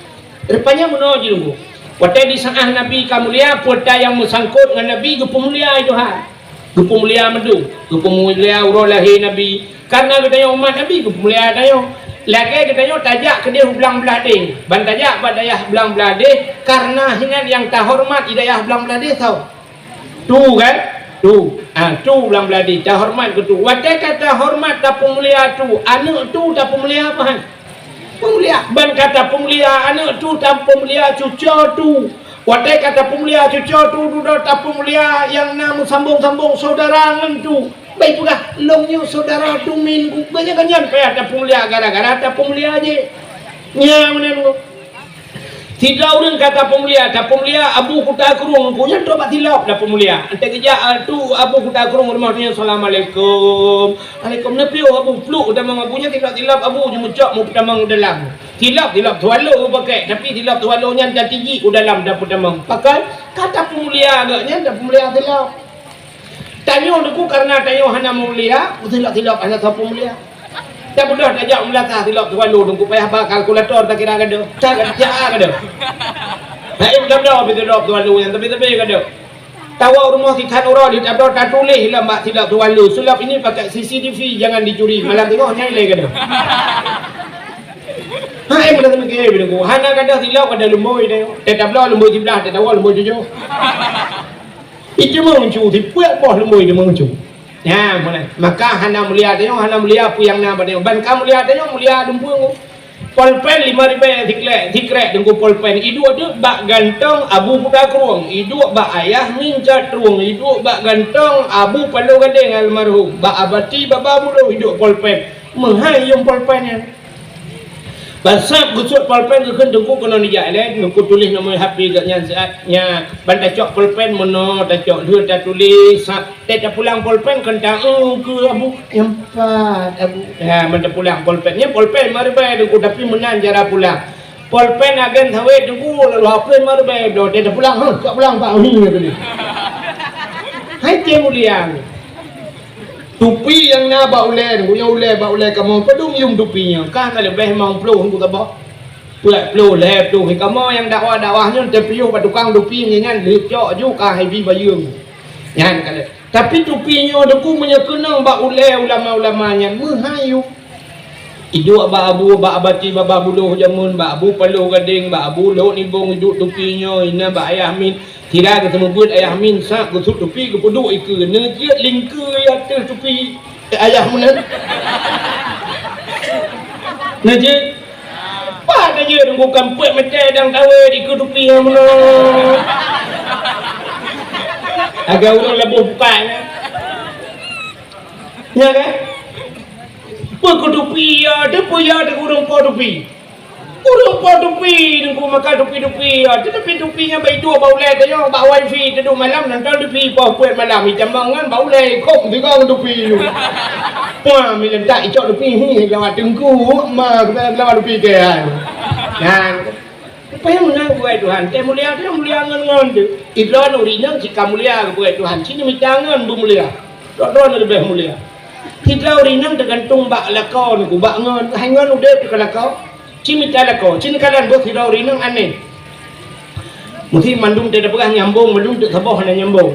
Rupanya meunoe jih, Teungku. Watèe di saát Nabi ka mulia, peue ta nyang meusangkot ngon Nabi geupeumulia itu hai. Geupeumulia mandum, geupeumulia uroe lahé Nabi. Karena geutanyoe umat Nabi, geupeumulia tanyoe. Lagèe geutanyoe tajak keudeh u blang Blahdeh. Ban tajak bak dayah blang Blahdeh, karena hinan nyang tahoreumat di dayah blang Blahdeh soe? Tu kan? Tu. Ha, tu blang Blahdeh, tahoreumat keu tu. Watèe ka tahoreumat tapeumulia tu, aneuk tu tapeumulia pahan? Peumulia. Ban ka tapeumulia aneuk tu, tapeumulia cucoe tu. Watèe ka tapeumulia cucoe tu, dudoe tapeumulia nyang na meusambong-sambong syedara ngon tu. Bèk peugah, "Lôn nyoe syedara tu min ku." Bèk nyan, nyan payah tapeumulia gara-gara tapeumulia jih. Nyan meunan ku. Sidroe ureueng ka tapeumulia, tapeumulia Abu Kuta Krueng, ku nyan trok bak Silob tapeumulia. Enteuk geujak, ah, tu Abu Kuta Krueng rumoh tu nyan, "Assalamualaikum." "Alaikum." Neupiyôh Abu, pluek u tamong Abu nyan, Silob-Silob Abu jimeucok meupeutamong u dalam. Silob-Silob Tuwalo geupakèk, tapi Silob Tuwalo nyan tatijik u dalam tapeutamong. Pakon? Ka tapeumulia gobnyan, tapeumulia Silob. Tanyoe Teungku, karena tanyoe hana mulia, Silob-Silob hana tapeumulia. Tabeudôh tajak u meulasah Silob Tuwalo Teungku, payah ba kalkulator takira gadôh. Takira gadôh. Hai, tabeudôh bak Silob Tuwalo nyan, tapi-tapi gadôh. Tawoe rumoh sikhan uroe di tabloe tatuléh lam bak Silob Tuwalo, "Silob ini pakai C C T V, jangan dicuri." Malam teungoh nyan ilèe gadôh. Hai, meunan meuke, hana gadôh Silob, gadôh lumbôi deh. Teutabloe lumbôi siblah, teutawoe lumbôi tujoh. Itu meucue, sipuet boh lumbôi itu meucue. Nyan, meunan. Maka hana mulia tanyoe, hana mulia peue nyang na bak tanyoe. Ban ka mulia tanyoe, mulia dumpeue. Polpen limong ribèe sikrek, sikrek Teungku polpen. Iduek-duek bak gantong Abu Kuta Krueng, iduek bak Ayah Min Cat Trueng, iduek bak gantong Abu Paloh Gadeng almarhum, bak Abati Baba Buloh iduek polpen. Meuhai yuem polpen nyan. Ban sab geusuet polpen geukheun Teungku keunoe nijak ilée, Teungku tuléh nomor H P geuh nyan siat, nya ban tacok polpen meunoe tacok lheueh tatuléh sab, tée tapulang polpen kheun ta, "Eungkeu Abu, nyang pat Abu." Ha, ban tapulang polpen, nyan polpen meuribée Teungku, tapi meunan cara pulang. Polpen agen sawét Teungku, lalu H P meuribée bloe, tée tapulang, "Huh, cok pulang Pak." Hai tée mulia. Tupi nyang na bak ulée, nyang ulée bak ulée kamoe, padum yum tupi nyoe? Ka na leubeh limong ploh ngon saboh. Peuet ploh, lhée ploh. Kamoe nyang dakwah-dakwah nyoe teupiôh bak tukang tupi nyan, lheueh cok ju ka hai bi bayeue. Nyan ka lheueh. Tapi tupi nyoe Teungku meunyoe keunong bak ulée ulama-ulama nyan, meuhai yum. Iduek bak Abu, bak Abati Babah Buloh jameun, bak Abu Paloh Gadeng, bak Abu Lhok Nibong iduek tupi nyoe, inan bak Ayah Min. Sira geuseumeubeuet Ayah Min sab geusuet tupi geupeuduek ikeue, neujeuet lingkeue ateueh tupi Ayah meunan. Neujeuet. Pat neujeuet, Teungku, kan peuet meutai dang tawé dikeue tupi nyan meunan. Agak ureueng laboh bukai nyan. Nya kan? Peue keu tupi ya, teupeue ya, teupeue ureueng po tupi. Ureueng po tupi, Teungku, maka tupi-tupi ya, teutapi tupi nyan bak iduek bak ulée tanyoe, bak wifi, teuduek malam nonton tupi poh peuet malam, itamong ngon bak ulée, kok sigoe ngon tupi tu. Puah, milentak icok tupi, hi, lawat Teungku, ma, lawat tupi ke, ha. Nah, Rupanya meunan geupeugah Tuhan, tée mulia, tée mulia ngon-ngon teuh. Idroe ureueng inong cit ka mulia geupeugah Tuhan, cit neumita ngon beumulia. Droe-droe leubeh mulia. Sidroe ureueng inong teugantung bak lakoe ngon, bak ngon, hai ngon udeb teuka lakoe. Cit mita lakoe, cit neukalon boh sidroe ureueng inong aneh. Meusi mandum teupeugah nyambong, mandum teusaboh hana nyambong.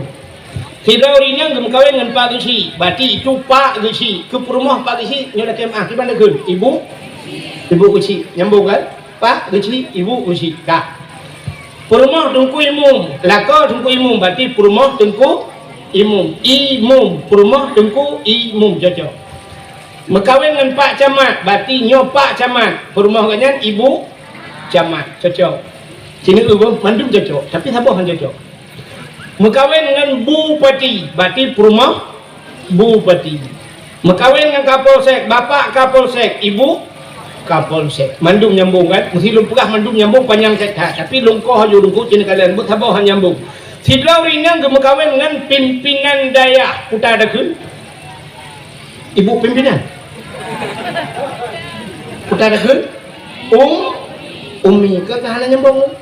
Sidroe ureueng inong geumeukawen ngon Pak Geuchik, berarti itu Pak Geuchik. Keu peurumoh Pak Geuchik, nyoe lakée meu'ah, kiban takheun? Ibu? Ibu Geuchik. Nyambong kan? Pak Geuchik, Ibu Geuchik. Ka. Peurumoh Teungku Imum. Lakoe Teungku Imum, berarti peurumoh Teungku Imum. Imum, peurumoh Teungku Imum, cocok. Meukawen ngon Pak Camat, berarti nyoe Pak Camat. Peurumoh gobnyan Ibu Camat, cocok. Sinoe mandum cocok, tapi saboh han cocok. Meukawen ngon bupati, berarti peurumoh bupati. Meukawen ngon kapolsek, bapak kapolsek, ibu kapolsek. Mandum nyambong kan? Meusi lôn peugah mandum nyambong panyang that-that. Tapi lôn koh aju lôn keuh cit neukalon, buet saboh han nyambong. Sidroe ureueng inong geumeukawen ngon pimpinan dayah. Peue takheun? Ibu pimpinan. Peue takheun? Um, umi. Keu hana nyambong.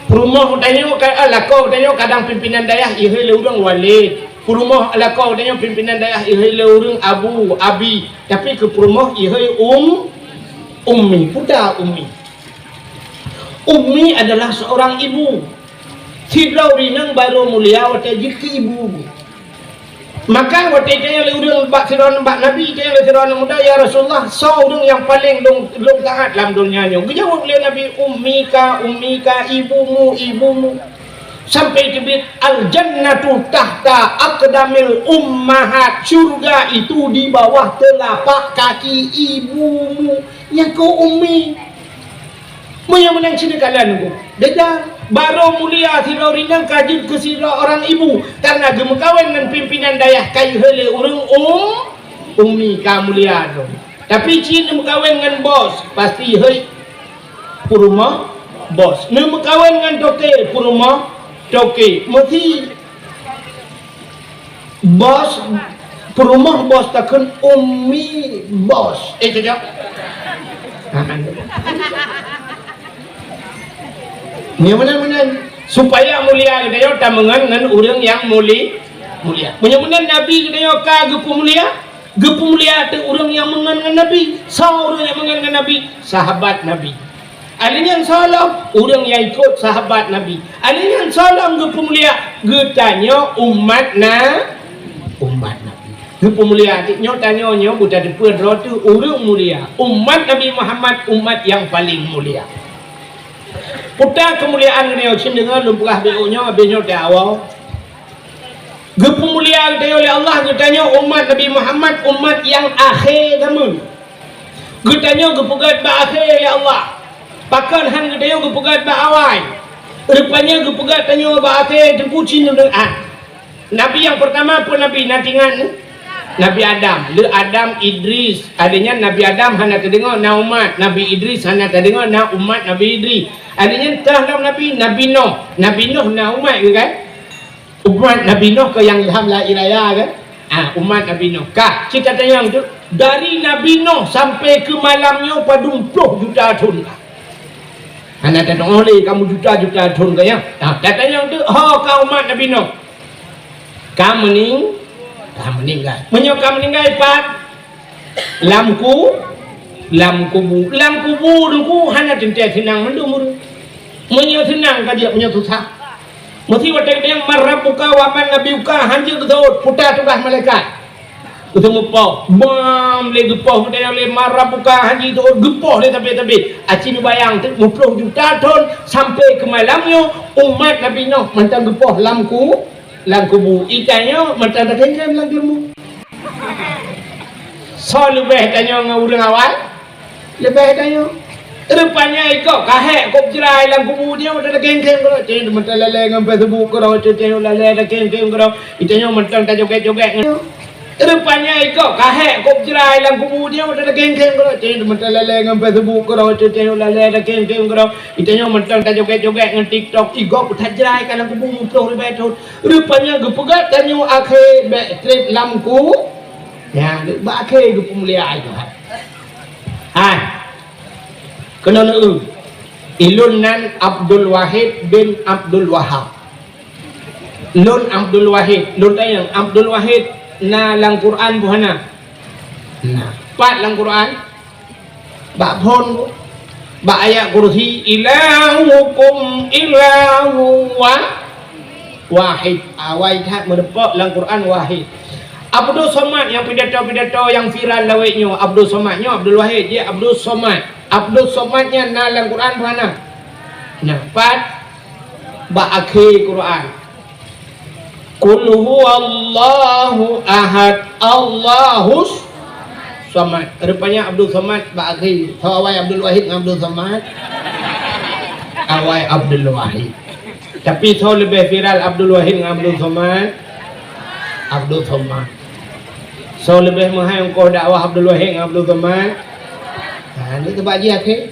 Peurumoh tanyoe ka, ah, lakoe tanyoe kadang pimpinan dayah ihôi lé ureueng walid. Peurumoh lakoe tanyoe pimpinan dayah ihôi lé ureueng abu, abi. Tapi keu peurumoh ihôi um, ummi, peue takheun ummi. Ummi adalah seorang ibu. Sidroe ureueng inong barô mulia watée jeuet keu ibu. Maka watée itanyong lé ureueng bak sidroe bak Nabi, itanyong lé sidroe aneuk muda, "Ya Rasulullah, soe ureueng nyang paleng lôn, lôn taát lam donya nyoe?" Geujaweueb lé Nabi, "Ummika, ummika, ibumu, ibumu." Sampai teubiet, "Al-jannatu tahta aqdamil ummahat." Syurga itu di bawah telapak kaki ibumu. Nyan keuh ummi. Meunyoe meunan cit neukalon, beda. Barô mulia sidroe ureueng inong ka jeuet keu sidroe orang ibu, karena geumeukawen ngon pimpinan dayah ka ihôi lé ureueng um, ummi ka mulia tu. Tapi cit neumeukawen ngon bos, pasti ihôi peurumoh bos. Neumeukawen ngon toke, peurumoh toke. Meusi Bos, peurumoh bos takheun ummi bos. Eh, cocok? Ha, kan. Meunyoe meunan-meunan, supaya mulia geutanyoe tameungon ngon ureueng nyang muli-, mulia. Meunyoe meunan Nabi geutanyoe ka geupeumulia, geupeumulia ateueh ureueng nyang meungon ngon Nabi. Soe ureueng nyang meungon ngon Nabi? Sahabat Nabi. Alèh nyan soe lom, ureueng nyang ikot sahabat Nabi. Alèh nyan soe lom geupeumulia, geutanyoe umat na-, umat Nabi. Geupeumulia, nyoe tanyoe nyoe beutateupeue droe teuh ureueng mulia, umat Nabi Muhammad, umat nyang paleng mulia. Peue takheun keumuliaan geutanyoe, cit deungoe lôn peugah beuh nyoe, abéh nyoe teuh awai. Geupeumulia geutanyoe lé Allah, geutanyoe umat Nabi Muhammad, umat nyang akhé jameun. Geutanyoe geupeugét bak akhé lé Allah. Pakon han geutanyoe geupeugét bak awai? Rupanya geupeugét tanyoe bak akhé teungku cit neudeungoe. Nabi nyang peurtama peue nabi na tingat? Nabi Adam, le Adam, Idris. Artinya Nabi Adam hana teudeungoe na umat, Nabi Idris hana teudeungoe na umat Nabi Idris. Artinya teuh lom Nabi, Nabi Noh. Nabi Noh na umat ke kan? Umat Nabi Noh ke nyang ilham la ilaha kan? Ah, umat Nabi Noh. Ka, cit tatanyong tu, dari Nabi Noh sampai ke malam nyoe padum ploh juta thon ka. Hana tateu'oh lé kamoe juta-juta thon ka nyan. Ah, tatanyong tu, ho ka umat Nabi Noh. Ka meuning-, ka meuninggai. Meunyoe ka meuninggai pat, lam ku-, lam kubu. Lam kubu nungku hana teuntée seunang mandum ureuëng. Meunyoe seunang ka jeuet, meunyoe susah. Meusi watée geutanyoe, "Man rabbuka wa man nabiyuka," hanjeuet geuseuôt, puta tugaih malaikat. Geuseuôt geupoh, bam lé geupoh, geutanyoe lé, "Man rabbuka," hanjeuet geuseuôt, geupoh lé sabe-sabe. Aci neubayang teuk, meuploh juta thon sampai keu malam nyoe, umat Nabi Noh mantong geupoh lam ku-, lam kubu. Geutanyoe mantong takhém-khém lam keuleumu. Soe leubeh tanyoe ngon ureuëng awai? Leubeh tanyoe. Rupanya iko kahek kop jrai lam kubu nyoe, mantong takhém-khém keudroe. Cit mantong lalée ngon Facebook keudroe, cit tanyoe lalée takhém-khém keudroe. Geutanyoe mantong tajogét-jogét ngon. Rupanya iko kahek kop jrai lam kubu nyoe, mantong takhém-khém keudroe. Cit mantong lalée ngon Facebook keudroe, cit tanyoe lalée takhém-khém keudroe. Geutanyoe mantong tajogét-jogét ngon TikTok, igob that jrai ka lam kubu meuploh ribée thon. Rupanya geupeugah tanyoe akhé bék treb lam ku-, ya, bak akhé geupeumulia Tuhan. Hai. Keunoe neueu. Ilôn nan Abdul Wahid bin Abdul Wahab. Lôn Abdul Wahid. Lôn tanyong, Abdul Wahid na lam Quran boh hana? Na. Pat lam Quran? Bak phon, bak ayat kursi, "Ilahukum ilahu wa-, wahid." Awai that meuteupok lam Quran wahid. Abdul Somad nyang pidato-pidato nyang viral lawét nyoe, Abdul Somad nyoe, Abdul Wahid, jih Abdul Somad. Abdul Somad nyan na lam Quran peue hana? Nah, pat bak akhé Quran. Qul huwallahu ahad, Allahus samad. Rupanya Abdul Somad bak akhé. Soe awai Abdul Wahid ngon Abdul Somad? Awai Abdul Wahid. Tapi soe leubeh viral, Abdul Wahid ngon Abdul Somad? Abdul Somad. Soe leubeh meuhai ongkoh dakwah, Abdul Wahid ngon Abdul Somad? Ha, ni teubak jih akhé.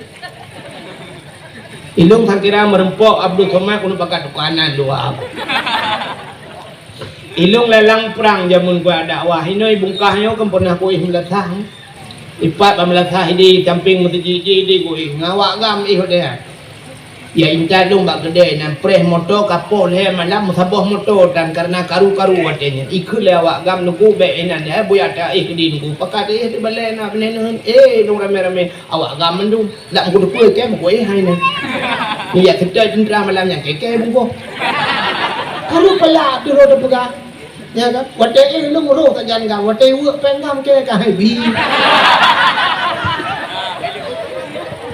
Ilôn sangkira meureumpok Abdul Somad keuneuk pakat tukanan dua. Ilôn lalang prang jameun kuat dakwah. Inoe bungkah nyoe kan pernah kuéh meulasah. Ipat bak meulasah di samping meuseujid di kuéh. Ngon awak GAM éh watée nyan. Ya intat lôn bak keudée nan preh moto ka poh lhée malam meusaboh moto dan karena karu-karu watée nyan. Ikheun lé awak GAM nunggu bék inan lé buya ta éh keudéh nunggu. Pakat éh di balée na beuneuneuh. Eh, lôn ramé-ramé. Awak GAM mandum, lam kuteupeu kém kuéh hai nyan. Nyan seutôt teuntra malam nyan kém bungkôh. Karu pala tu roh teupeugah. Ya kan? Watée éh lôn roh sajan GAM, watée weuek péng GAM kém ka hai bi.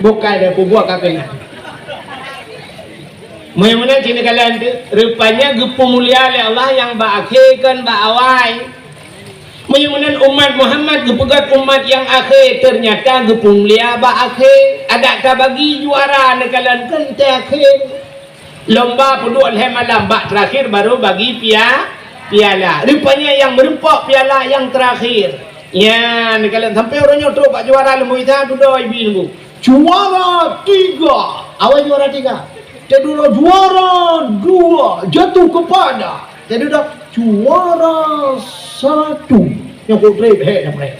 Bukai dah peubuet ka péng. Meunyoe meunan cit neukalon teuh, rupanya geupeumulia lé Allah nyang bak akhé kon bak awai. Meunyoe meunan umat Muhammad geupeugét umat nyang akhé, teunyata geupeumulia bak akhé. Adak tabagi juara neukalon keu teuh akhé. Lomba peuduek lhée malam, bak teurakhir baru bagi pia-, piala. Rupanya nyang meureumpok piala nyang teurakhir. Nyan neukalon sampoe uroe nyoe trok bak juara leumo isa dudoe ibi nunggu. Juara tiga. Awai juara tiga. Teududoe juara dua jatuh kepada. Teududoe juara satu. Nyang kok treb hek dah preh.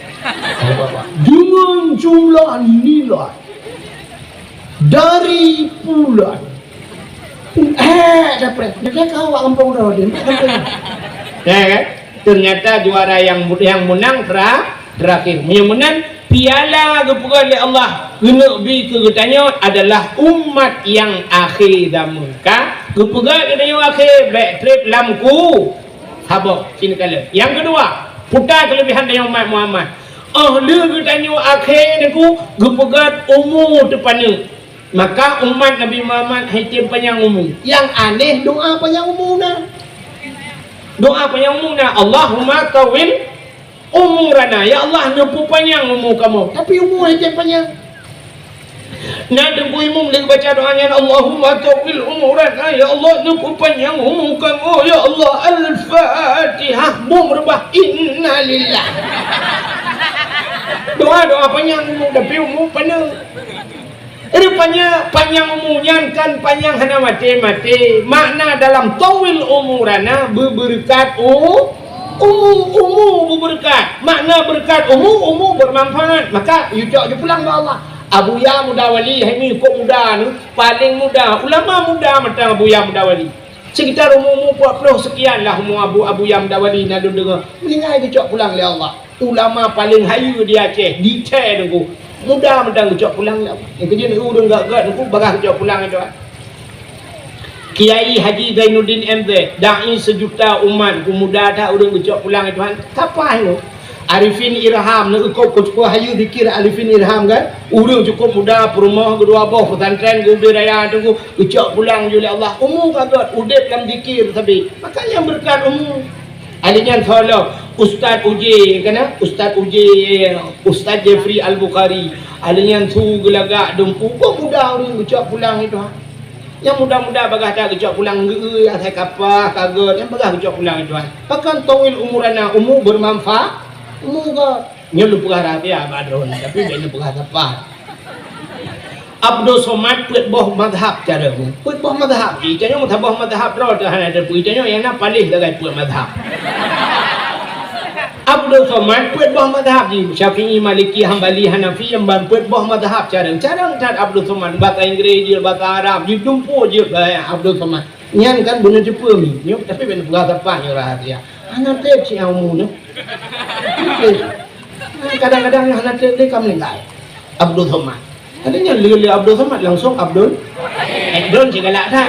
Dengan jumlah nilai dari bulan. Eh, dah preh. Dah kau awak kampung dah, dia. Ya kan? Ternyata juara yang mu-, yang menang tera-, terakhir. Meunyoe meunan, piala geupeugah lé Allah keuneuk bi keu geutanyoe adalah umat nyang akhé zameuka. Geupeugah geutanyoe akhé bék treb lam ku saboh. Sinoe kalon. Nyang keudua, puta keulebihan tanyoe umat Muhammad. Óh lheueh geutanyoe akhé nyoe geupeugah umu teupaneuk. Maka umat Nabi Muhammad hai tem panyang umu. Nyang aneh doa panyang umu na. Doa panyang umu na, "Allahumma tawil umurana." Ya Allah, neupeupanyang umu kamoe. Tapi umu hai tem panyang. Na teungku imum lagi baca doa nyan, "Allahumma tawwil umurana," ya Allah, neupeupanjang umu kamoe, ya Allah. Al-Fatihah, bum reubah, innalillah. Doa-doa panyang umu, tapi umu paneuk. Rupanya panyang umu nyan kan panyang hana maté-maté. Makna dalam tawwil umurana, beubeureukat u-, umu, umu beubeureukat. Makna beureukat umu, umu bermanfaat. Maka, yue cok ju pulang bak Allah. Abuya Muda Wali, hai nyoe kok muda nyoe, paléng muda, ulama muda mantong Abuya Muda Wali. Sekitar umu-umu empat puluh sekian lah umu Abu, Abuya Muda Wali na lôn deungoe. Meuninggai geucok pulang lé Allah. Ulama paléng hayeue di Aceh, di Aceh nyoe. Muda mantong geucok pulang lé Allah. Nyang keujeuet ureueng gét-gét nyoe bagah geucok pulang lé Tuhan. Kiai Haji Zainuddin M Z, dai sejuta umat, peumuda that ureueng geucok pulang lé Tuhan. Sapai nyoe? Arifin Irham, neu-, kok, kok, kok hayeue zikir Arifin Irham kan? Ureueng cukôp muda, peurumoh geudua boh, pesantren geubri raya teungku, geucok pulang ju lé Allah. Umu ka gét, udép lam zikir sabe. Maka nyan beureukat umu. Alèh nyan soe lom, Ustaz Uje, kana? Ustaz Uje, Ustaz Jeffrey Al-Bukhari. Alèh nyan su geulagak dumpu, boh muda ureueng geucok pulang lé Tuhan. Nyang muda-muda bagah that geucok pulang geu-, asai kapah, ka gét, nyang bagah geucok pulang lé Tuhan. Pakon tawwil umurana, umu bermanfaat, umu gét. Nyoe lôn peugah rahsia bak droeneuh, tapi bèk lôn peugah sapat. Abdul Somad peuet boh mazhab cara nyoe. Peuet boh mazhab. Ita nyoe saboh mazhab droe teuh hana teupeu. Ita nyoe nyang na paléh sagai peuet mazhab. Abdul Somad peuet boh mazhab jih. Syafi'i, Maliki, Hambali, Hanafi, nyang ban peuet boh mazhab cara. Cara that Abdul Somad. Bahasa Inggris jeuet, bahasa Arab jeuet, dumpeue jeuet, eh, Abdul Somad. Nyan kan beuneuteupeu mi. Nyoe, tapi bèk neupeugah sapat nyoe rahsia. Hana trép cit nyang umu nyoe. Kadang-kadang hana trép lé ka meuninggai. Abdul Somad. Ada nyang lé-lé Abdul Somad langsung Abdul. Eh, Don cit galak that.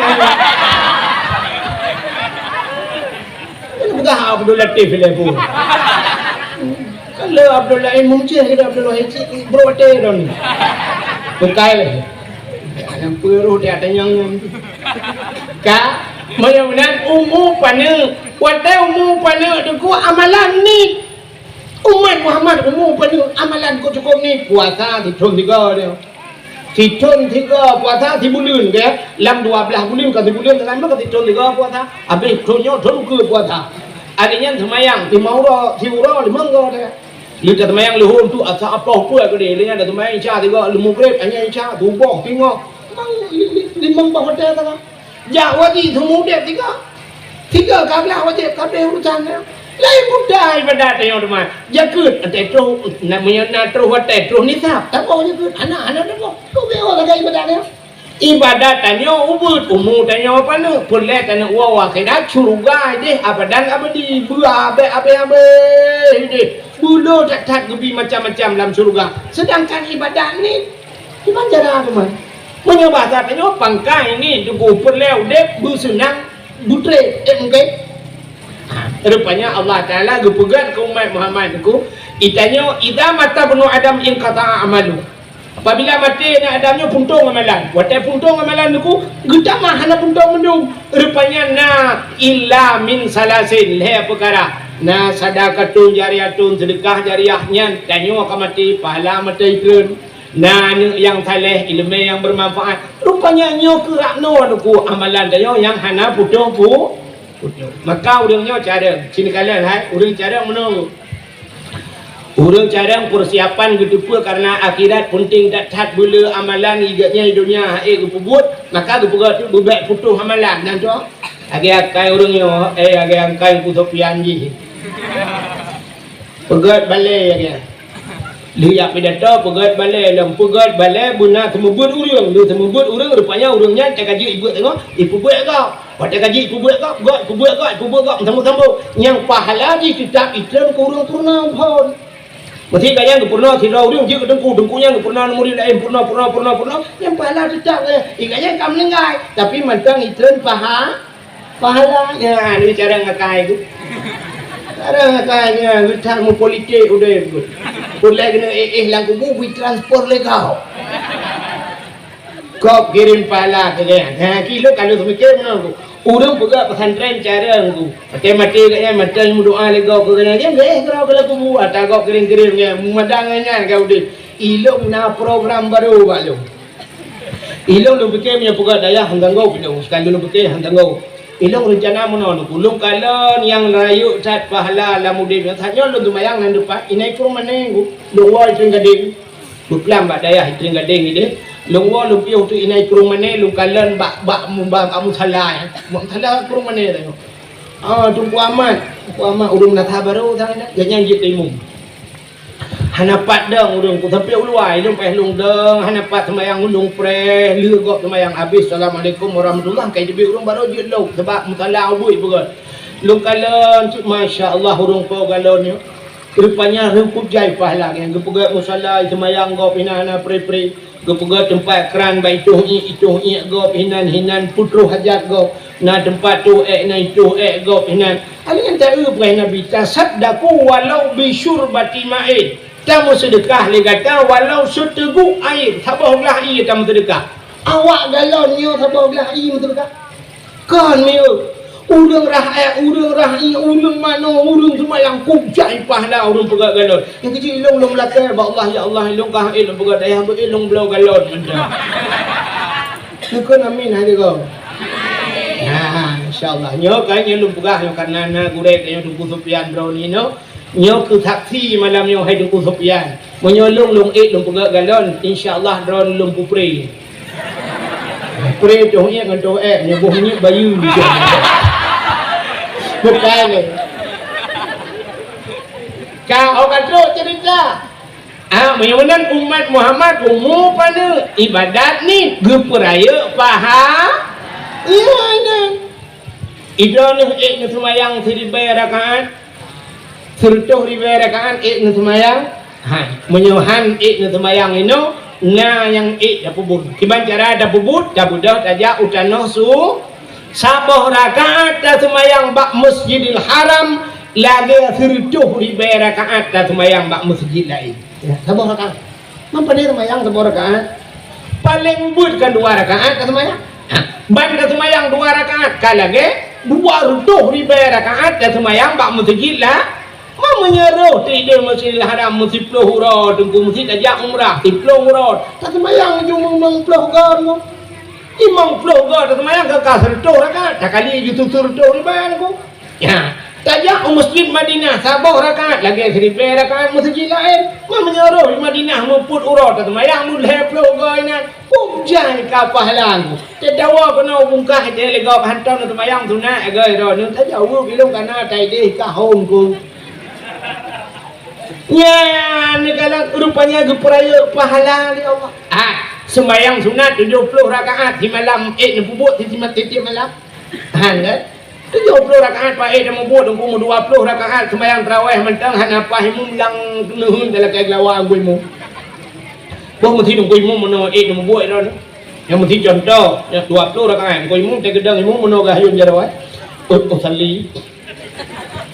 Kan peugah Abdul Latif lé pun. Kalau Abdul Latif Muncih kita Abdul Wahid cit, bro, watèe Don. Bukai lé. Nyang peureuh dia tanyong nyan. Ka, meunyoe meunan umu paneuk, watèe umu paneuk teungku amalan nit. Umat Muhammad umu paneuk amalan kok cukôp nit, puasa sithôn tiga dia. Sithôn tiga puasa sibuleuen, ka? Lam dua blaih buleuen ka sibuleuen, teuma ka sithôn tiga puasa. Habéh thôn nyoe thôn keue puasa. Alèh nyan seumayang, lima uroe, siuroe limong go dia. Lheueh taseumayang leuhô tu asa apoh peue keudéh, lheueh nyan taseumayang Isya tiga, lheueh Maghrib, nyan Isya, suboh, singoh. Memang li-, li-, limong boh watèe salah. Jak wajéb seumeu udép tiga. Tiga ka blaih wajéb, ka abéh urusan nyan. Laén mudah ibadat tanyoe teuma. Jakeuet, watèe troh, na, meunyoe na troh watèe, troh nisab. Taboh jakeuet, hana, hana taboh. Troh beutôi lagèe ibadat nyan. Ibadat tanyoe ubeuet, umu tanyoe paneuk, peureulèe tanyoe woe akhirat, syeuruga idéh abadan abadi, beu abéh-abéh idéh, beu le that-that geubi macam-macam lam syeuruga. Seudangkan ibadat nit, kiban cara teuma? Meunyoe bahasa tanyoe pangkai nit, teungku, peureulèe udép beuseunang, beutrép, eh, mungken. Ha, rupanya Allah Taala geupeugah keu umat Muhammad teungku, itanyoe, "Idza mata ibnu Adam inqata'a amalu." Apabila maté aneuëk Adam nyoe puntông amalan. Watée puntông amalan teungku, geutamah hana puntông mandum. Rupanya na illa min salasin, lhée peukara. Na sadaqatun jariyatun, seudeukah jariyah nyan, tanyoe ka maté, pahala maté ikreun. Na aneuëk nyang saleh, iéleumé nyang beumanfaat. Rupanya nyoe keurak noe teungku amalan tanyoe nyang hana putoh pu-, putoh. Maka ureuëng nyoe carông, sinoe kalon hai, ureuëng carông meunoe. Ureuëng carông peusiapan geuteupeue kareuna akhirat peunteng that-that beule amalan geuh nyan donya hase geupeubuet, maka geupeugah tu beubek putoh amalan nyan tu. Lagée akai ureuëng nyoe, eh, lagée akai Teungku Sofyan jih. Peugét balée lagée. Lheueh jak pidato peugét balée lom, peugét balée beuna seumeubeuet ureuëng, lheueh seumeubeuet ureuëng rupanya ureuëng nyan teuka jeuet ibuet teungoh, ipeubuet gob. Watée ka jeuet ipeubuet gob, gob, ipeubuet gob, ipeubuet gob, sambung-sambung. Nyang pahala jih teutab itrön keu ureuëng peurunoe phon. Meusé ka nyang geupeurunoe sidroe ureuëng jeuet keu teungku, teungku nyan geupeurunoe murit laén, peurunoe, peurunoe, peurunoe, peurunoe, nyang pahala teutab, eh, ingat nyan ka meuninggai, tapi mantong itrön paha-, pahala. Nyan, ni cara ngakai tu. Cara ngakai nyan, geutak meupolitik udeb. Peureulée keuneuk éh-éh lam kubu, bri transfer lé gob. Gob kirém pahala keu gobnyan. Ha, kilo kalau seumiké meunan tu. Ureuëng peugah pesantren carông tu. Maté-maté gobnyan, maté meudoa lé gob keu gobnyan. Dia geh keudroe keu lagu bu, ata gob kirém-kirém nyan. Meumadang nyan ka udeb. Ilong na program baru bak lôn. Ilôn lôn pike meunyoe peugah dayah han tanggong ilôn, seukali lôn pike han tanggong. Ilôn reuncana meunoe Teungku, lôn kalon nyang rayeuk that pahala lam udeb nyoe. That nyoe lôn seumayang lam depan, inan krueng mané Teungku. Lôn woe i Trienggadeng. Beuklam bak dayah i Trienggadeng ideh. Lôn woe lôn piôh teuk inan krueng mané, lôn kalon bak, bak, bak, bak musala, eh. Bak musala krueng mané tanyoe. Ah, Teungku Ahmad. Teungku Ahmad ureueng Meunasah Barô sang nyan. Gobnyan jeuet imum. Hana pat dong ureueng ku sampoe u luwa, ilôn paih lôn dong, hana pat seumayang ulôn preh, lheueh gob seumayang habéh, "Assalamualaikum warahmatullah," ka jiteubiet ureueng barô jeuet lom, sabab musala ubit beugöt. Lôn kalon cit, masya Allah, ureueng po galon nyoe. Rupanya rhöh kujai pahala nyan, geupeugöt musala, seumayang gob inan hana preh-preh. Geupeugöt teumpat kran bak itoh iék, itoh iék gob hinan, hinan peutroh hajat gob. Na teumpat toh ék, na itoh ék gob hinan. Alèh nyan taeu peugah Nabi, "Tasaddaqu walau bi syurbati ma'in." Tameuseudeukah lé gata walau seuteugok air, saboh glah ié tameuseudeukah. Awak galon nyoe saboh glah ié meuseudeukah. Kon miyueb. Ureueng rhah ék, ureueng rhah ié, ureueng manoe, ureueng seumayang kujai pahala ureueng peugöt galon. Nyang keuji ilôn lôn meulakèe bak Allah, "Ya Allah, ilôn ka han ék lôn peugöt dayah, beu ék lôn bloe galon mantong." Neukheun amin hai tiga. Nah, insya Allah. Nyoe ka nyoe lôn peugah nyoe karena na gurèe tanyoe Teungku Sufyan droeneuh nyoe. Nyoe keuh saksi malam nyoe hai Teungku Sufyan. Meunyoe lôn, lôn ék lôn peugöt galon, insya Allah droeneuh lôn pupreh. Preh toh iék ngon toh ék, nyoe boh minyéuk bayeue. Bukan lé. Ka, oh, ka trok cerita. Ah, meunyoe meunan umat Muhammad umu paneuk ibadat ni geupeurayeuk paha. Iya, iya. Idroeneuh ék neuseumayang siribèe rakaat. Sireutoh ribèe rakaat ék neuseumayang? Hai, meunyoe han ék neuseumayang inoe, na nyang ék tapeubuet. Kiban cara tapeubuet, tabeudôh tajak u tanoh su-, saboh rakaat taseumayang bak Masjidil Haram, lagèe sireutoh ribèe rakaat taseumayang bak masjid laén. Ya, saboh rakaat. Man pane seumayang saboh rakaat? Paleng beuet kan dua rakaat ka seumayang. Ha, ban ka seumayang dua rakaat ka lagèe dua reutôh ribèe rakaat ka seumayang bak meuseujid lah. Man meunyoe roh teuh ideh Masjidil Haram meusiploh uroe Teungku, meuseujid tajak umrah siploh uroe. Ka seumayang jumeuh limong ploh goe Teungku. Limong ploh goe taseumayang ka, ka sireutoh rakaat, takali ju sireutoh ribèe Teungku. Ya, tajak u Masjid Madinah saboh rakaat lagèe siribèe rakaat meuseujid laén. Man meunyoe roh di Madinah meupeuet uroe taseumayang lhèe ploh goe inan, kujai ka pahala Teungku. Teudawa keunoe bungkah teuh lé gob hantom neuseumayang sunat goe droeneuh, tajaweueb ilôn kana taideh ka hom Teungku. Nyan neukalon rupanya geupeurayeuk pahala lé Allah. Ah, seumayang sunat tujoh ploh rakaat simalam ék neupeubuet si tiep malam. Han kan? Tujoh ploh rakaat paih tamubuet Teungku, meudua ploh rakaat seumayang tarawèh mantong hana paih imum lam neuheun talakèe geulawa Teungku imum. Boh meusi Teungku imum meunoe ék tamubuet droeneuh. Nyang meusi contoh, nyang dua ploh rakaat Teungku imum tageudong imum meunoe geuhayôn jaroe. Usalli.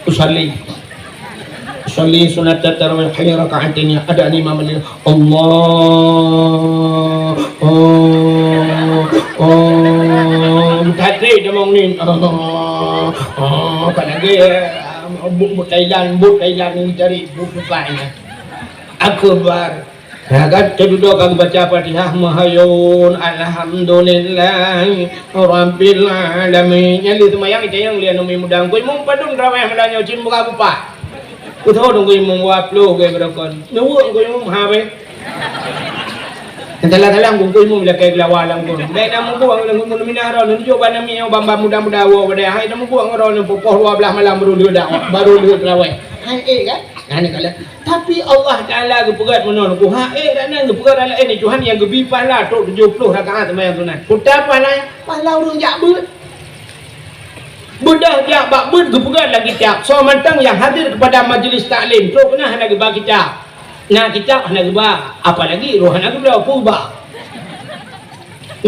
Usalli. Usalli sunnatat tarawih raka'ataini, ada ni mama ni. Allah. Oh. Oh. Tadi dia mau ni. Oh. Oh. Kat lagi. But, but Thailand, but Thailand ni cari but bukan. Akbar. Ya kan, teududoe ka geubaca Fatihah, meuhayôn, alhamdulillahi rabbil alamin. Nyan lé seumayang, itanyong lé aneuk muda, "Teungku imum padum tarawèh malam nyoe?" "Cit muka bupah." Kutho Teungku imum dua ploh gèt beurokon. Neuweuek Teungku imum ha bèk. Entahlah-tahlah Teungku imum lakèe geulawa lam gon. Bèk na mubuet lam gon minah droe, neujok bak namiet nyoe ban-ban muda-muda woe bak dayah. Hai na mubuet ngon droe, poh dua blah malam baru lheueh dak, baru lheueh tarawèh. Hai ék kan? Nah, ni kala. Tapi Allah Taala geupeugöt meunoe, Teungku, ha ék dak nyan geupeugöt lam laén, Tuhan nyang geubi pahala trok tujoh ploh rakaat seumayang sunat. Peue ta pahala? Pahala ureueng jak beuet. Beudôh jak bak beuet geupeugöt lam kitab. Soe mantong nyang hadir kepada majlis taklim, trok keunan hana geuba kitab. Na kitab hana geuba, apalagi roh hana geubloe, peue geuba?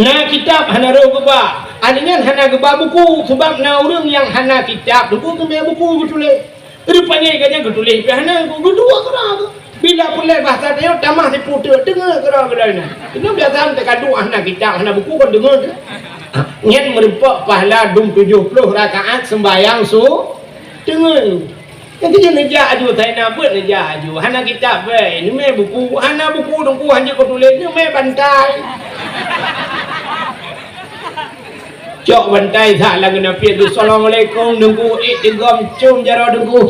Na kitab hana roh geuba. Ahli nyan hana geuba buku, sabab na ureueng nyang hana kitab, Teungku, keuneuk buku geutuléh. Rupanya gobnyan geutuléh pih hana, geuduek keudroe. Bila peureulèe bahasa tanyoe tamah siputeuk, deungö keudroe geuh nyan. Keuneuk biasa teuka duek hana kitab, hana buku kon deungö. Nyan meurumpok pahala dum tujoh ploh rakaat seumbahyang su-, deungö. Nyan keuh neujak aju, tai na beuet neujak aju. Hana kitab bèk, neumè buku, hana buku Teungku hanjeuet keu tuléh, neumè bantai. Cok bantai that lam keunapiet tu, "Assalamualaikum, Teungku." Ék tigom com jaroe Teungku.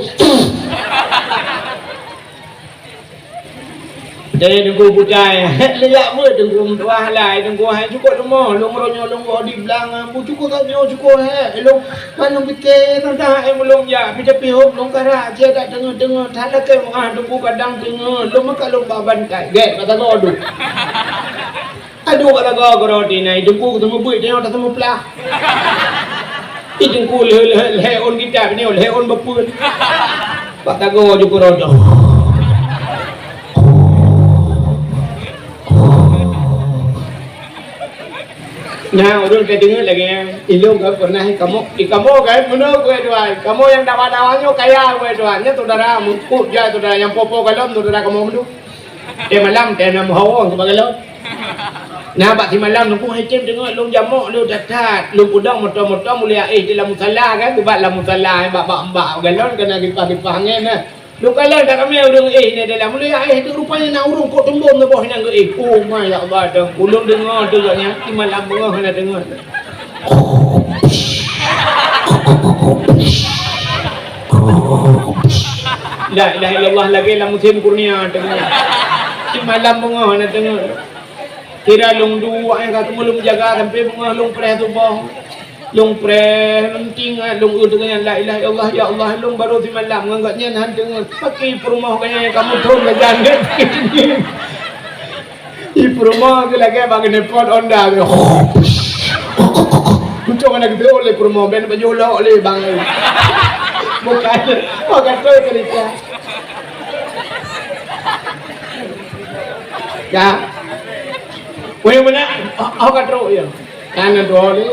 Jadi Teungku butai, "Hek, lé jak beuet Teungku, meutuah lai Teungku, hai cukôp leumoh, lôn meuronyok lôn woe di blang, bu cukôp that nyoe cukôp hek, lôn ban lôn pike teuntang hek meulôn jak, pih tapi hom lôn karak, cie that teungeut-teungeut, that lakée meuah Teungku kadang teungeut, lôn meukat lôn ba bantai." Gét, kata godu. Aduh, kata godu, roti nai Teungku, teumeubeut nyoe, teumeupeulaih. Ih, Teungku, lheueh, lheueh, lheueh ôn kitab nyoe, lheueh ôn beupeuen. Bak tagoe ju keudroe. Nah, ureueng ka deungoe lagèe nyan. Ilôn ka pernah ikamoe, ikamoe kan, meunoe keu dua. Kamoe nyang dawa-dawa nyoe kaya keu dua. Nyan saudara, meukeue jai saudara nyang po-po galom, saudara kamoe meunduek. Teumalam, teumalam hawa sibagoe lôn. Nah, bak simalam Teungku Hakim deungoe lôn jamok lôn that-that, lôn peudong moto-moto mulia éh di lam musala kan, bak lam musala, bak, bak, bak galon keunan gipah-gipah angén nah. Lôn kalon that ramé ureueng éh nyan dalam mulia éh tu rupanya na ureueng kok teumbom saboh nyang geuéh. Oh my ya Allah, Teungku, lôn deungoe tu gobnyan, simalam beungoh hana deungoe. La ilaha illallah, lagèe lam musém kurnia teungoh. Simalam beungoh na teungoh. Kira lôn duek nyang ka teumeu lôn jaga sampai beungoh lôn preh suboh. Lôn preh, lôn tingat, lôn eu teungoh nyan, la ilaha illallah, ya Allah, lôn baru simalam ngon gobnyan han teungoh. Paki peurumoh gobnyan nyang ka muthon bak jalan. Di peurumoh tu lagèe bak keuneupot Honda tu. Untông hana geuteuôt lé peurumoh, ben bak jih lok lé bang. Bukan, oh, ka trok cerita. Ya. Weh, mana? Oh, oh, ka trok, ya. Kan ada lé.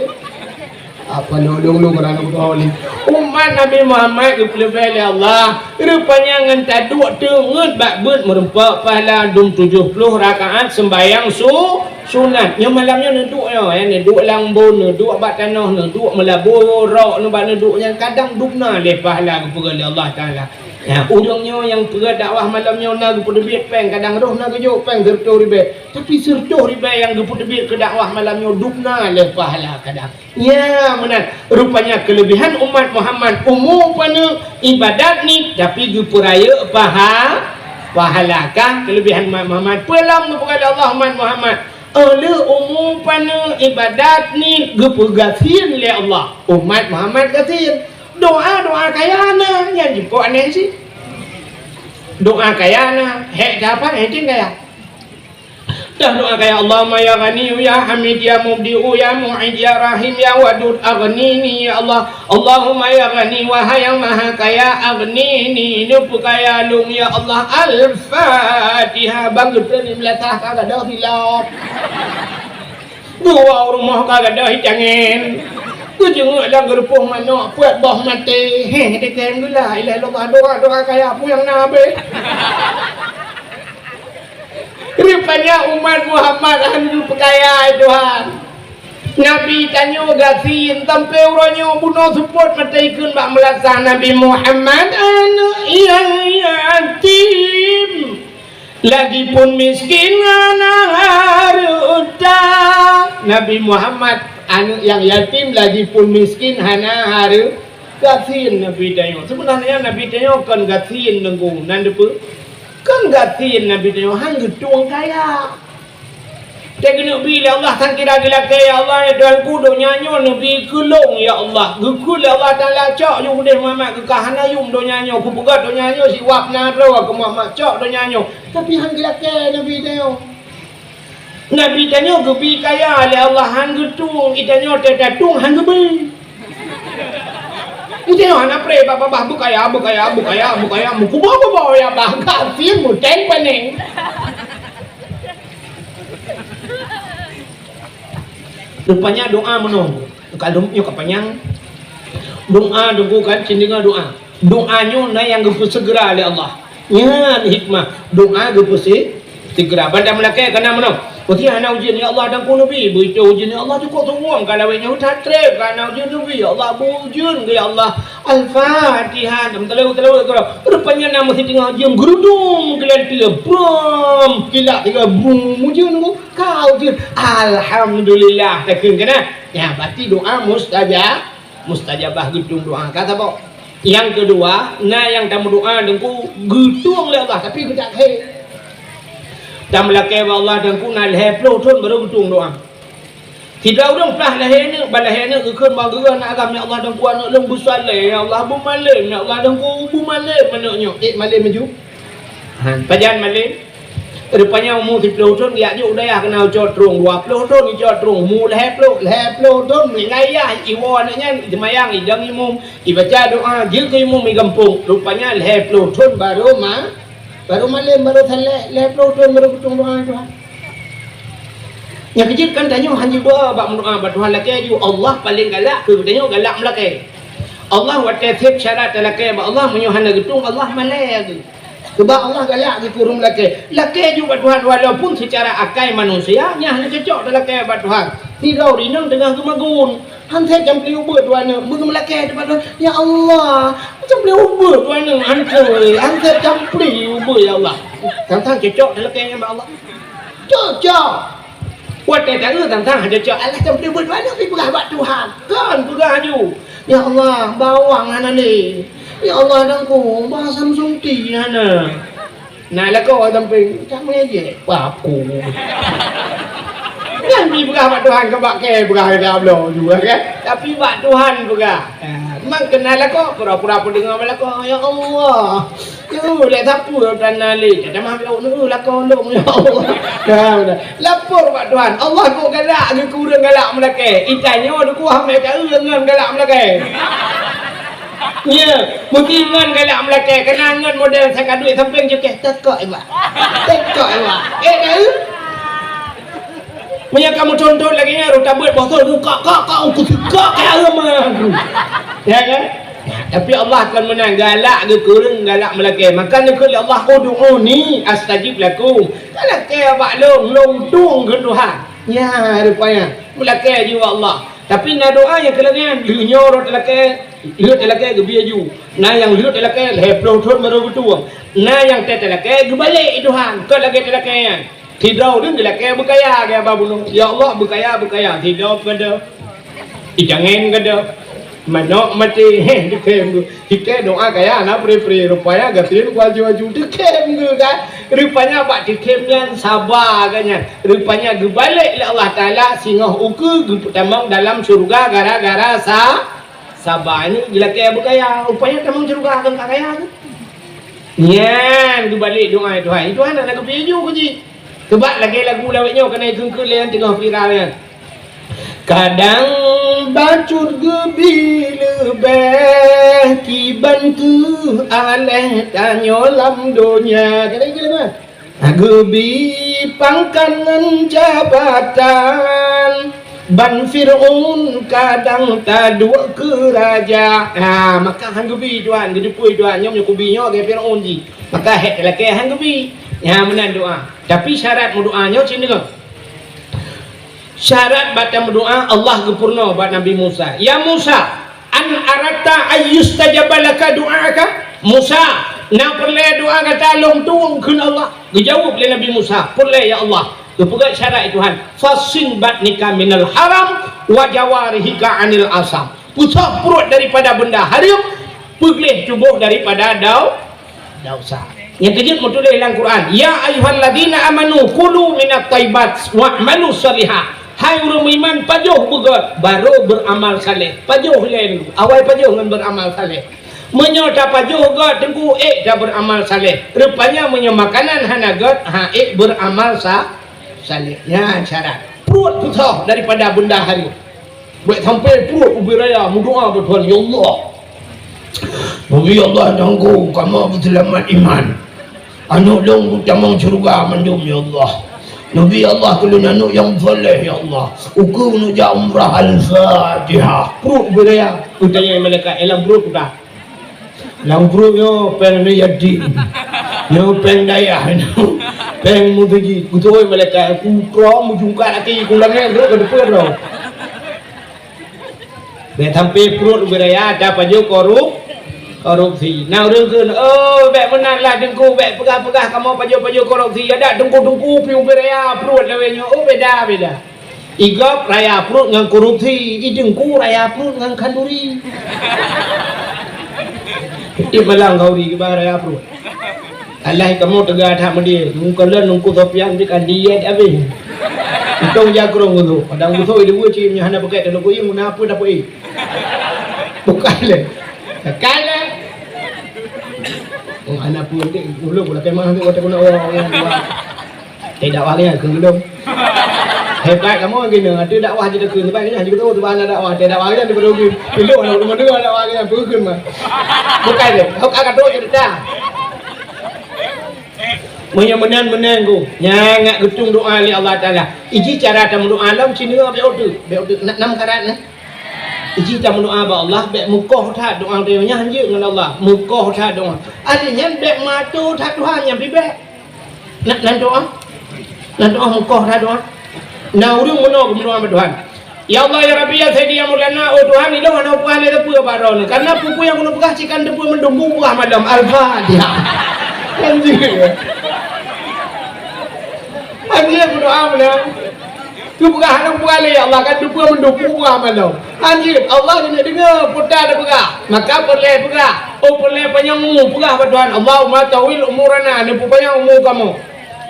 Apa lôn-lôn lôn keunan lôn lôn. Umat Nabi Muhammad geupeuleubeh lé Allah. Rupanya ngon taduek teungeut bak beuet meureumpok pahala dum tujoh ploh rakaat seumbahyang su-, sunat. Nyoe malam nyoe neuduek nyoe, ya, neuduek lam bun, neuduek bak tanoh, neuduek meulabu rok, neuduek bak neuduek nyan kadang dum na lé pahala geupeugah lé Allah Taala. Ya, ureueng nyoe nyang peugah dakwah malam nyoe na geupeuteubiet péng, kadang roh na geujok péng sireutôh ribèe. Tapi sireutôh ribèe nyang geupeuteubiet keu dakwah malam nyoe dum na lé pahala kadang. Ya, meunan. Rupanya keulebihan umat Muhammad umu paneuk ibadat ni, tapi geupeurayeuk paha-, pahala. Ka keulebihan umat Muhammad. Peue lom geupeugah lé Allah umat Muhammad? Óh lheueh umu paneuk ibadat ni geupeugasien lé Allah. Umat Muhammad gasien. Doa-doa kaya na, nyan jipok aneh cit. Doa kaya na, hék dapat, hék kaya. Dah doa kaya, "Allahumma ya Ghani ya Hamid ya Mubdi'u ya Mu'id ya Rahim ya Wadud aghnini ya Allah. Allahumma ya Ghani, wahai yang maha kaya, aghnini, neupeukaya lôn ya Allah." Al-Fatihah. Bang geutreun meulatah ka gadôh silop. Dua rumoh ka gadôh itangen. Geujeungeuek lam geurupoh manok, peuet boh maté. Heh, dikém gula. Ilah lôn doa, doa kaya peue nyang na abéh. Rupanya umat Muhammad han geupeukaya, hai Tuhan. Nabi tanyoe gasien, sampoe uroe nyoe bunoe seupôt mata ikheun bak meulasah Nabi Muhammad, aneuk nyang yatim, lagipun miskin hana hareuta. Nabi Muhammad, aneuk nyang yatim, lagipun miskin hana hareu-, gasien Nabi tanyoe. Seubeunarnya Nabi tanyoe kon gasien Teungku, nan dipeue? Kon gasien Nabi tanyoe, han geutueng kaya. Teuh geuneuk bi lé Allah, sang kira geulakée, "Ya Allah, ya Tuhanku, donya nyoe neubi keu lôn, ya Allah." Geukheun lé Allah Taala, "Cok yue keudeh Muhammad, keu ka hana yum donya nyoe, kupeugöt donya nyoe siwab na droe keu Muhammad, cok donya nyoe." Tapi han geulakée Nabi tanyoe. Nabi tanyoe geubi kaya lé Allah, han geutueng, i tanyoe teuh tatueng han geubi. I tanyoe hana preh, bah, bah, bah, beukaya, beukaya, beukaya, beukaya, meukuboh-kuboh ya bah, gasien muteng paneng. Rupanya doa meunoe. Ka lom nyoe ka panyang. Doa Teungku kan, cit deungoe doa. Doa nyoe na nyang geupeuseugera lé Allah. Nyan hikmah. Doa geupeusi-, Sigra ban tameulakée kana meunoe. Putih hana ujeuen, ya Allah, dan ku Nabi. Beutôi ujeuen, ya Allah, cukôp tuwong ka lawét nyoe that treb ka hana ujeuen Nabi. Ya Allah, beuujeuen keu, ya Allah. Al-Fatihah. Dan teuleu-teuleu keu. Rupanya na meusitingoh jeuem geurudum keu lanteu. Brum, kilak tiga brum ujeuen ku. Ka ujeuen. Alhamdulillah, takheun kana. Ya, berarti doa mustajab. Mustajabah geutueng doa ka saboh. Nyang keudua, na nyang tameudoa Teungku geutueng lé Allah, tapi geudak khe. Tameulakée bak Allah Teungku na lhée ploh thon barô geutueng doa. Sidroe ureuëng plah lahé aneuk, bak lahé aneuk geukheun bak geuh aneuk agam, "Ya Allah Teungku, aneuk lôn beusaleh, ya Allah, beumalem, ya Allah Teungku, beumalem aneuk nyoe." Eh, malem laju. Ha, pajan malem? Rupanya umu siploh thon geujak jok u dayah keunan geucok trong, dua ploh thon geucok trong, umu lhée ploh, lhée ploh thon, meuninggai yah, iwoe aneuk nyan, iseumayang, idong imum, ibaca doa, jeuet keu imum i gampông. Rupanya lhée ploh thon barô ma-, barô malem, barô saleh, lhée ploh thon barô geutueng doa Tuhan. Nyang keujeuet kan tanyoe hana jiba bak meudoa bak Tuhan lakée ju, Allah paleng galak keu geutanyoe galak meulakée. Allah watée seb syarat talakée bak Allah, meunyoe hana geutueng, Allah malée geuh. Sebab Allah galak geuh keu ureuëng lakée. Lakée ju bak Tuhan walaupun seucara akai manusia, nyan hana cocok talakée bak Tuhan. Sidroe inong teungoh geumagun. Han seb campli ubeut dua aneuk, beugeumlakée bak Tuhan, "Ya Allah, campli ubeut dua aneuk, han seb, han seb campli ubeut, ya Allah." Sang-sang cocok talakée nyan bak Allah. Cocok. Watée taeu sang-sang han cocok, alah campli ubeut dua aneuk, pi peugah bak Tuhan. Kon peugah aju, "Ya Allah, bawang hana lé. Ya Allah, dangkong, bah Samsung ti hana." Na lakoe sampéng, "Ka meujék paku." Nyan pi peugah bak Tuhan, keu bak kée peugah, ka bloe juga kan. Tapi bak Tuhan peugah. Ha, memang keu na lakoe, pura-pura peudeungoe bak lakoe, "Ya Allah, ya lé sapeue tan na lé, tamah bloe neu lakoe lôn, ya Allah." Ha, beuna. Lapor bak Tuhan, Allah kok galak geuh keu ureuëng galak meulakée. Itanyoe deukuah mé taeu ngon galak meulakée. Nya, mungkin ngon galak meulakée, keunan ngon model sakaduek sampéng jukée, "Tekok iba. Tekok iba." Eh, taeu? Meunyoe kamoe thon-thon lagée nyan, rot tabeuet boh thon, "Kak, kak, kak, aku suka kak areuem aku." Ya kan? Ya, tapi Allah kan meunan galak geuh keu ureuëng galak meulakée. Maka neukheun lé Allah, "Ud'uni astajib lakum." Talakée bak lôn, lôn tueng keu Tuhan. Ya, rupanya. Meulakée ju bak Allah. Tapi na doa nyang keu lagée nyan, lheueh nyoe rot talakée, lheueh talakée geubi aju. Na nyang lheueh talakée lhée ploh thon barô geutueng. Na nyang teutalakée geubalek Tuhan, kon lagée talakée nyan. Sidroe ureuëng geulakée beukaya, gaya ba bunoe, "Ya Allah, beukaya, beukaya." Sidroe peugah, "Ijangen gada, manok maté, heh, dikhem." Hikée doa kaya na pri-pri, rupanya gasien kuaju-aju dikhem geuh kan. Rupanya bak dikhem nyan saba geuh nyan. Rupanya geubalek lé Allah Taala singoh ukeue geupeutamong dalam syeuruga gara-gara sa-, saba. Ini geulakée beukaya, rupanya tamong syeuruga kon ka kaya geuh. Nyan geubalek doa Tuhan. Tuhan hana geupeuju keu jih. Keubah lagée lagu lawét nyoe keuneuk kheun-kheun lé nyang teungoh viral nyan. Kadang bacut geubi leubeh kiban keuh aléh tanyoe lam donya. Kadang geubi leubeh. Geubi pangkat ngon jabatan, ban Fir'aun kadang taduek keu raja. Ha, maka han geubi Tuhan, geujupui Tuhan, nyoe meunyoe kubi nyoe lagée Fir'aun jih. Maka hék lakée han geubi. Ha, meunan doa. Tapi syarat meudoa nyoe cit deungoe. Syarat bak tameudoa Allah geupeurunoe bak Nabi Musa, "Ya Musa, an aratta ayyustajaba laka du'aaka?" "Musa, na peureulée doa gata lôn tueng kheun Allah?" Geujaweueb lé Nabi Musa, "Peureulée, ya Allah." Geupeugét syarat Tuhan, "Fassin batnika minal haram wa jawarihika anil asam." Peusoh pruet daripada beunda hareuem, peugleh tuboh daripada dau-, Desya. Nyang keujeuet meutuléh lam Quran, "Ya ayyuhalladzina amanu kulu minat thayyibat wa'malu shalihah." Hai ureuëng meuiman, pajoh beugét, barô beuramal saleh. Pajoh lé, awai pajoh ngon beuramal saleh. Meunyoe tapajoh gét, teungku ék tabeuramal saleh. Rupanya meunyoe makanan hana gét, ha ék beuramal sa-, saleh. Nyan syarat. Pruet peusoh daripada beunda hareuem. Bék sampai pruet ubé raya meudoa bak Tuhan, "Ya Allah, Nabi Allah nyang go kama beuseulamat iman. Aneuk lôn tamong syeuruga mandum, ya Allah. Nabi Allah keu lôn aneuk nyang saleh, ya Allah. Ukeue neujak umrah." Al-Fatihah. Pruet ubé raya. Geutanyong malaikat, "Eh, lam pruet peue?" "Lam pruet nyoe péng ni yatim." Nyoe péng dayah nyoe. Péng meuseujid. Beutôi malaikat, kukrom meujungkat até ku langét, trok ka teupeu droe. Bèk sampé pruet ubé raya tapajoh korup-, korupsi. Na ureueng kheun, "Oh, bèk meunan lah Teungku, bèk peugah-peugah kamoe pajoh-pajoh korupsi." Adak teungku-teungku pi ubé raya pruet lawét nyoe. Oh, beda, beda. Igop raya pruet ngon korupsi, i Teungku raya pruet ngon khanduri. Di malam khanduri kiban raya pruet. Alah kamoe teuga that meudeh, muka lôn Teungku Sofyan pih ka diet abéh. Untông jakrong geuh. Padang geuh di dua cit nyoe hana pakai teulokoe, meunan peue tapeuék. Bukan lé. Bukan lé. Oh, hana peue dek, ulôn pula kemah tu, kata guna orang, orang tua. Teudakwah lé keu lôn. Hebat kamoe geuh, atu dakwah jeuet keu, sebab nyan jeuet keu, sebab hana dakwah, teudakwah lé di Bukit Tinggi. Ilôn hana ulôn deungoe dakwah lé, peue kheun mah. Bukan lé, kau ka kata cerita. Meunyoe meunan-meunan ku, nyan ngat geutung doa lé Allah Taala. Iji cara tameudoa lom, sineuk bèk uteuk, bèk uteuk, na-, nam karat na. Iji tameudoa bak Allah, bèk meukoh that doa teuh nyan jeuet ngon Allah, meukoh that doa. Adak nyan bèk mato that Tuhan nyan pih bèk. Na, na doa. Na doa meukoh that doa. Na ureueng meunoe geumeudoa bak Tuhan. Ya Allah, ya Rabbi, ya Sayyidi, ya Maulana, oh Tuhan, ilôn hana peugah lé teupeu bak droeneuh. Karena peue-peue nyang keuneuk peugah cit ka teupeu mandum, beupeugah mandum. Al-Fatihah. Kan jeuet. Kan jeuet meudoa mandum. Keupeugah hana peugah lé, ya Allah, ka teupeu mandum, beupeugah mandum. Kan jeuet, Allah keuneuk deungoe peue tapeugah. Maka peureulèe peugah. Oh, peureulèe panyang umu, peugah bak Tuhan, Allahumma tawwil umurana, neupeupanyang umu kamoe.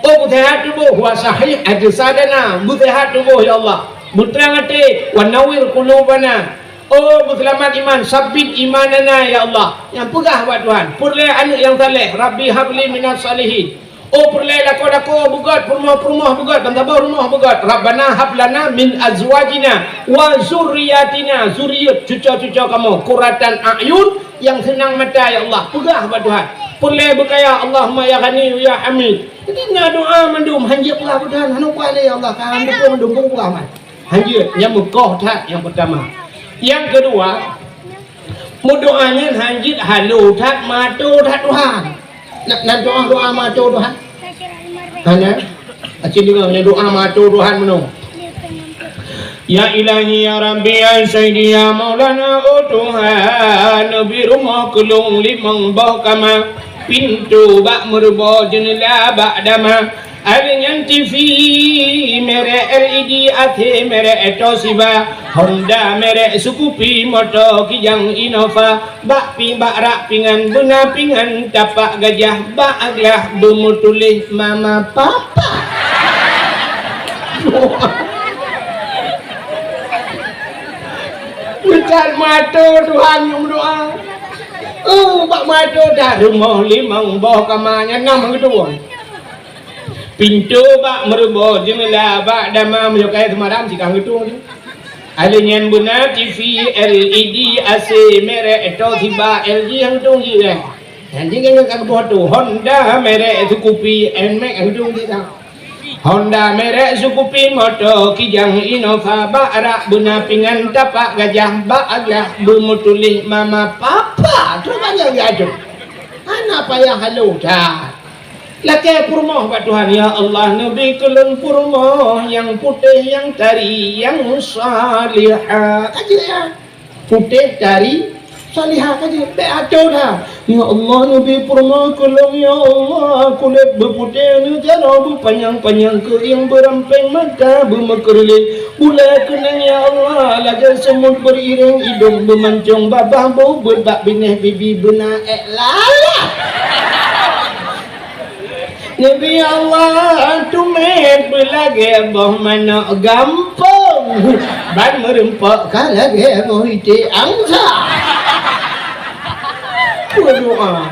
Oh, beuseuhat tuboh, wa sahih ajsadana, beuseuhat tuboh, ya Allah. Beutrang até, wa nawwir qulubana. Oh, beuseulamat iman, sabbit imanana, ya Allah. Nyang peugah bak Tuhan, peureulèe aneuk nyang saleh, Rabbi habli minas salihin. Oh, peureulèe lakoe-lakoe beugöt, peurumoh-peurumoh beugöt, ban saboh rumoh beugöt. Rabbana hab lana min azwajina wa zurriyatina, zuriat, cuco-cuco kamoe, qurratan a'yun, nyang seunang mata, ya Allah. Peugah bak Tuhan. Peureulèe beukaya, Allahumma ya Ghani ya Hamid. Jadi na doa mandum, hanjeuet peugah bak Tuhan, hana kuat lé, ya Allah, ka hana mandum, peugah man. Hanjeuet, nyang meukoh that nyang peutama. Nyang keudua, meudoa nyan hanjeuet halo that, mato that Tuhan. Na, na doa, doa mato Tuhan? Hana? Aci deungoe nyan doa mato Tuhan meunoe. Ya Ilahi, ya Rabbi, ya Sayyidi, ya Maulana, oh Tuhan, neubi rumoh keu lôn limong boh kama, pintoe bak meuruboh, jeuneula bak dama. Adak nyan T V merek L E D, A C merek Toshiba, Honda merek Scoopy, moto Kijang Innova, bak pi-, bak rak pingan beuna pingan tapak gajah, bak glah beumeutuléh mama papa. Meucat mato Tuhan nyang meudoa. Oh, bak mato that rumoh limong boh kama nyan nam geutuwon. Pintoe bak meuruboh, jeumeula bak dama, meunyoe kayèe seumaram sikang geutung jih. Adak nyan beuna T V L E D A C merek Toshiba, L G nyang geutung jih, eh. Nyan jih ngon ka geuboh tu, Honda merek Scoopy, Nmax nyang geutung jih dah. Honda merek Scoopy, moto Kijang Innova, bak rak beuna pingan tapak gajah, bak aglah beumeutuléh mama papa. Cuba nyan geuajoh. Hana payah halo that. Lakèe peurumoh bak Tuhan, "Ya Allah, neubi keu lôn peurumoh nyang putéh, nyang tari, nyang salihah." Ka jeuet, ya. Putéh, tari, salihah ka jeuet. Bèk aco that. "Ya Allah, neubi peurumoh keu lôn, ya Allah, kulét beuputéh, neujaroe beupanyang-panyang, keuieng beurampéng, mata beumeukeureuléng, bulèe keunong, ya Allah, lagèe seumut beuriréng, idông beumancông, babah beuet bak binéh, bibi beuna èk lalah." Neubi Allah, tumet beulagèe boh manok gampông, ban meureumpok ka lagèe boh iték angsa. Peudoa.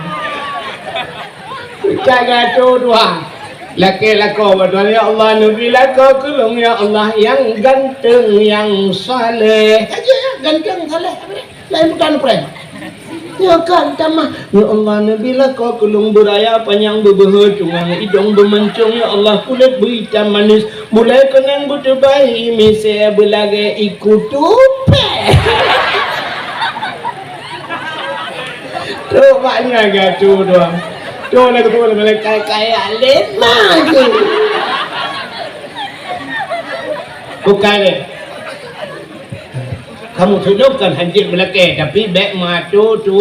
Ka geuaco doa. Lakèe lakoe bak Tuhan, "Ya Allah, neubi lakoe keu lôn, ya Allah, nyang ganteng, nyang saleh." Ka jeuet, ya, ganteng, saleh. Laén bukan prank. Nyoe kan tamah. "Ya Allah, neubi lakoe keu lôn beuraya panyang, beubeuhe cungang, idông beumancông, ya Allah, kulét beuitam manis, bulèe keunong beuteubai, misèe beulagèe iku tupèe." Trok bak nyan geuaco doa. Tuh lagu tu, malaikat kaya lima tu. Bukan, eh. Kamu tudong kan hanjeuet meulakée, tapi bék meuatur tu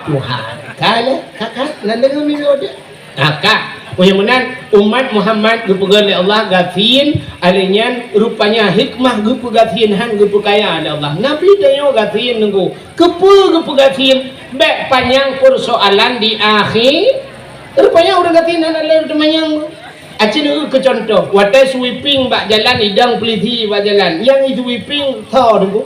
Tuhan. Ka lé, ka, ka, nan deungoe miyueb deh. Ka, ka. Oh, nyang meunan, umat Muhammad geupeugah lé Allah gasien, alèh nyan rupanya hikmah geupeugasien han geupeukaya lé Allah. Nabi tanyoe gasien nunggu. Keupeue geupeugasien? Bék panyang peusoalan di akhé. Rupanya ureuëng gasien hana lé teumanyang. Aci neueu keu cuntoh, watée sweeping bak jalan, idong peulisi bak jalan, nyang i sweeping tho teungku.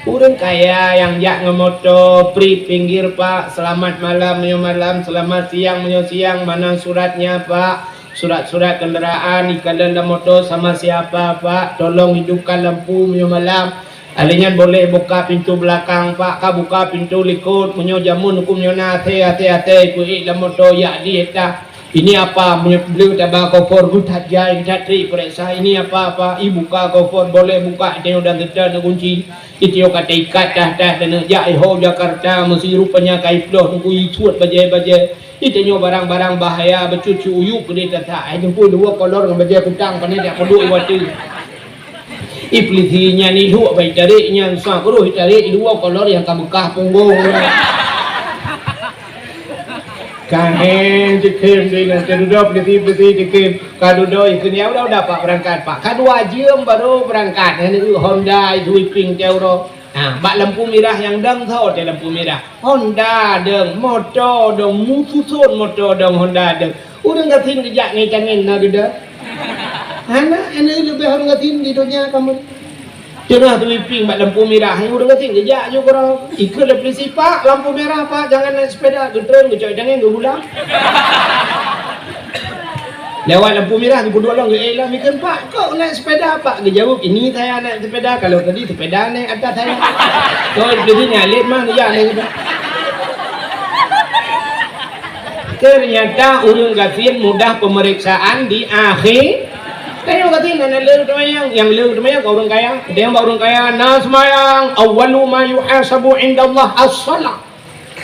Ureuëng kaya nyang jak ngon moto, pri pinggir pak, selamat malam meunyoe malam, selamat siang meunyoe siang, mana suratnya pak, surat-surat kendaraan, ikalon lam moto sama siapa pak, tolong hidupkan lampu meunyoe malam. Alèh nyan boleh buka pintu belakang pak, ka buka pintu likot, meunyoe jameun huköm nyoe na até, até, até, peuék lam moto, yak di éta. Ini apa? Meunyoe bleue taba kofor, geutat jai, geutat trik, peuriksa, ini apa, apa? I buka kofor, boleh buka, iteunyong dan teuta na kunci. Iteunyong ka taikat tah-tah dan jak iho Jakarta, meusi rupanya ka iploh teungku isuet bajée-bajée. Iteunyong barang-barang bahaya, bacut si uyuek keudeh tatak. Ai teungku dua kolor ngon bajée kutang, pane dak peuduek i watée. I peulisi nyan iduek bai tarék nyan, sa keudroe itarék, i dua kolor nyang ka beukah punggong. Ka hé jikhém di nan, teududoe peulisi-peulisi jikhém. Ka dudoe ikheun, "Ya udah, udah, Pak, berangkat, Pak." Ka dua jeuem baru berangkat, nyan Honda sweeping teuroe. Ha, bak lampu mirah nyang dong, tho teuh lampu mirah. Honda dong, moto dong, meususon moto dong, Honda dong. Ureuëng gasien geujak ngieng tangieng na geuda. Hana, hana leubeh ureuëng gasien di donya kamoe. Teungoh sweeping bak lampu mirah, ureuëng gasien geujak ju keudroe. Ikheun lé peulisi, "Pak, lampu merah, Pak, jangan naik sepeda." Geutreun, geucok tangieng, geugulang. Lewat lampu merah, geupeuduek lom, geuék lom, ikheun, "Pak, kok naik sepeda, Pak?" Geujaweueb, "Ini saya naik sepeda, kalau tadi sepeda naik atas saya." Kok di sini alit mah, ya, naik sepeda. Ternyata ureuëng gasien mudah pemeriksaan di akhé. Tanyoe gasien hana lé teumayang, nyang lé teumayang ka ureuëng kaya. Tanyoe bak ureuëng kaya, na seumayang, awwalu ma yuhasabu indallah as-shalah.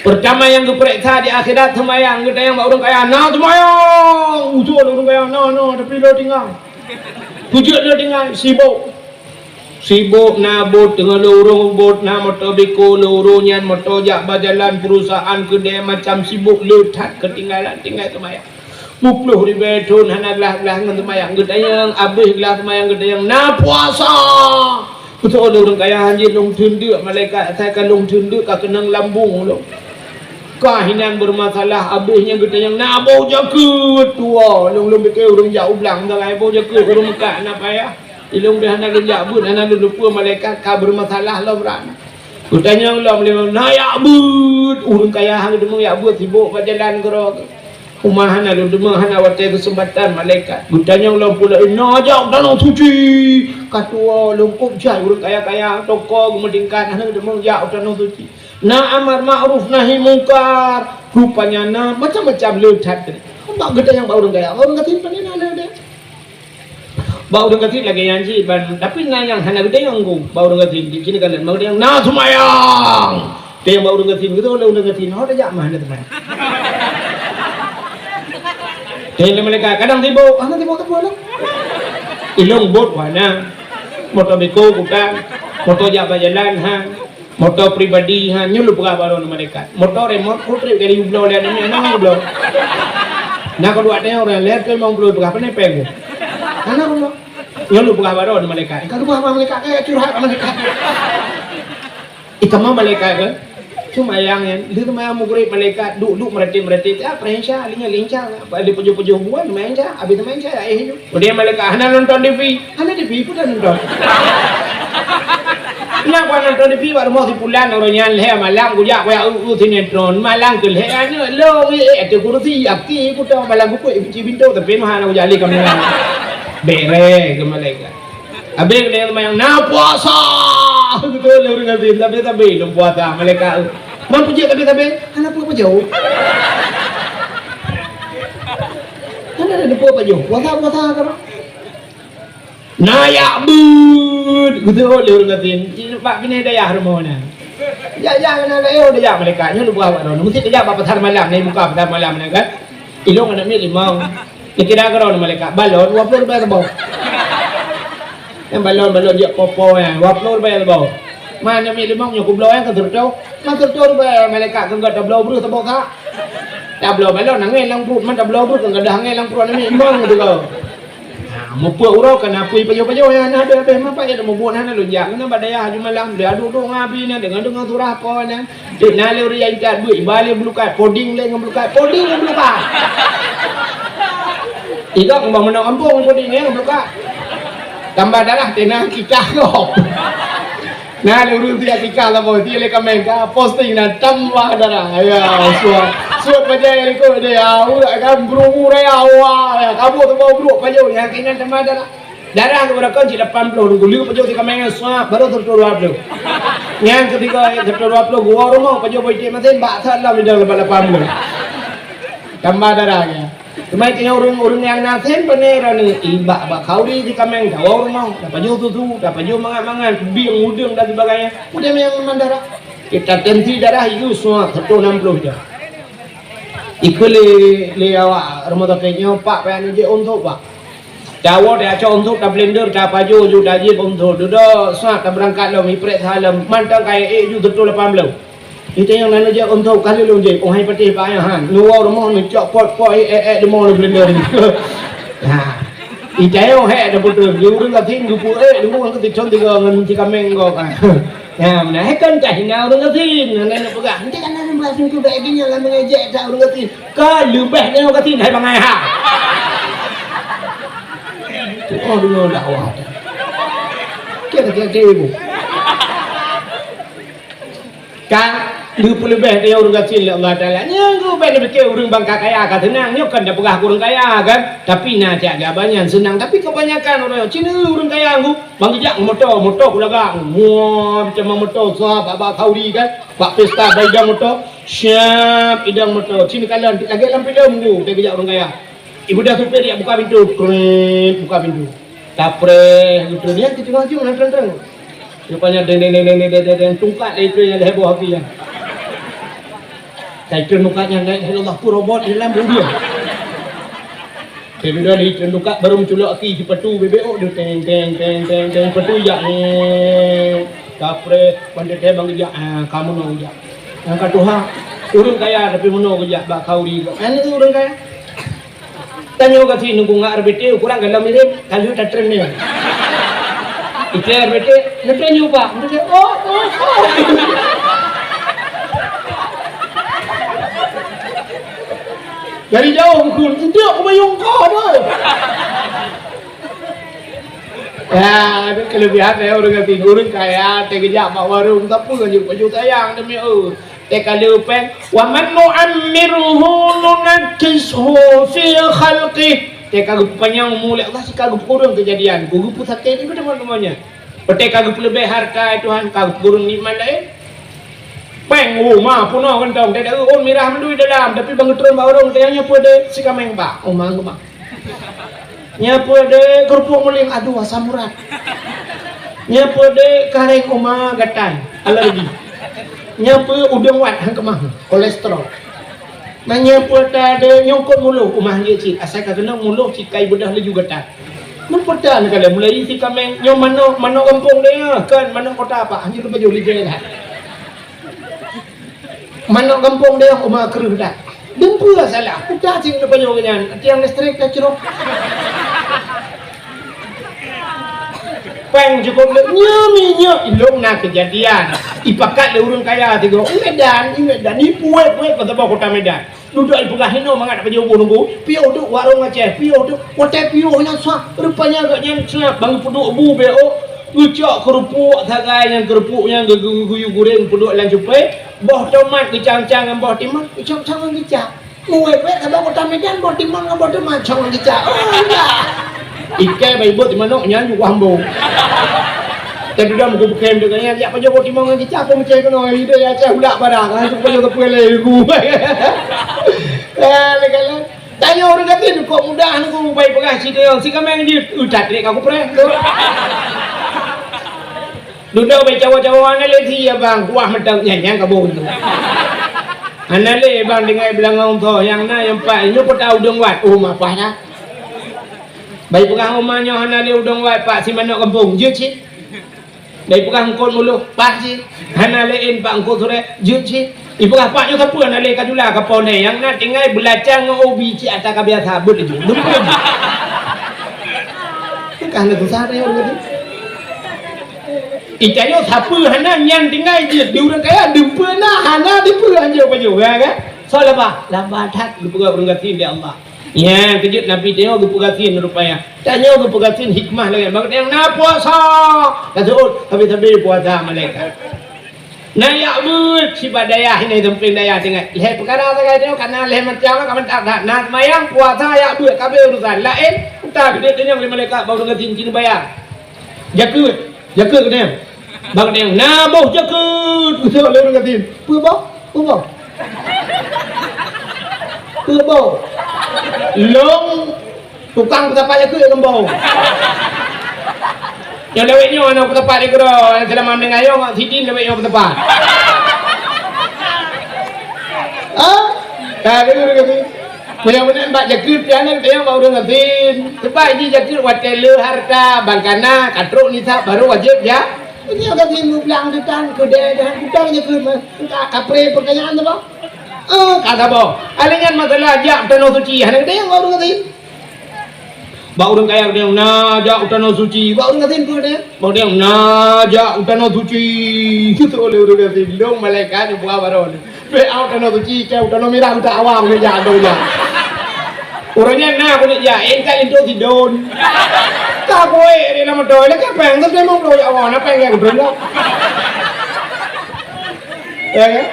Pertama nyang geupeuriksa di akhirat seumayang, geutanyong bak ureuëng kaya, "Na seumayang?" Ujoe lé ureuëng kaya, "Na, na, tapi lôn tinggai." Peue jeuet lôn tinggai? Sibok. Sibok na buet, teungoh lôn ureuëng buet, na moto beko lôn ureuëng nyan, moto jak bak jalan, perusahaan, keudè macam sibok, le that keutinggalan, tinggai seumayang. Peuet ploh ribèe thon hana glah-glah ngon seumayang. Geutanyong, abéh glah seumayang, geutanyong, "Na puasa?" Beutôi lôn ureuëng kaya, "Hanjeuet lôn theun deuk, malaikat asai ka lôn theun deuk ka keunong lambung lôn." Ka hinan bermasalah, abéh nyan geutanyong, "Na bôh jakeuet?" Tuwo, lôn, lôn pike ureuëng jak u blang, sagai bôh jakeuet ureuëng meukat na payah. Ilôn deh hana lôn jak beuet, hana lôn lupeue malaikat ka bermasalah lom ran. Geutanyong lom lé, "Na jak beuet?" Ureuëng kaya han geuteumeung jak beuet, sibok bak jalan keudroe. Uma hana lôn deungoe, hana watèe keuseumpatan malaikat. Geutanyong lom pula, "Na jak u tanoh suci?" Ka tuwo lôn kôb jai ureuëng kaya-kaya, toko geumeutingkat, hana deungoe jak u tanoh suci. Na amar ma'ruf nahi mungkar, rupanya na macam-macam le that. Bak geutanyong bak ureuëng kaya, ureuëng gasien pane na le that. Bak ureuëng gasien lagèe nyan cit ban, tapi na nyang hana geutanyong ku. Bak ureuëng gasien, di sini kan, bak ureuëng na seumayang. Tanyong bak ureuëng gasien, geutanyong lé ureuëng gasien, "Ho tajak mah hana seumayang?" Tanyong lé malaikat, "Kadang sibok, hana sibok teupeu lah." Ilôn bot wana, moto beko bukan, moto jak bak jalan, ha. Moto pribadi, ha, nyoe lôn peugah bak droeneuh malaikat. Moto remot, ku trép kali bloe lé aneuk nyoe, hana bloe. Na ka dua tayong ureuëng lhèe, tu memang bloe peugah, pane péng ku. Hana bloe. Nyoe lôn peugah bak droeneuh malaikat. Ka lôn peugah bak malaikat, ka curhat bak malaikat. Ih, ka ma malaikat ke? Seumayang nyan, lheueh seumayang maghrib malaikat duek-duek meuratéb-meuratéb, ah, peurehisha, lé nyan lé insya Allah. Ada peujoh-peujoh buah, lumayan cak, habis lumayan cak, eh, ju. Kemudian malaikat hana nonton T V, hana T V pun dah nonton. Nak buat nonton T V bak rumoh si pulan, orang nyan lhèe malam kujak kuyak u, u sinetron, malam keu lhèe aneuk lôn, eh, eh, ateueh kursi, aki ku tong malam kupeuet, kunci pintoe, tapi mah hana kujak lé kamera. Bere ke malaikat. Habis kena yang na puasa. Betul, ureuëng gasien, tapi, tapi lôn puasa, malaikat. Man peujeuet tapi, tapi, hana peue pajoh. Hana ada peue pajoh. Puasa, puasa, kan? Na jak beuet, beutôi lé ureuëng gasien. Bak binéh dayah rumoh na. Jak-jak keunan, "Ayo, tajak malaikat." Nyoe neupeugah bak droeneuh, "Meusti tajak bak pasar malam, neubuka pasar malam nyan kan. Ilôn aneuk miet limong." Neukira keu droeneuh malaikat, "Balon dua ploh ribèe saboh." Nyan balon-balon jak po-po nyan, dua ploh ribèe saboh. Man aneuk miet limong nyoe kubloe nyan keu sireutoh. Man sireutoh ribèe malaikat keu gata bloe breuh saboh sak. Tabloe balon angèn lam pruet, man tabloe breuh keu gata angèn lam pruet aneuk miet limong tu kau. Ha, mupeue uroe ka na apui pajoh-pajoh nyan, na habéh-habéh mapa ya mubuet hana lôn jak. Keunan bak dayah aju malam, lé adu-adu ngon abi nyan, deungon-deungon surah po nyan. Cit na lé ureueng nyang intat beuet, iba lé bulukat, poding lé ngon bulukat, poding ngon bulukat. Igok ngon manok gampông poding ngon bulukat. Tambah darah teuh na kikah gob. Na lé ureueng siat kikah saboh, siat lé kaméng ka posting na tambah darah. Ya, suet. Suet bajèe likot deh, ya, urat kan, beurumbu raya, wah, ya, kabut saboh brok pajoh, nyang keunan tambah darah. Darah keu beurangkat cit lapan ploh, dua ploh, pajoh si kaméng nyan, suap, baru sireutoh dua ploh. Nyang keutiga, sireutoh dua ploh, geuwoe rumoh, pajoh boh iték masin, bak that lam idang lapan ploh. Tambah darah nyan. Teuma tanyoe ureueng-ureueng nyang na sén pane droeneuh, ibak bak khauri di kaméng, tawoe rumoh, tapajoh susu, tapajoh mangat-mangat, bieng, udeueng dan sebagainya. Udeb nyang mandara. Kita tensi darah itu semua seratus enam puluh je. Ikut lé, lé awak rumah sakit nyoe, Pak, payah neujép untôk, Pak. Tawoe, tacok untôk, tablender, tapajoh ju, tajieb untôk. Dudoe, sat, tabeurangkat lom, iprek salam. Mantong kaya ék ju seratus lapan puluh. Itanyong na neujép untôk ka lheueh lôn jieb, oh hai patéh bak ayah han. Neuwoe rumoh neucok pot-pot, eh, eh, eh, leumo lôn blender. Ha. Itanyong hék taputus, di ureueng gasien geupeu ék, leumo ngon titron tiga ngon si kaméng gok. Ha. Ya, meunan. Hék kan tah hina ureueng gasien, na neuk peugah. Enti kana ureueng gasien tu bèk geunyang lam mengejek that ureueng gasien. Ka leubeh nyoe gasien hai bangai ha. Tu oh deungoe dakwah. Kira-kira ibu. Kan geupeuleubeh tanyoe ureueng gasien lé Allah Taala. Nyan geubèk neupike ureueng bangka kaya ka seunang. Nyoe kan tapeugah keu ureueng kaya kan. Tapi na siat geuh banyak seunang. Tapi kebanyakan ureueng, cina ureueng kaya nyoe, bang geujak ngon moto, moto kulagak. Wah, macam moto sah bak, bak khauri kan. Bak pesta bak idang moto. Siap idang moto. Cina kalon lagèe lam filem tu, geujak ureueng kaya. Ibu dah supir dia buka pintu. Krep, buka pintu. Tapreh gitu. Dia ke tengah jong, nang terang-terang. Rupanya deng, deng, deng, tungkat dari itu yang dah heboh api ya. Saya kira muka yang naik dari Allah tu robot di dalam dunia. Saya sudah di tungkat baru menculok api di patu B B O dia teng, teng, teng, teng, teng, patu ya. Tapreh, pandai dia bang ya. Ah, kamu nak ya. Yang kata Tuhan, ureueng kaya tapi meunoe geujak bak khauri. Ini tu ureueng kaya. Tanyoe gasien nunggu ngon R B T, ukurang galom mirip, ka lheueh tatren nyoe. Iklé R B T, "Neutren nyoe, Pak." Neutren, "Oh, oh, oh." Dari jauh geukheun, "Enteuk kubayong kah, boh." Ya, itu kelebihan saya ureueng gasien, ureueng kaya, teugeujak bak warong, tapi ngon baju sayang demi, oh. Teuka leupeng, "Wa man nu'ammirhu nunakkishu fi khalqih." Teuka geupanyang umu lé Allah, sika geupeureueng keujadian, geupeusakét nibak teuma-teumanya. Teuka geupeuleubeh hareuta Tuhan, ka geupeureueng nikmat laén. Pèng, oh, ma, peunoh kantong, teuka ôn mirah mandum dalam, tapi bang geutreun bak ureueng, teuka nyoe peue deh, si kaméng bak, oh, ma, geumah. Nyan peue deh, keurupuk muling, aduh, asam urat. Nyan peue deh, kareng uma gatai, alergi. Nyan peue udeueng wat, han keumah, kolesterol. Nah, nyan peue ta deh, nyongkot muloh, uma hanjeuet cit. Asai ka keunong muloh cit, kai beudoh laju gatai. Nyan peue ta neukalon mulai si kaméng, nyoe manok, manok gampông deh, nyoe, kon manok kota, Pak, hanjeuet laju lé jai that. Manok gampông deh, uma kreueh that. Dum peue salah? Peugah cit neupajoh nyan, tiang listrik tacrok. Pèng cukôp lé, nyoe minyeuk, ilôn na keujadian. Ipakat lé ureueng kaya tiga, i Medan, i Medan, ipuwet-puwet keu saboh kota Medan. Dudoe ipeugah hinoe mangat pajoh bu nunggu, piôh duek warong Aceh, piôh duek, watèe piôh nyan sah, rupanya gobnyan sah, bang peuduek bu B O, geucok keurupuk sagai nyan, keurupuk nyan geu-, geu-, geuguyu guréng peuduek lam cupé, boh tomat geucang-cang ngon boh timun, geucang-cang ngon kicap. Muwèt-wèt saboh kota Medan, boh timun ngon boh tomat cong ngon kicap. Oh, ya. Ikai bai buet manok nyan ju wah ambo. Tapi dah muka bukan dengan nyan, jak pajoh boh timun ngon kicap, apa macam kena ide ya, cah udak barang, langsung pajoh tepuai lé ibu. Eh, legalan. Tanyoe ureueng gasien kok mudah nunggu bai peugah si kaméng, si kaméng di utat lé ka kupreh tu. Dudoe bak cawa-cawa hana lé si abang, kuah mantong nyan nyang kaboh tu. Hana lé bang tinggai beulangong tho nyang na nyang pat nyoe peuta udeueng wat. Oh, mapah dah. Bai peugah uma nyoe hana lé udeueng wat pak si manok gampông, jeuet cit. Bai peugah eungkôt muloh, pah cit. Hana lé in pak eungkôt surek, jeuet cit. Ipeugah pak nyoe sapeue hana lé ka jula ka po nè, nyang na tinggai beulaca ngon ubi cit ata ka biasa, beuet laju. Dumpeue. Ka hana susah tayong laju. Itanyoe sapeue hana nyan tinggai jeuet di ureueng kaya, dumpeue na hana dipeue hanjeuet pajoh, ya kan? Soe laba? Laba that geupeugah ureueng gasien lé Allah. Nyan keujeuet Nabi tanyoe geupeugasien rupanya. Tanyoe geupeugasien hikmah lagèe bak nyang na puasa. Taseuôt sabe-sabe puasa malaikat. Na yak beuet sibak dayah ini sampéng dayah tinggai. Lhèe peukara sagai tanyoe kana lhèe macam ka mantap that. Na seumayang, puasa, yak beuet, ka abéh urusan. Laén utak geude tanyong lé malaikat bak ureueng gasien keuneuk bayar. Jakeuet, jakeuet geutanyoe. Bak geutanyoe na boh jakeuet. Geuseuôt lé ureueng gasien. Peue boh? Peue boh? Peue boh? Lôn tukang peusapat jakeuet ngon boh. Nyang lewat nyoe aneuk peusapat di keudroe, nyang seulama meuninggai nyoe sidin lewat nyoe peusapat. Ha? Ka deungoe kami. Meunyoe meunan bak jakeuet pian nyan teunyong bak ureueng gasien. Sebab jih jakeuet watèe le harta, bang kana, ka trok nisab baru wajéb ja. Meunyoe gasien meublang teutan keudè dan utang jakeuet mah. Ka kapré peukayaan tu bah. Eh, ka saboh. Alèh nyan masalah jak u tanoh suci, hana geutanyoe bak ureueng gasien. Bak ureueng kaya geutanyoe na jak u tanoh suci, bak ureueng gasien peue geutanyoe? Bak geutanyoe na jak u tanoh suci. Geuseuôt lé ureueng gasien, lôn malaikat nyang buah baroe. Bèk jak u tanoh suci, keu u tanoh mirah utak awam keuneuk jak, adoe jak. Uroe nyan na keuneuk jak, eh, ka linto sidon. Ka kuék di lam moto, lé ka péng, tapi memang bro ya Allah, na péng nyang geubri lah. Ya kan?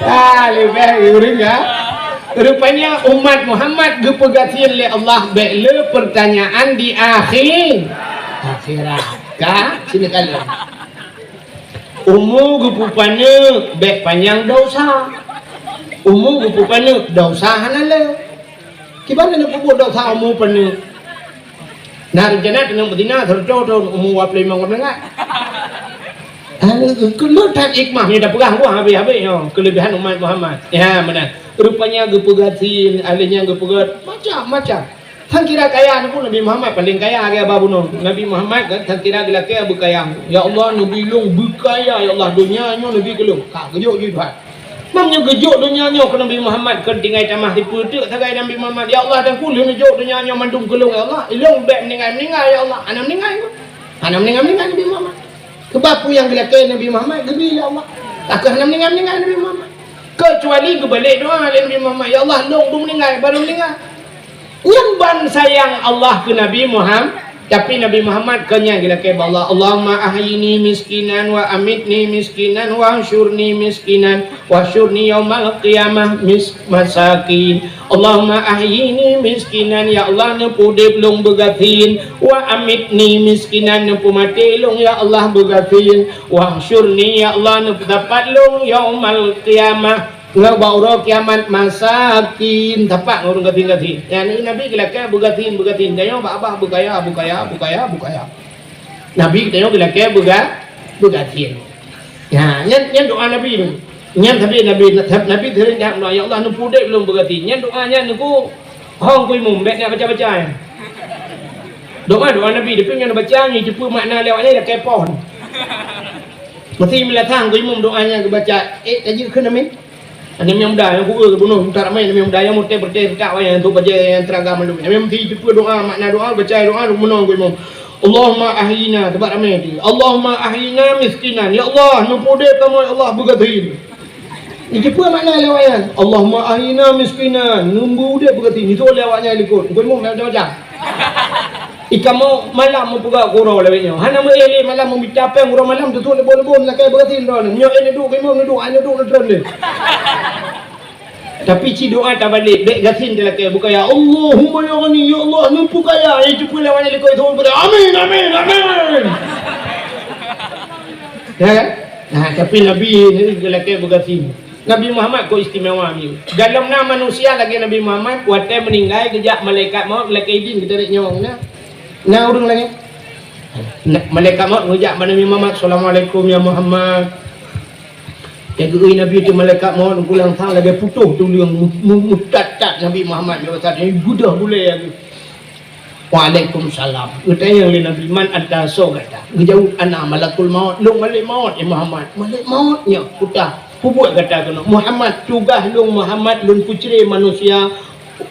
Ah, leubeh ureueng ya. Rupanya umat Muhammad geupeugasien lé Allah bèk le peurtanyaan di akhi-, akhirat. Ka? Sini kalian. Umu geupeupaneuk bèk panyang desya. Umu geupeupaneuk desya hana le. Kiban na peubuet desya umu paneuk. Na rencana keuneuk beuzina sireutôh thôn umu dua ploh limong ka meuninggai. Hana keuneuk that hikmah nyoe tapeugah buah habéh-habéh nyoe keuleubehan umat Muhammad. Ya, meunan. Rupanya geupeugasien, alèh nyan geupeugöt macam-macam. Sang kira kaya Nabi Muhammad paléng kaya lagèe haba bunoe. Nabi Muhammad kan sang kira geulakèe beukaya. Ya Allah, neubi lôn beukaya, ya Allah, donya nyoe neubi keu lôn. Ka geujok jih Tuhan. Meunyoe geujok donya nyoe keu Nabi Muhammad, kon tinggai tamah sipeuteuk sagai Nabi Muhammad. Ya Allah, dan ku lheueh neujok donya nyoe mandum keu lôn, ya Allah. Ilôn bèk meuninggai-meuninggai, ya Allah. Hana meuninggai. Hana meuninggai-meuninggai Nabi Muhammad. Keubah peue nyang geulakèe Nabi Muhammad, geubri lé Allah. Takeuh hana meuninggai-meuninggai Nabi Muhammad. Keucuali geubalek doa lé Nabi Muhammad, "Ya Allah, lôn dum meuninggai, baru meuninggai." Nyan ban sayang Allah keu Nabi Muhammad, tapi Nabi Muhammad keu nyan geulakèe bak Allah, "Allahumma ahyini miskinan wa amitni miskinan wa hsyurni miskinan wa hsyurni yaumal qiyamah mis-, masakin." Allahumma ahyini miskinan, ya Allah, neupeuudép lôn beugasien, wa amitni miskinan, neupeumaté lôn, ya Allah, beugasien, wahsyurni, ya Allah, neupeusapat lôn yaumal qiyamah, ngon bak uroe kiamat, masakin, sapat ngon ureueng gasien-gasien. Yakni Nabi geulakèe beugasien, beugasien, tanyoe bak babah beukaya, beukaya, beukaya, beukaya. Nabi tanyoe geulakèe beuga-, beugasien. Ya, nyan, nyan doa Nabi nyoe. Nyan sabé Nabi, Nabi sering jak doa, "Ya Allah, neupeuudép lôn beugasien." Nyan doa nyan neukeu hong keu imum, bèk na baca-baca nyan. Doa, doa Nabi, tapi nyan baca nyan, jipeu makna lewat nyan, lakèe phon. Meusti meulatang keu imum doa nyan geubaca, eh, tajeuet kheun amin. Aneuk miet muda nyang kueu bunoe, utak ramé aneuk miet muda nyang meuté-meuté, utak wayang, untuk bajèe nyang teuraga mandum. Aneuk miet muda jipeu doa, makna doa, baca doa, bunoe keu imum. Allahumma ahyina, sabab ramé teuh. Allahumma ahyina miskinan. Ya Allah, neupeuudép kamoe, ya Allah, beugasien. Nyan kipeue makna lewat nyan? Allahumma ahyina miskinan. Neupeuudép beugasien. Nyan lewat nyan likot. Bukan meuh macam-macam. Ikamoe malam meupeugah keu uroe lewat nyoe. Hana meuéh lé malam meumita péng uroe malam tutuek leuboh-leuboh meulakèe beugasien droeneuh. Meunyoe éh neuduek keu imum neuduek, hana neuduek neutreun lé. Tapi ci doa tabalek, bèk gasien talakèe beukaya. Allahumma ya ghani, ya Allah, neupeukaya. Nyan teupeu lewat nyan likot itu, amin, amin, amin. Ya kan? Nah, tapi Nabi ni geulakèe beugasien. Nabi Muhammad kok istimewa nyoe. Galom na manusia lagèe Nabi Muhammad, watèe meuninggai geujak malaikat maut geulakèe idin geutarek nyawong na. Na ureueng lagèe Na-, malaikat maut geujak bak Nabi Muhammad, "Assalamualaikum ya Muhammad." Nyang geuéh Nabi teuh malaikat maut, geulang sang lagèe putôh tuleueng mu-, mu-, meutat-tat Nabi Muhammad, nyoe saat nyoe geudoh gulèe lagèe. "Waalaikumsalam." Geutanyong lé Nabi, "Man anta, soe gata?" Geujaweueb, "Ana malakul maut, lôn malaikat maut, ya Muhammad." "Malaikat maut nyoe, peue buet gata keunoe?" "Muhammad, tugaih lôn Muhammad, lôn peucré manusia,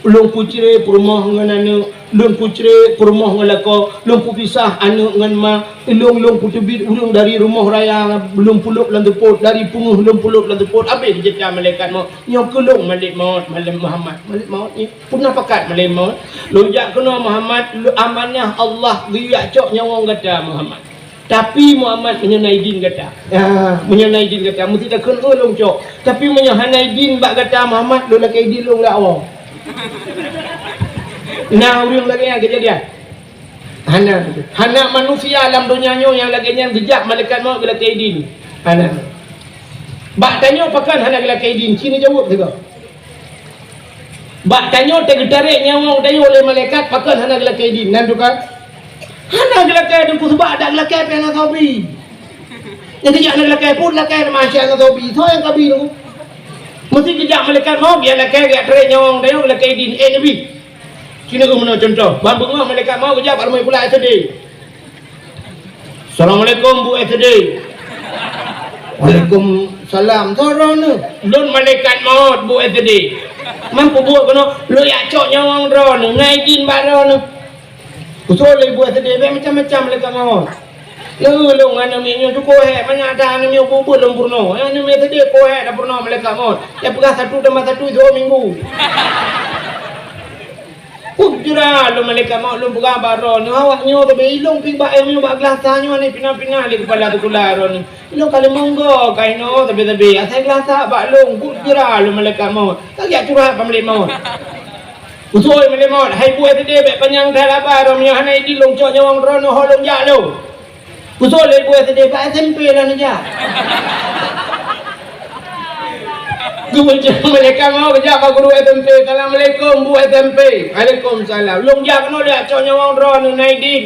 lôn peucré peurumoh ngon aneuk, lôn peucré peurumoh ngon lakoe, lôn peupisah aneuk ngon ma, lôn, lôn peuteubiet ureueng dari rumoh raya, lôn peulop lam seupôt, dari peungeuh lôn peulop lam seupôt." Abéh geucebta malaikat maut, "Nyoe keuh lôn malaikat maut, malaikat Muhammad, malaikat maut nyoe." "Peue na pakat malaikat maut?" "Lôn jak keunoe Muhammad, lôn amanah Allah geuyue jak cok nyawöng gata Muhammad. Tapi Muhammad, meunyoe na idin gata." "Ya, meunyoe na idin gata, meusti takheun lôn cok. Tapi meunyoe hana idin bak gata Muhammad, lôn lakèe idin lôn lé Allah." Na ureueng lagèe nyan keujadian? Hana. Hana manusia lam donya nyoe nyang lagèe nyan geujak malaikat maut geulakèe idin. Hana. Bak tanyoe pakon hana geulakèe idin, ci neujaweueb sigoe. Bak tanyoe teugeutarek nyawöng tanyoe lé malaikat, pakon hana geulakèe idin? Nan teuka? Hana geulakèe, Teungku, sabab adak geulakèe pih hana soe bi. Nyang geujak hana geulakèe, peue lakèe manusia hana soe bi. Soe nyang ka bi, Teungku? Meusti geujak malaikat maut, geujak lakèe, geujak tarek nyawöng tanyoe geulakèe idin. Eh, Nabi. Ci neugeuh meunoe cuntoh. Ban beungoh malaikat maut geujak bak rumoh sikula S D. "Assalamualaikum, Bu S D." "Waalaikumsalam. Soe droeneuh?" "Lôn malaikat maut, Bu S D." "Man peubuet keunoe?" "Lôn jak cok nyawöng droeneuh, na idin bak droeneuh." Usul lé Bu S D, bèk macam-macam malaikat maut. "Lôn, lôn aneuk miet nyoe cukôp hék, manyak that aneuk miet ubit-ubit lôn peurunoe. Aneuk miet S D cukôp hék tapeurunoe malaikat maut. Nyang peugah satu tambah satu sigoe minggu." Peue jura lôn malaikat maut, lôn peugah bak droeneuh, awak nyoe teubiet ilôn pih bak ilmu bak geulasa nyoe ni pina-pina lé keupala sikula droeneuh. Ilôn ka lheueh monggo ka inoe teubiet-teubiet, asai geulasa bak lôn, peue jura lôn malaikat maut. Ka geujak curhat bak malaikat maut. Usul malaikat maut, "Hai Bu S D, bèk panyang that haba droeneuh, meunyoe hana idin lôn cok nyawöng droeneuh, ho lôn jak lôn." Usul lé Bu S D, "Bak S M P lah neujak." Geumeucok malaikat maut geujak bak guru S M P, "Assalamualaikum, Bu S M P." "Waalaikumsalam." "Lôn jak keunoe lôn jak cok nyawöng droeneuh, na idin."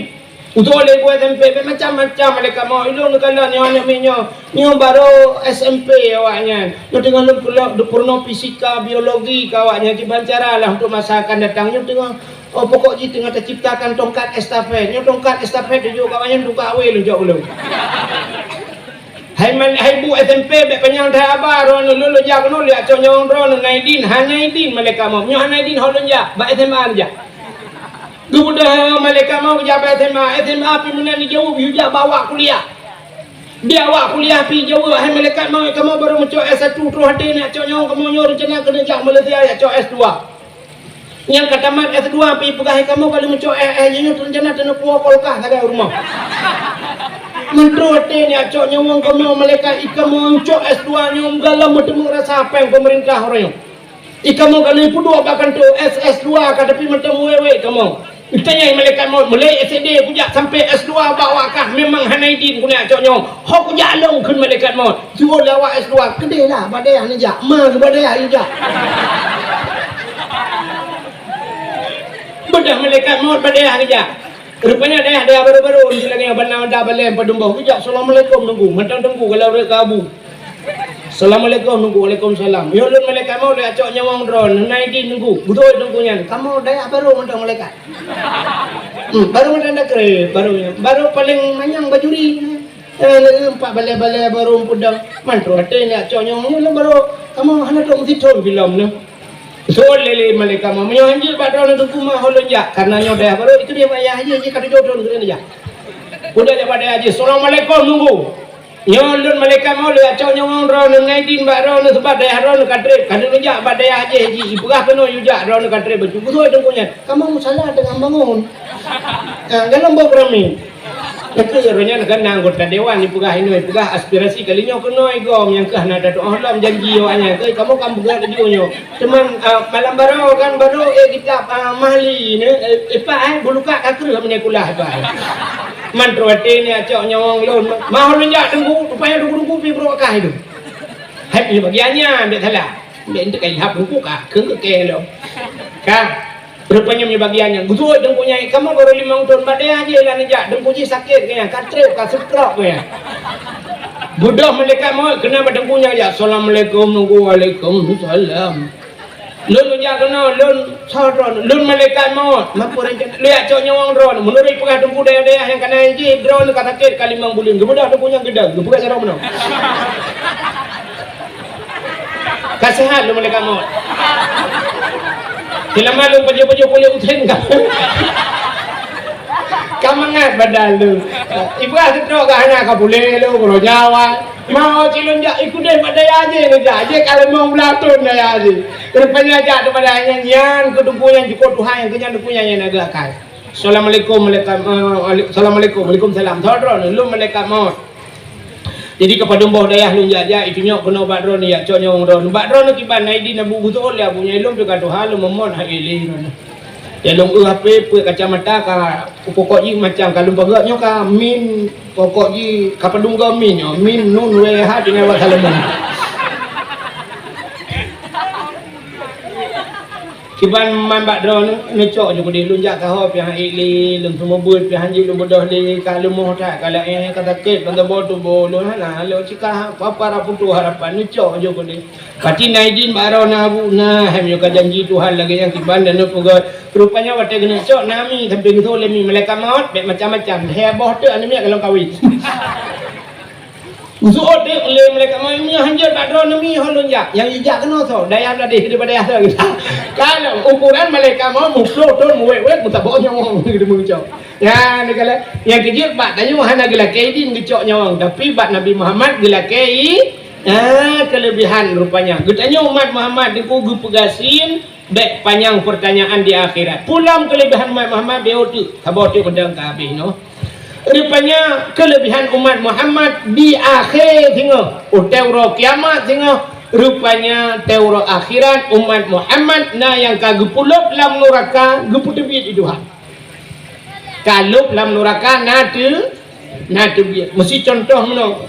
Usul lé Bu S M P, bèk macam-macam malaikat maut. Ilôn neukalon nyoe aneuk miet nyoe. Nyoe barô S M P awaknyan. Nyoe teungoh lôn peurunoe fisika, biologi keu awaknyan, kiban cara lah untuk masa akan datang. Nyoe teungoh Oh, pokok jih teungoh taciptakan tongkat estafet. Nyoe tongkat estafet tujoh ka manyang tungka awé lôn cok ulôn. Hai man, hai bu S M P, bèk panyang that haba droeneuh, lôn lôn jak keunoe lôn jak cok nyawöng droeneuh, na idin, hana idin malaikat maut. Nyoe hana idin, ho lôn jak, bak S M A lôn jak. Geubeudôh malaikat maut geujak bak S M A, S M A pih meunan jijaweueb, yue jak bak awak kuliah. Di awak kuliah pih jijaweueb, hai malaikat maut, kamoe barô meucok S satu, troh até neujak cok nyawöng, kamoe nyoe reuncana keuneuk jak Malaysia jak cok S dua. Nyang ka tamat S dua pih peugah, "Hai kamoe ka lheueh meucok S, S nyoe rencana taneuk puwoe kulkas sagai u rumoh." Meutroh até neujak cok nyawöng kamoe malaikat, "Hai kamoe meucok S dua nyoe meugalom meuteumé rasa péng peumeurintah uroe nyoe. Hai kamoe ka lheueh peuduek bak kantô S, S dua ka, tapi mantong meuwèt-wèt kamoe." Geutanyong malaikat maut, "Mulai S D kujak sampai S dua bak awak kah memang hana idin kuneuk cok nyawöng. Ho kujak lôn," kheun malaikat maut. Siuroe lé awak S dua, "Keudeh lah, bak dayah neujak, ma keuh bak dayah neujak." Beudôh malaikat maut bak dayah geujak. Rupanya dayah, dayah barô-barô, di lagèe banda-banda balèe padum boh geujak, "Assalamualaikum Teungku." Mantong Teungku kalau rot keu abu. "Assalamualaikum Teungku." "Waalaikumsalam." "Nyoe lôn malaikat maut lôn jak cok nyawöng droeneuh, na idin Teungku." Beutôi Teungku nyan, "Kamoe dayah barô mantong malaikat." Hmm, barô mantong dakri, barô nyan. Barô paleng manyang bajuri. Eh, lagèe empat balèe-balèe barô peudong. Mantong até neujak cok nyawöng nyoe lôn barô. Kamoe hana trok meusitrön film nyoe. Usul lé malaikat maut, "Meunyoe hanjeuet bak droeneuh Teungku, ma ho lôn jak. Karena nyoe dayah barô, itu dia bak dayah jih, jih ka tujoh thôn keuneuk jak." Udah jak bak dayah jih, "Assalamualaikum Teungku." "Nyoe lôn malaikat maut lôn jak cok nyawöng droeneuh, na idin bak droeneuh, sabab dayah droeneuh ka trép, ka lheueh neujak bak dayah jih jih, ipeugah keunoe yue jak, droeneuh ka trép bacut." Beutôi Teungku nyan, "Kamoe musala teungoh bangon." Ah, dalam boh beurami. Nyan keuh uroe nyan kan na anggota dewan ipeugah inoe, ipeugah aspirasi kali nyoe keunoe gom nyang keuh na datuk ohlom janji awaknyan, "Keu kamoe kan beugöt laju nyoe." Cuman, ah, malam barô kan, barô, eh, kitab, ah, Mahli ni, eh, ipak, eh, bulukat ka kreueh meunyoe kulah ipak, eh. Mantong até neujak cok nyawöng lôn. "Ma ho lôn jak Teungku, rupanya Teungku-teungku pih brok kah itu." Hai, punya bagian nyan, bèk salah. Bèk enteuk kai lhap Teungku kah, kheun keu kèe lom. Kah. Rupanya meunyoe bagian nyan, geusuet teungku nyan, "Kamoe baru limong thon, bak dayah jih lah neujak, teungku jih sakét geuh nyan, ka trép, ka stroke geuh nyan." Beudôh malaikat mot, keunan bak teungku nyan jak, "Assalamualaikum, teungku." "Waalaikumsalam." "Lôn neujak keunoe, lôn soe droeneuh?" "Lôn malaikat mot." "Makajih rencana?" "Lôn jak cok nyawöng droeneuh." Meunurot peugah teungku dayah-dayah nyang ka na jih, droeneuh ka sakét ka limong buleuen. Geubeudôh teungku nyan geudong, geupeugah carông meunoe. Ka seuhat lôn malaikat mot. Seulama lôn pajoh-pajoh puléh usen ka. Ka mangat badan lôn. Ibrah seutrok ka hana ka puléh lôn, keudroe nyawa. Mau cilôn jak ikudeh pada aja ni jak. Aja kalau mau belatun dah aja. Rupanya jak tu pada nyan, nyan keu teungku nyan jukuk Tuhan nyang keu nyan teungku nyan nyang agak kai. Assalamualaikum, malaikat, eh, Assalamualaikum, waalaikumsalam. Soe droeneuh? Lôn malaikat mot. Jadi keu padum boh dayah lôn jak-jak, itunyok keunoe bak droeneuh, jak cok nyawöng droeneuh. Bak droeneuh kiban, na idin Abu Gusol, ya Abu Nyai lôn teuka tuha, lôn meumot hai ilée droeneuh. Ya lôn eu H P, peuet kacamata ka, pokok jih macam ka lôn peugah nyoe ka min, pokok jih ka padum goe min nyoe, min nun weh ha tinggai bak Salomon. Kiban man bak droeneuh neucok ju keudeh, lôn jak saho pih han ék lé, lôn seumeubeuet pih han jeuet lôn beudôh lé, ka leumoh that, ka laén, ka sakét ban saboh tuboh lôn, hana lôn cika, apa-apa ra putôh harapan, neucok ju keudeh. Pati na idin bak droeneuh Abu, na, hai meunyoe ka janji Tuhan lagèe nyang kiban dan neupeugöt. Rupanya watèe geuneucok na mi, sampoe geutho lé mi malaikat maut, bèk macam-macam. Lhèe boh teuk aneuk miet ka lôn kawin. Geusuet teuk lé malaikat maut, "Meunyoe hanjeuet bak droeneuh mi, ho lôn jak." Nyang jijak keunoe soe? Dayah Bladeh daripada dayah soe? Ka lom, ukuran malaikat maut muplôh thon, muwét-wét, meutabok nyawöng, geuteumeung cok. Nyan, neukalon. Nyang keujeuet bak tanyoe hana geulakèe idin geucok nyawöng, tapi bak Nabi Muhammad geulakèe i-, ah, keuleubihan rupanya. Geutanyoe umat Muhammad teungku geupeugasien, bèk panyang peurtanyaan di akhirat. Peue lom keuleubihan umat Muhammad, beuh teuk, saboh teuk peudong ka habéh nyoe. Rupanya keuleubihan umat Muhammad di akhé singoh, watèe uroe kiamat singoh, rupanya watèe uroe akhirat umat Muhammad na nyang ka geupulop lam nuraka, geupeuteubiet di Tuhan. Ka lop lam nuraka na teu-, na teubiet. Meusi contoh meunoe.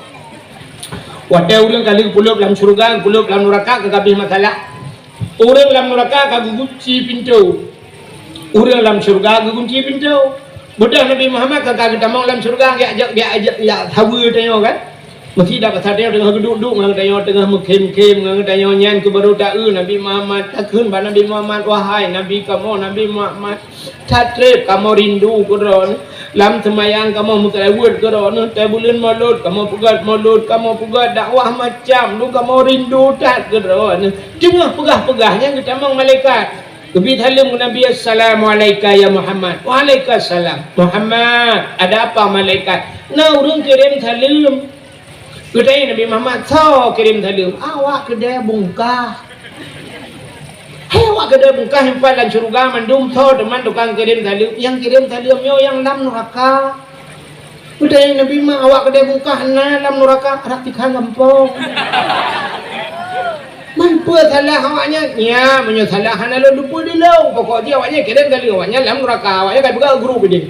Watèe ureueng ka lheueh geupulop lam syeuruga, geupulop lam nuraka, ka habéh masalah. Ureueng lam nuraka ka geugunci pintoe. Ureueng lam syeuruga geugunci pintoe. Beudôh Nabi Muhammad ka, ka geutamong lam syeuruga, jak, jak, jak, jak, jak saweue tanyoe kan. Meusidak pasai tanyoe teungoh geuduek-duek ngon tanyoe, teungoh meukhém-khém ngon tanyoe, nyan keuh barô ta-eu Nabi Muhammad. Takheun bak Nabi Muhammad, "Wahai Nabi kamoe, Nabi Muhammad, that trép kamoe rindu keu droeneuh. Lam seumayang kamoe meuseulaweuet keu droeneuh, watèe buleuen Maulud kamoe peugöt Maulud, kamoe peugöt dakwah macam, dum kamoe rindu that keu droeneuh." Teungoh peugah-peugah nyan geutamong malaikat. Geubri saleuem keu Nabi, "Assalamualaika ya Muhammad." "Waalaikumsalam." "Muhammad, ada apa malaikat?" "Na ureueng kirém saleuem." Geutanyong Nabi Muhammad, "Soe kirém saleuem?" "Awak keudè bungkah." "Hai awak keudè bungkah nyang pat lam syeuruga mandum, soe teuma tukang kirém saleuem?" "Nyang kirém saleuem nyoe nyang lam nuraka." Geutanyong Nabi Muhammad, "Awak keudè bungkah na lam nuraka?" "Rab tikhan gampông." "Man peue salah awaknyan?" "Nyan, meunyoe salah hana lôn teupeue dilông. Pokok jih awaknyan kirém saleuem, awaknyan lam nuraka, awaknyan ka peugah guru bidin."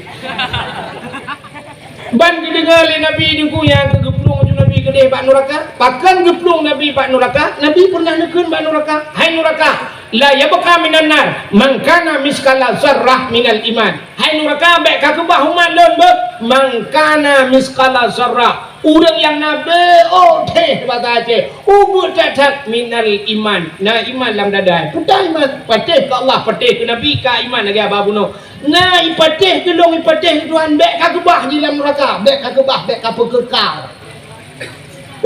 Ban geudeungoe lé Nabi teungku nyang keu geuplueng ju Nabi keudeh bak nuraka. Pakon geuplueng Nabi bak nuraka? Nabi pernah neukheun bak nuraka, "Hai nuraka, la yabqa minan nar man kana miskala zarrah minal iman." "Hai nuraka, bèk kakeubah umat lôn beuh, man kana miskala zarrah." Ureueng nyang na beuh, oh, teh, basa Aceh, ubeut that-that minal iman. Na iman lam dada. Peue iman? Patéh keu Allah, patéh keu Nabi, ka iman lagèe haba bunoe. Na ipatéh keu lôn, ipatéh keu Tuhan, bèk kakeubah di lam nuraka, bèk kakeubah, bèk kapeukeukal.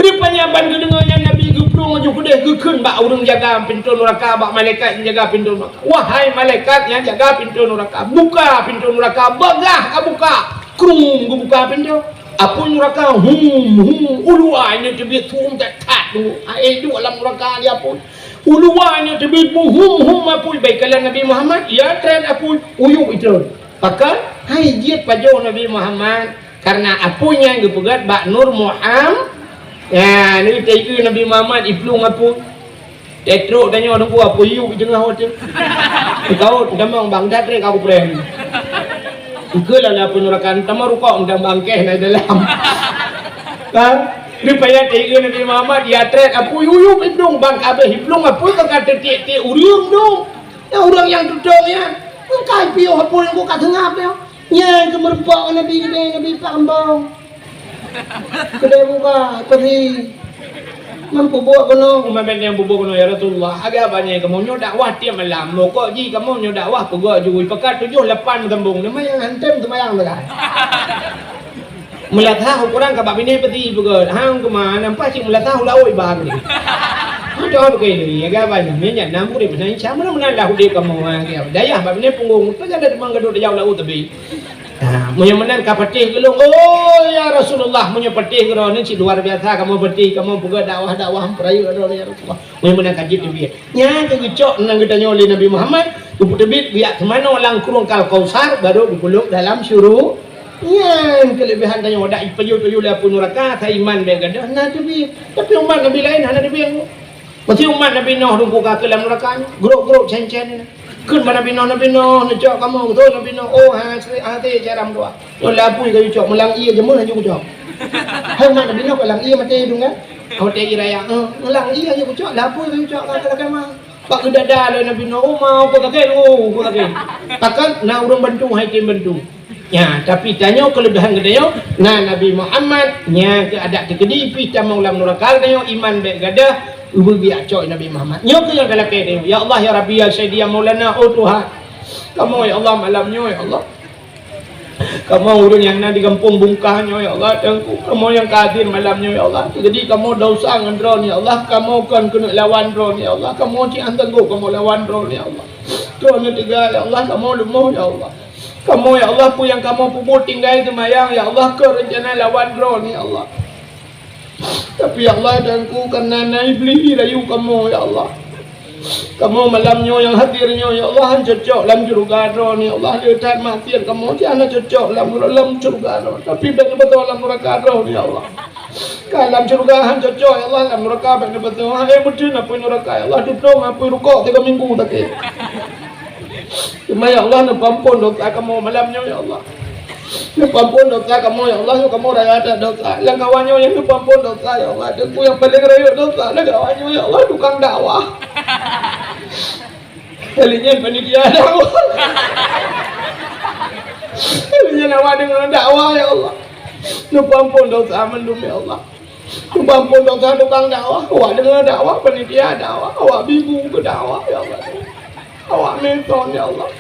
Rupanya ban geudeungoe nyan Nabi geuplueng laju keudeh geukheun bak ureueng jaga pintoe nuraka, bak malaikat nyang jaga pintoe nuraka, "Wahai malaikat nyang jaga pintoe nuraka, buka pintoe nuraka, bagah kabuka." Krum geubuka pintoe. Apui nuraka, hum, hum, u luwa nyoe teubiet hum that-that tu. Hai duek lam nuraka di apui. U luwa nyoe teubiet hum, hum apui. Bak ikalon Nabi Muhammad, ya trép apui, uyup itrön. Pakon? Hai jeuet pajoh Nabi Muhammad. Karena apui nyan geupeugöt bak Nur Muham-, ya, ni teu Nabi Muhammad iplueng apui. Teutrok tanyoe teungku apui yub di teungoh watèe. Teukaot tamong bang dat rek aku prem. Engkeu lah apui nuraka tamong rukok dan bangkeh na dalam. Kan? Rupanya teu Nabi Muhammad ya trép apui yub iplueng bang kabeh iplueng apui ka tiek-tiek ureueng tu. Ya ureueng nyang tutong ya. Bukai piôh apui nyang ka seungab nyoe. Nyan keuh meurumpok ngon Nabi keudeh, Nabi pat keumbong. Keudeh buka, peusi. Mampu buet keunoe. Umat bèk nyang bubuet keunoe, "Ya Rasulullah, agak banyak kamoe nyoe dakwah tiep malam. Mokok jih kamoe nyoe dakwah peugöt jui. Pekat tujoh lapan sambong. Nama nyang hantem seumayang teuka." Meulasah ukoran ka bak binéh peusi peugöt. Hang keumah nampak cit meulasah u laôt iba keudeh. Adoh bukai lé, ya, gaba nyan. Nyan na murit meunan, insya Allah meunan lah udép kamoe, ha, ya. Dayah bak binéh punggong, tu jadi teuma gadôh dayah u laôt teubi. Ha, meunyoe meunan ka patéh geulong, "Oh, ya Rasulullah, meunyoe patéh keudroe nyoe cit luar biasa kamoe patéh, kamoe peugöt dakwah-dakwah peurayeuk keudroe nyoe, ya Rasulullah." Meunyoe meunan ka jeuet teubiet. Nyan keuh geucok nan geutanyoe lé Nabi Muhammad, geupeuteubiet geujak teumanoe lam krueng Kal Kausar, barô geupeuleub dalam syuru-, nyan keuleubehan tanyoe, dak ipajoh-pajoh lé apui nuraka, asai iman bèk gadôh, na teubiet. Tapi umat Nabi laén hana teubiet. Pasti umat Nabi Nuh dum ka keu lam nuraka nyoe, grôp-grôp cén-cén nyan. Kheun bak Nabi Nuh, "Nabi Nuh, neucok kamoe," kheun Nabi Nuh, "Oh, hase, hase cara meudoa. Nyoe lé apui kayue cok, meulang ié jameun laju kucok." Hai umat Nabi Nuh, ka lam ié maté dum kan? Watèe ié raya, eh, meulang ié laju kucok, lé apui kayue cok, ka lakèe ma. Bak geudada lé Nabi Nuh, "Oh, ma, uku sakét, oh, uku sakét." Pakon na ureueng bantu, hai tem bantu. Nya, tapi tanyoe keuleubehan geutanyoe, na Nabi Muhammad, nya keuh adak teukeudi pih tamong lam nuraka geutanyoe, iman bèk gadôh, ubé biak cok Nabi Muhammad. Nyoe keuh nyang talakèe tanyoe. Ya Allah, ya Rabbi, ya Sayyidi, ya Maulana, oh Tuhan. Kamoe, ya Allah, malam nyoe, ya Allah. Kamoe ureueng nyang na di gampông Bungkah nyoe, ya Allah, Teungku. Kamoe nyang ka hadir malam nyoe, ya Allah. Jadi kamoe desya ngon Droeneuh, ya Allah. Kamoe kon keuneuk lawan Droeneuh, ya Allah. Kamoe cit hana sanggob kamoe lawan Droeneuh, ya Allah. Droeneuh teuga, ya Allah, kamoe leumoh, ya Allah. Kamoe, ya Allah, peue nyang kamoe peubuet tinggai seumayang, ya Allah, kon reuncana lawan Droeneuh, ya Allah. Tapi, ya Allah, Teungku, kareuna na Iblih rayu kamoe, ya Allah. Kamoe malam nyoe nyang hadir nyoe, ya Allah, han cocok lam syeuruga Droeneuh, ya Allah. Le that maksiat kamoe, hana cocok lam, lam syeuruga Droeneuh. Tapi bèk neubeutôi lam nuraka Droeneuh, ya Allah. Ka lam syeuruga han cocok, ya Allah, lam nuraka bèk neubeutôi. Hai, meuteun apui nuraka, ya Allah, tutong apui rukok tiga minggu sakét. Teuma, ya Allah, neupeuampôn desya kamoe malam nyoe, ya Allah. Neupeuampôn desya kamoe, ya Allah, nyoe kamoe raya that desya. Lam kawan nyoe nyang neupeuampôn desya, ya Allah. Teungku nyang paleng rayeuk desya lam kawan nyoe, ya Allah, tukang dakwah. Kali nyan panitia dakwah. Kali nyan awak deungoe dakwah, ya Allah. Neupeuampôn desya mandum, ya Allah. Neupeuampôn desya tukang dakwah. Awak deungoe dakwah, panitia dakwah. Awak bibu keu dakwah, ya Allah. Awak meuton, ya Allah.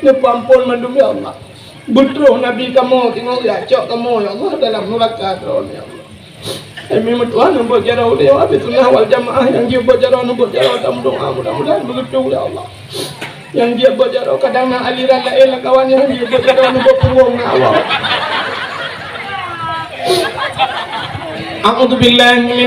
Neupeuampôn mandum, ya Allah. Beutroh Nabi kamoe, teungoh geujak cok kamoe, ya Allah, dalam nuraka Droeneuh, ya Allah. Hai meutuah, neubuet jaroe ulèe Ahlussunnah wal Jamaah nyang jeuet buet jaroe, neubuet jaroe, tameudoa, mudah-mudahan beugeutu, ya Allah. Nyang jeuet buet jaroe, kadang na aliran laén lam kawan nyang jeuet buet jaroe, neubuet punggong na Allah. A'udzubillahi min